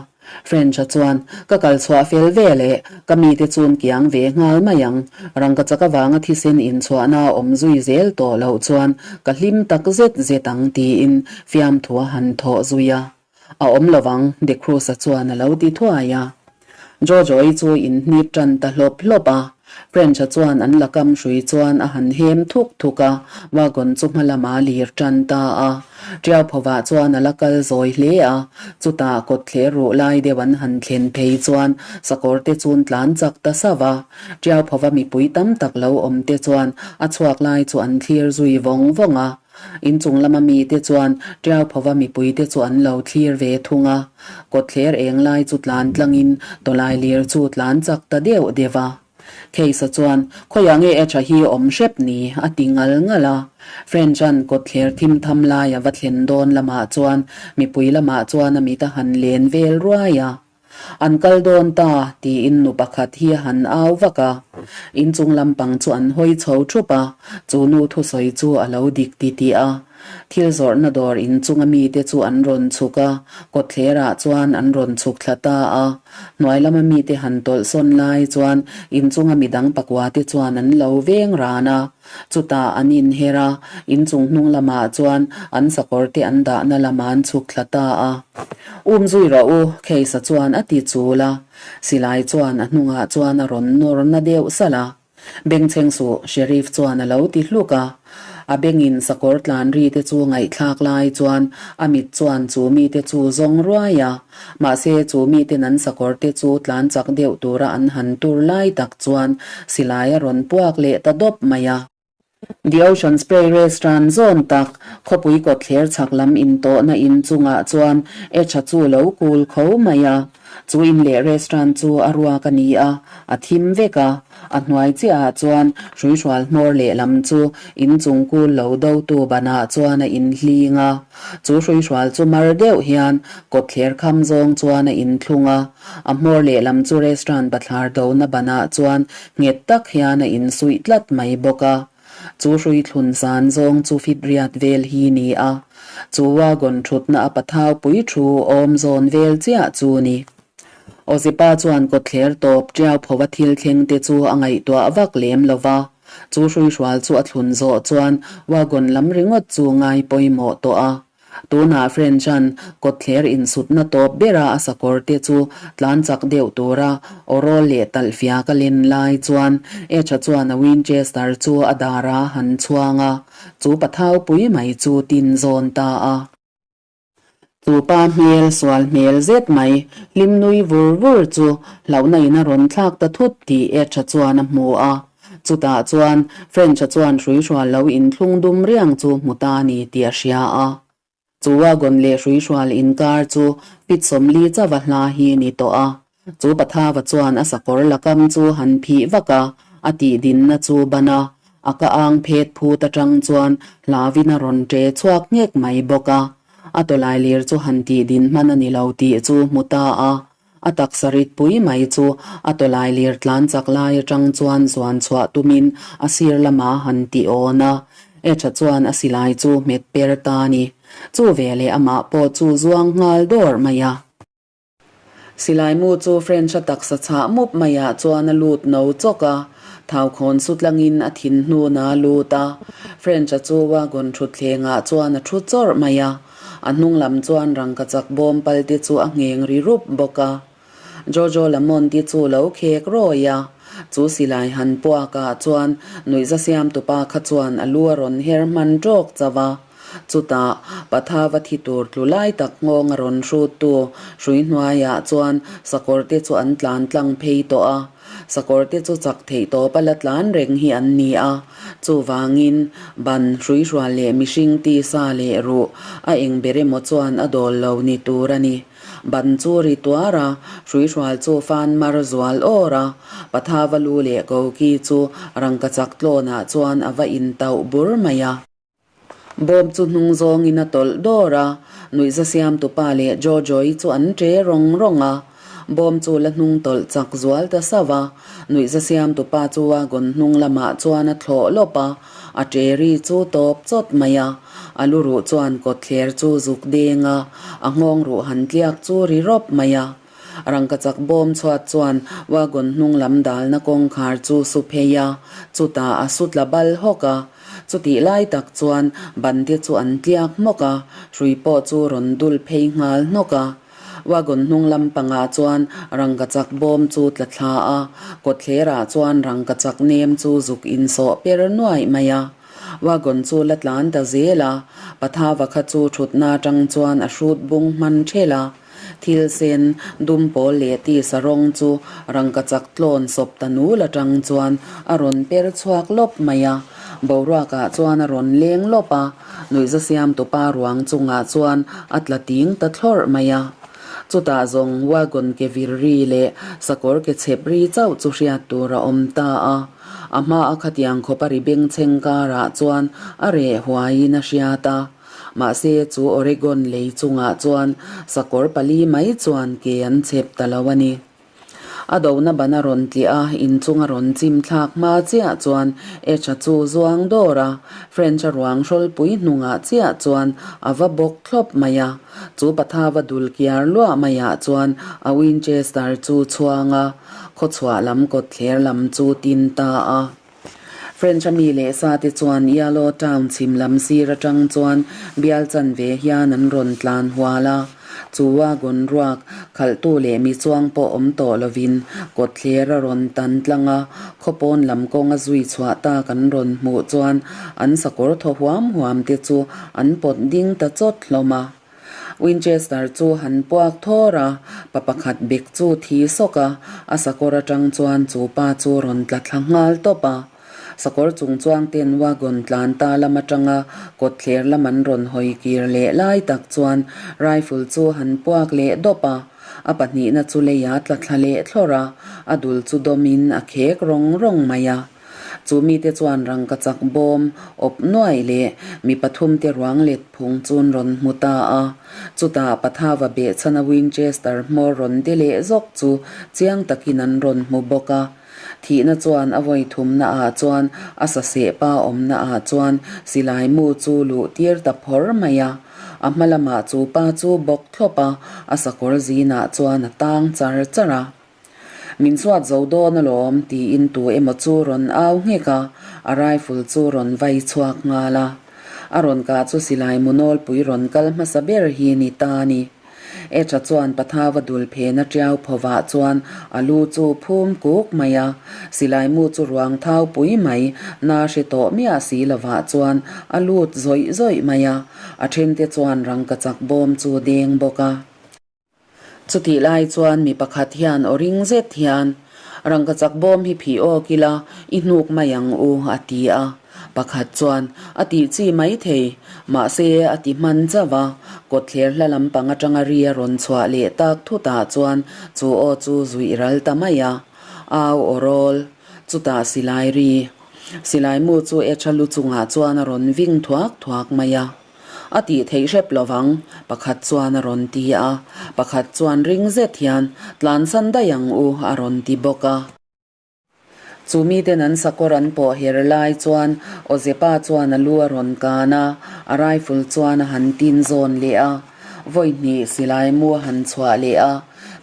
French-a chuan, Ka kal chhuah fel ve leh, ka mite chun kiang ve nghal mai ang. Rangkachak avanga thisen inchhuahna a awm zui zel tawh loh chuan ka hlim tak zet zet ang tiin fiamthu a han thawh zui a. A awm lo vang, De Cruz-a chuan a lo ti thuai a. Jojo-i chu inhnip tan ta hlawp hlawp a. French-a chuan an la kam hrui chuan a han hem thuk thuk a, wagon chu hma lamah a lir tan ta a. Tiauphovah chuan a la kal zawi hle a, chutah kawtthler ruh lai deuh an han thlen phei chuan sakawr te chun tlan chak ta sauh a. Tiauphova mipui tam tak lo awm te chuan a chhuak lai chu an thlir zui vawng vawng a. Inchung lama mite chuan Tiauphova mipuite chu an lo thlir ve thung a, kawtthler eng lai chu tlan tlangin tawlai lir chu tlan chak ta deuh deuh a. Kheisa chuan, Khawiah nge Etha hi awm hrep ni? a ti ngal ngal a. French-a'n kawtthler thim tham lai a va thlen dawn lamah chuan mipui lamah chuan a mit a han len vel ruai a. An kal dawn ta, tiin nu pakhat hi a han au vak a. Inchung lampang chu an hawi chho thup a, chu nu thusawi chu a lo dik ti tih a. Thil zawrhna dawr inchunga mite chu an rawn chhuk a, kawtthlerah chuan an rawn chhuk thla ta a. Hnuai lama mite han tawlh sawn lai chuan inchunga midang pakuate chuan an lo veng ran a. Chutah an inher a, inchung hnung lamah chuan an sakawr te an dahna lamah an chhuk thla ta a. Um zui rawh u, Kheisa chuan a ti chul a. Silai chuan a hnungah chuan a rawn nawr na deuh salh a. Bengchheng suh, Sheriff chuan a lo ti hluk a. A bengin sakawr tlan ri te chu ngaihthlak lai chuan a mit chuan chu mite chu zawng ruai a. Mahse, chu miten an sakawr te chu tlan chak deuh tura an han tur lai tak chuan silai a rawn puak leh ta dawp mai a. The Ocean Spray Restaurant zawn tak, khawpui kawtthler chhak lam intawhna in chungah chuan Etha chu lo kul kho mai a. Chu in leh restaurant chu a ruak a ni a, a thim vek a. A hnuai chiahah chuan hruihrual hmawr lehlam chu inchung kul lo dotu banah chuan a inhling a. Chu hruihrual chu mar deuh hian kawtthler kham zawng chuan a inthlung a, a hmawr lehlam chu restaurant bathlar dona banah chuan nghet tak hian a insuih tlat mai bawk a. Chu hruithlun zan zawng chu fit riat vel hi ni a, chu wagon thutna a pathau pui thu awm zawn vel chiah chu ni. Awzipa chuan kawtthler tawp tiau phova thil thleng te chu a ngaihtuah vak lem lo va, chu hruihrual chu a thlun zawh chuan wagon lam ringawt chu ngai pawimawh tawh a. Tunah French-a'n kawtthler insutna tawp bera a sakawr te chu tlan chak deuh tura awrawl leh talh fiak a len lai chuan Etha chuan a Winchester chu a darah a han chhuang a, chu pathau pui mai chu tin zawn ta a. Chu pa hmel sual hmel zet mai hlim nui vur vur chu hlauhna in a rawn thlak ta thut tih Edge-a chuan a hmu a. Chutah chuan French-a chuan hruihrual lo inthlung dum riang chu hmu ta a ni tih a hria a. Chu wagon leh hruihrual inkar chu feet 40 chauha hla hi a ni tawh a. Chu Pathava chuan a sakawr lakam chu han phih vak a, a tihdinna chu ban a, a ka ang phet phut atang chuan hlauin a rawn ṭe chhuak nghek mai bawk a. A tawlailir chu han tihdin hman a ni lo tih chu hmu ta a. A taksa rit pui mai chu a tawlailir tlan chak lai atang chuan zuan chhuah tumin a sir lamah han ti awn a. Etha chuan a silai chu hmet per ta a ni. Chu veleh amah pawh chu zuang nghal dawr mai a. Silai mu chu French-a taksa chhah mup maiah chuan a lut no chawk a, thau khawn su tlangin a thin hnuna a lut a. French-a chu wagon thutthlengah chuan a thu chawrh mai a, a hnung lam chuan rangkachak bawm pal te chu a ngheng ri rup bawk a. Jojo Lamont-i chu lo khek rawi a, chu silai han puakah chuan nuihza siamtupa kha chuan a lu a rawn her hman tawk chauh a. Chutah, Pathava thi tur tlu lai tak nghawng a rawn hruttu hrui hnuaiah chuan sakawr te chu an tlan tlang phei tawh a. Sakawr te chu chak theih tawp a la tlan reng hi an ni a. Chuvangin, ban hrui hrual leh mihring tisa leh ruh a eng ber emaw chuan a dawl lo ni tur a ni. Ban chu ri tuar a, hrui hrual chu fan mar zual awr a. Pathava lu leh koki chu rangkachak tlawnah chuan a va intauh bur mai a. Bawm chu hnung zawngin a tawlh dawr a, nuihza siamtupa leh Jojo-i chu an ṭe rawng rawng a. Bawm chu la hnung tawlh chak zual ta sauh a, nuihza siamtupa chu wagon hnung lamah chuan a thlawh lawp a, a ṭe ri chu tawp chawt mai a. A lu ruh chuan kawtthler chu zuk deng a, a nghawng ruh han tliak chu ri rawp mai a. Rangkachak bawm chhuat chuan wagon hnung lam dalna kawngkhar chu su phei a, chutah a su tla bal hawk a. Chutih lai tak chuan ban te chu an tliak hmawk a, hrui pawh chu rawn dul phei nghal hnawk a. Wagon hnung lam pangah chuan rangkachak bawm chu tla thla a, kawtthlerah chuan rangkachak nem chu zuk insawh per nuaih mai a. Wagon chu la tlan ta zel a, Pathava kha chu thutna atang chuan a hrut bung hman ṭhelh a. Thil sen, dum pawl leh tisa rawng chu rangkachak tlawn sawp ta nul atang chuan a rawn per chhuak lawp mai a. Boruakah chuan a rawn leng lawp a, nuihza siamtupa ruang chungah chuan a tla ting ta thlawrh mai a. Chutah zawng wagon ke vir ri leh sakawr ke chhep ri chauh chu hriat tur a awm ta a. A hma a khatiang khawpa ri bengchheng karah chuan a reh huaiin a hriat a. Mahse, chu Oregon lei chungah chuan sakawr pali mai chuan ke an chhep ta lo a ni. A dona ban a rawn tliah a, inchung a rawn chim thlak hma chiah chuan Etch-a chu zuang dawr a, French-a ruang hrawlpui hnungah chiah chuan a va bawk thlawp mai a. Chu Pathava dul kiar luah maiah chuan a Winchester chu chhuang a, khawchhuah lam kawtthler lam chu tin ta a. French a mi leh sa te chuan Yalo Town chhim lam sir atang chuan bial chanve hian an rawn tlan hual a. Chu wagon ruak khalhtu leh mi chuang pawh awm tawh lovin kawtthler a rawn tan tlang a, khawpawn lam kawnga zui chhuah tak an rawn hmuh chuan an sakawr thaw huam huam te chu an pawt ding ta chawt hlawm a. Winchester chu han puak thawr a, pa pakhat bek chu thi sawk a, a sakawr atang chuan chu pa chu rawn tla thla nghal tawp a. Sakawr chung chuang ten wagon tlan ta lam atanga kawtthler lam an rawn hawi kir leh lai tak chuan rifle chu han puak leh dawp a, a pahnihna chu leia tla thla leh thlawrh a, a dul chu dawmin a khek rawng rawng mai a. Chu mite chuan rangkachak bawm awp nuaih leh mi pathumte ruang let phung chun rawn hmu ta a. Chutah Pathava behchhana Winchester hmawr rawn de leh zawk chu chiang takin an rawn hmu bawk a. Thihna chuan a vawi thumna ah chuan a saseh pa awmna ah chuan silai mu chu luh tir ta phawr mai a. A hma lamah chu pa chu bawk thlawp a, a sakawr zinah chuan a tang char char a. Min chhuat zo dawn alawm tiin tu emaw chu rawn au nghek a, a rifle chu rawn vai chhuak nghal a. A rawn kah chu silai mu nawlpui rawn kal hmasa ber hi ni ta a ni. Echa chuan Pathava dul phena tiau phovah chuan a lu chu phum kuk mai a, silai mu chu ruang thau pui mai na hre tawh miah si lovah chuan a lut zawih zawih mai a, a thente chuan rangkachak bawm chu deng bawk a. Chutih lai chuan mi pakhat hian aw ring zet hian, Rangkachak bawm hi phih awk ila, i hnuk mai ang u, a ti a. Pakhat chuan, A tih chi mai thei, mahse a ti hman chauh a. Kawtthler hla lampang atanga ri a rawn chhuah leh tak thutah chuan chu aw chu zuih ral ta mai a. Au aw rawl, chutah silai ri. Silai mu chu Echa lu chungah chuan a rawn ving thuak thuak mai a. A tih theih hrep lo vang, pakhat chuan a rawn ti a, pakhat chuan ring zet hian, Tlansan daih ang u, a rawn ti bawk a. Chu miten an sakawr an pawh her lai chuan Ozepa chuan a lu a rawn kan a, a rifle chuan a han tin zawn leh a, vawi hnih silai mu a han chhuah leh a,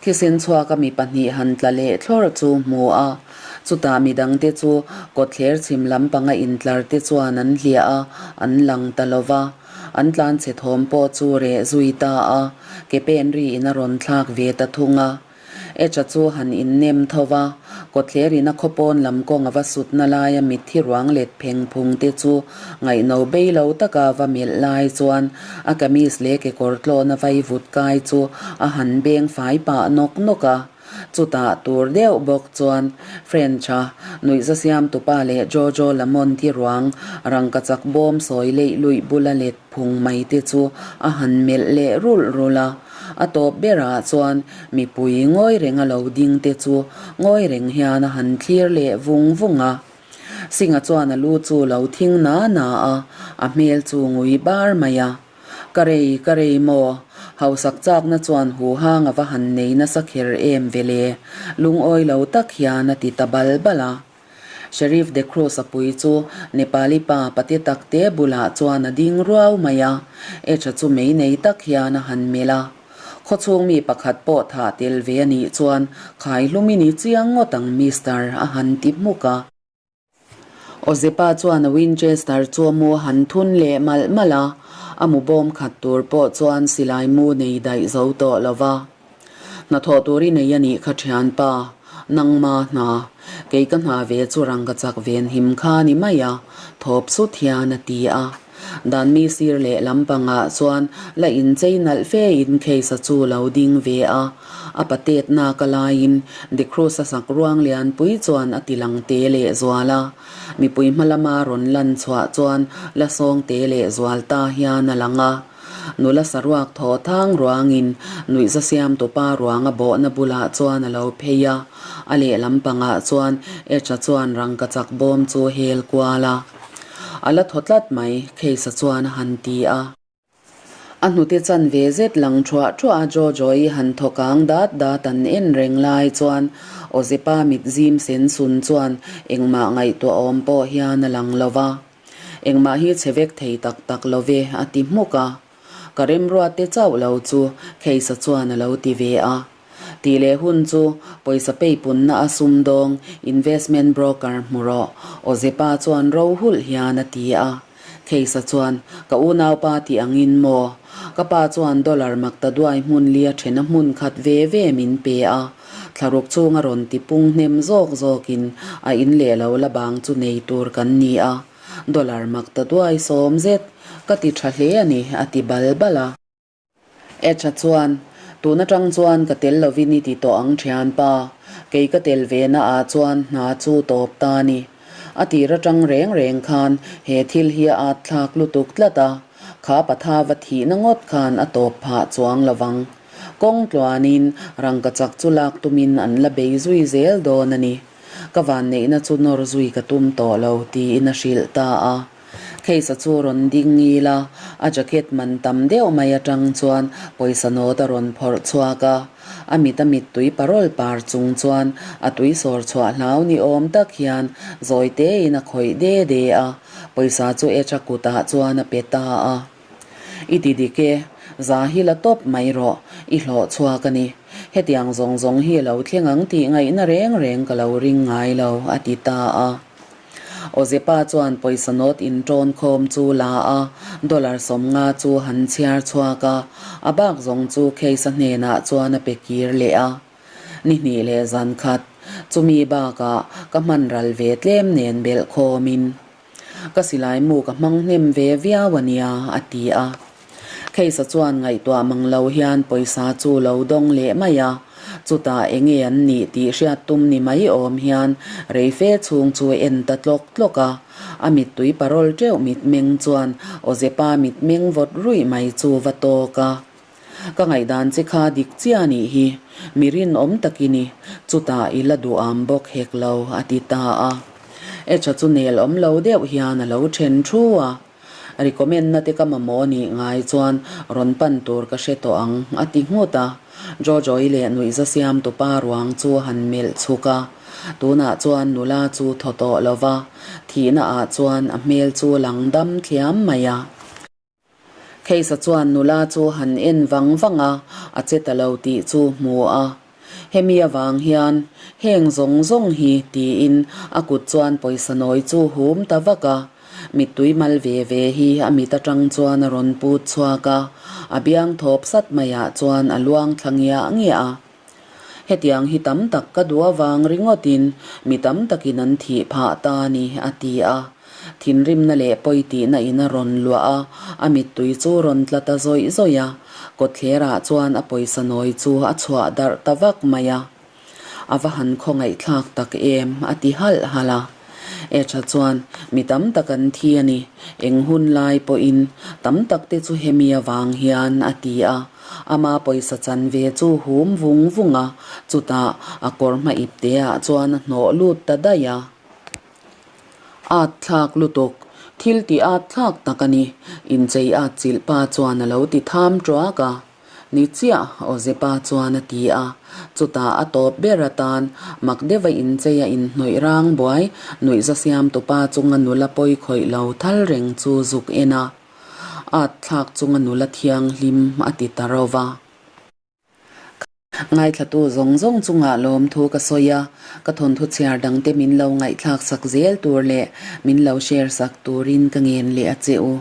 thisen chhuaka mi pahnih han tla leh thlawr chu hmu a. Chutah midangte chu kawtthler chhim lampanga intlar te chuan an hliah a, an lang ta lo va. An tlanchhe thawm pawh chu reh zui ta a, ke pen riin a rawn thlak ve ta thung a. Echa chu han innem tho va, kawtthler in a khawpawn lam kawng a va sutna laia mitthi ruang let pheng phung te chu ngaihno bei lo taka va melh lai chuan a kamis leh kekawr tlawhna vaivut kai chu a han beng fai pah nawk nawk a. Chutah tur deuh bawk chuan French-a nuihza siamtupa leh Jojo Lamont-i ruang rangkachak bawm sawi leih luih bula let phung mai te chu a han melh leh rulh rulh a. A tawp berah chuan mipui ngawi reng a lo ding te chu ngawi reng hian a han thlir leh vung vung a. Singh-a chuan a lu chu lo thing na na a, a hmel chu ngui bar mai a. Ka rei, ka rei maw? Hausak chakna chuan huhang a va han nei nasa kher em ve le? Lungawi lo tak hian a ti ta bal bal a. Sheriff De Cruz a pui chu Nepali pa pate takte bulah chuan a ding ruau mai a, Etha chu mei nei tak hian a han melh a. Khawchhung mi pakhat pawh thah tel ve a nih chuan khai hlum i ni chiang ngawt ang Mister a han ti hmuk a. Ozepa chuan a Winchester chu a mu a han thun leh malh malh a, a mu bawm khat tur pawh chuan silai mu nei daih zo tawh lo va. Hnathawh tur i nei a nih kha thianpa, nangma hna, kei ka hna ve chu rang ka chak ven him kha ni mai a, thawp sut hian a ti a. Dan mi sir leh lampangah chuan la inchei nalh fe in case-a chu lo ding ve a, a patet nak a laiin De Cruz-a sak ruang lianpui chuan a ti lang te leh zual a. Mipui hma lama rawn lan chhuah chuan la sawng te leh zual ta hian a lang a. Nula saruak thaw thang ruangin nuihza siamtupa ruang a bawhna bulah chuan a lo phei a, a lehlam pangah chuan Etch-a chuan rangkachak bawm chu hel kual a. A la thaw tlat mai, Case-a chuan a han ti a. A hnute chan ve zet lang thuah thuah a Jojo-i han thaw kang dat dat an en reng lai chuan Ozepa mit zim sen sun chuan engmah ngaihtuah awm pawh hian a lang lo va. Engmah hi chhe vek thei tak tak lo ve, a ti hmuk a. Ka remruat te chauh lo chu Case-a chuan a lo ti ve a. Tih leh hun chu pawisa peipunna a sumdawng investment broker hmu rawh, Ozepa chuan ro hulh hian a ti a. Case-a chuan, Ka unaupa tih angin maw? Ka pa chuan dollar makta duai hmun lia thena hmun khat ve ve min pe a. Thlaruk chhunga rawn ti pung hnem zawk zawkin a in leh lo la bang chu nei tur kan ni a. Dollar makta duai sawm zet ka ti tha hle a ni, a ti bal bal a. Etha chuan, Tun atang chuan ka tel lovin i ti tawh ang thianpa, kei ka tel ve na ah chuan hna chu tawp ta ni. A tir atang reng reng khan he thil hi a at thlak lutuk tlat a, kha patha va thihna ngawt khan a tawp phah chuang lovang. Kawng tluanin rangkachak chu lak tumin an la bei zui zel dawn a ni. Ka vanneihna chu nawr zui ka tum tawh lo, tiin a hrilh ta a. Case-a chu rawn ding ngil a, a jacket man tam deuh mai atang chuan pawisa nawt a rawn phawrh chhuak a. A mit a mittui parawl par chung chuan a tui sawr chhuah hlau ni awm tak hian zawi tein a khawih de de a, pawisa chu H-a kutah chuan a pe ta a. I ti dik e, za hi la tawp mai rawh, i hlawh chhuak a ni. Hetiang zawng zawng hi a lo thleng ang tih ngaihna reng reng ka lo ring ngai lo, a ti ta a. Awzepa chuan pawisa note inṭawn khawm chu la a, dollar 50 chu han chhiar chhuak a, a bak zawng chu Case-a hnenah chuan a pe kir leh a. Ni hnih leh zan khat, chumi bakah ka hman ral ve tlem nen belh khawmin ka silai mu ka hmang hnem ve viau a nia, a ti a. Case-a chuan ngaihtuah mang lo hian pawisa chu lo dawng leh mai a, chutah eng nge an nih tih hriat tum ni mai awm hian reife chhung chu en ta tlawk tlawk a. A mittui parawl teuh mitmeng chuan Awzepa mitmeng vawt ruih mai chu va tawk a. Ka ngaihdan che kha dik chiah nih hi, mi rinawm tak i ni, chutah i la duham bawk hek lo, a ti ta a. Echa chu nel awm lo deuh hian a lo then thu a. Recommend na te ka mamawh nih ngai chuan rawn pan tur ka hre tawh ang, a ti nghut a. Jojo-i leh nuihza siam tupa ruang chu a han melh chhuk a. Tunah chuan nula chu thaw tawh lo va, thihna ah chuan a hmel chu lang dam thliam mai a. Kheisa chuan nula chu han en vang vang a, a che ta lo tih chu hmu a. Hemi avang hian heng zawng zawng hi tiin a kut chuan pawisa nawi chu hum ta vak a. Mittui mal ve ve hi a mit atang chuan a rawn put chhuak a, a biang thawp sat maiah chuan a luang thla ngiah ngiah a. Hetiang hi tam tak ka duh avang ringawtin mi tam takin an thih phah ta a ni, a ti a. Thinrimna leh pawi tihna in a rawn luah a, a mittui chu rawn tla ta zawih zawih a. Kawtthlerah chuan a pawisa nawi chu a chhuah darh ta vak mai a. A va han khawngaihthlak tak em, a ti halh halh a. Echa chuan, Mi tam tak an thi a ni, eng hun lai pawhin tam tak te chu hemi avang hian, a ti a. Ama pawisa chan ve chu hum vung vung a, chutah a kawr hma ip te ah chuan a hnawh lut ta daih a. At thlak lutuk, thil tih at thlak tak a ni, inchei at chilh pa chuan a lo ti tham tuak a. Ni chiah, Awzepa chuan a ti a. Chutah a tawp ber atan mak deuha inchei a inhnawih rang buai, nuihza siamtupa chunga nula pawi khawih lo thal reng chu zuk en a. At thlak chunga nula thianghlim a ti ta ro va. Ngaithlatu zawng zawng chungah lawmthu ka sawi a, ka thawnthu chhiar dangte min lo ngaihthlak sak zel tur leh min lo share sak turin ka ngen leh a che u.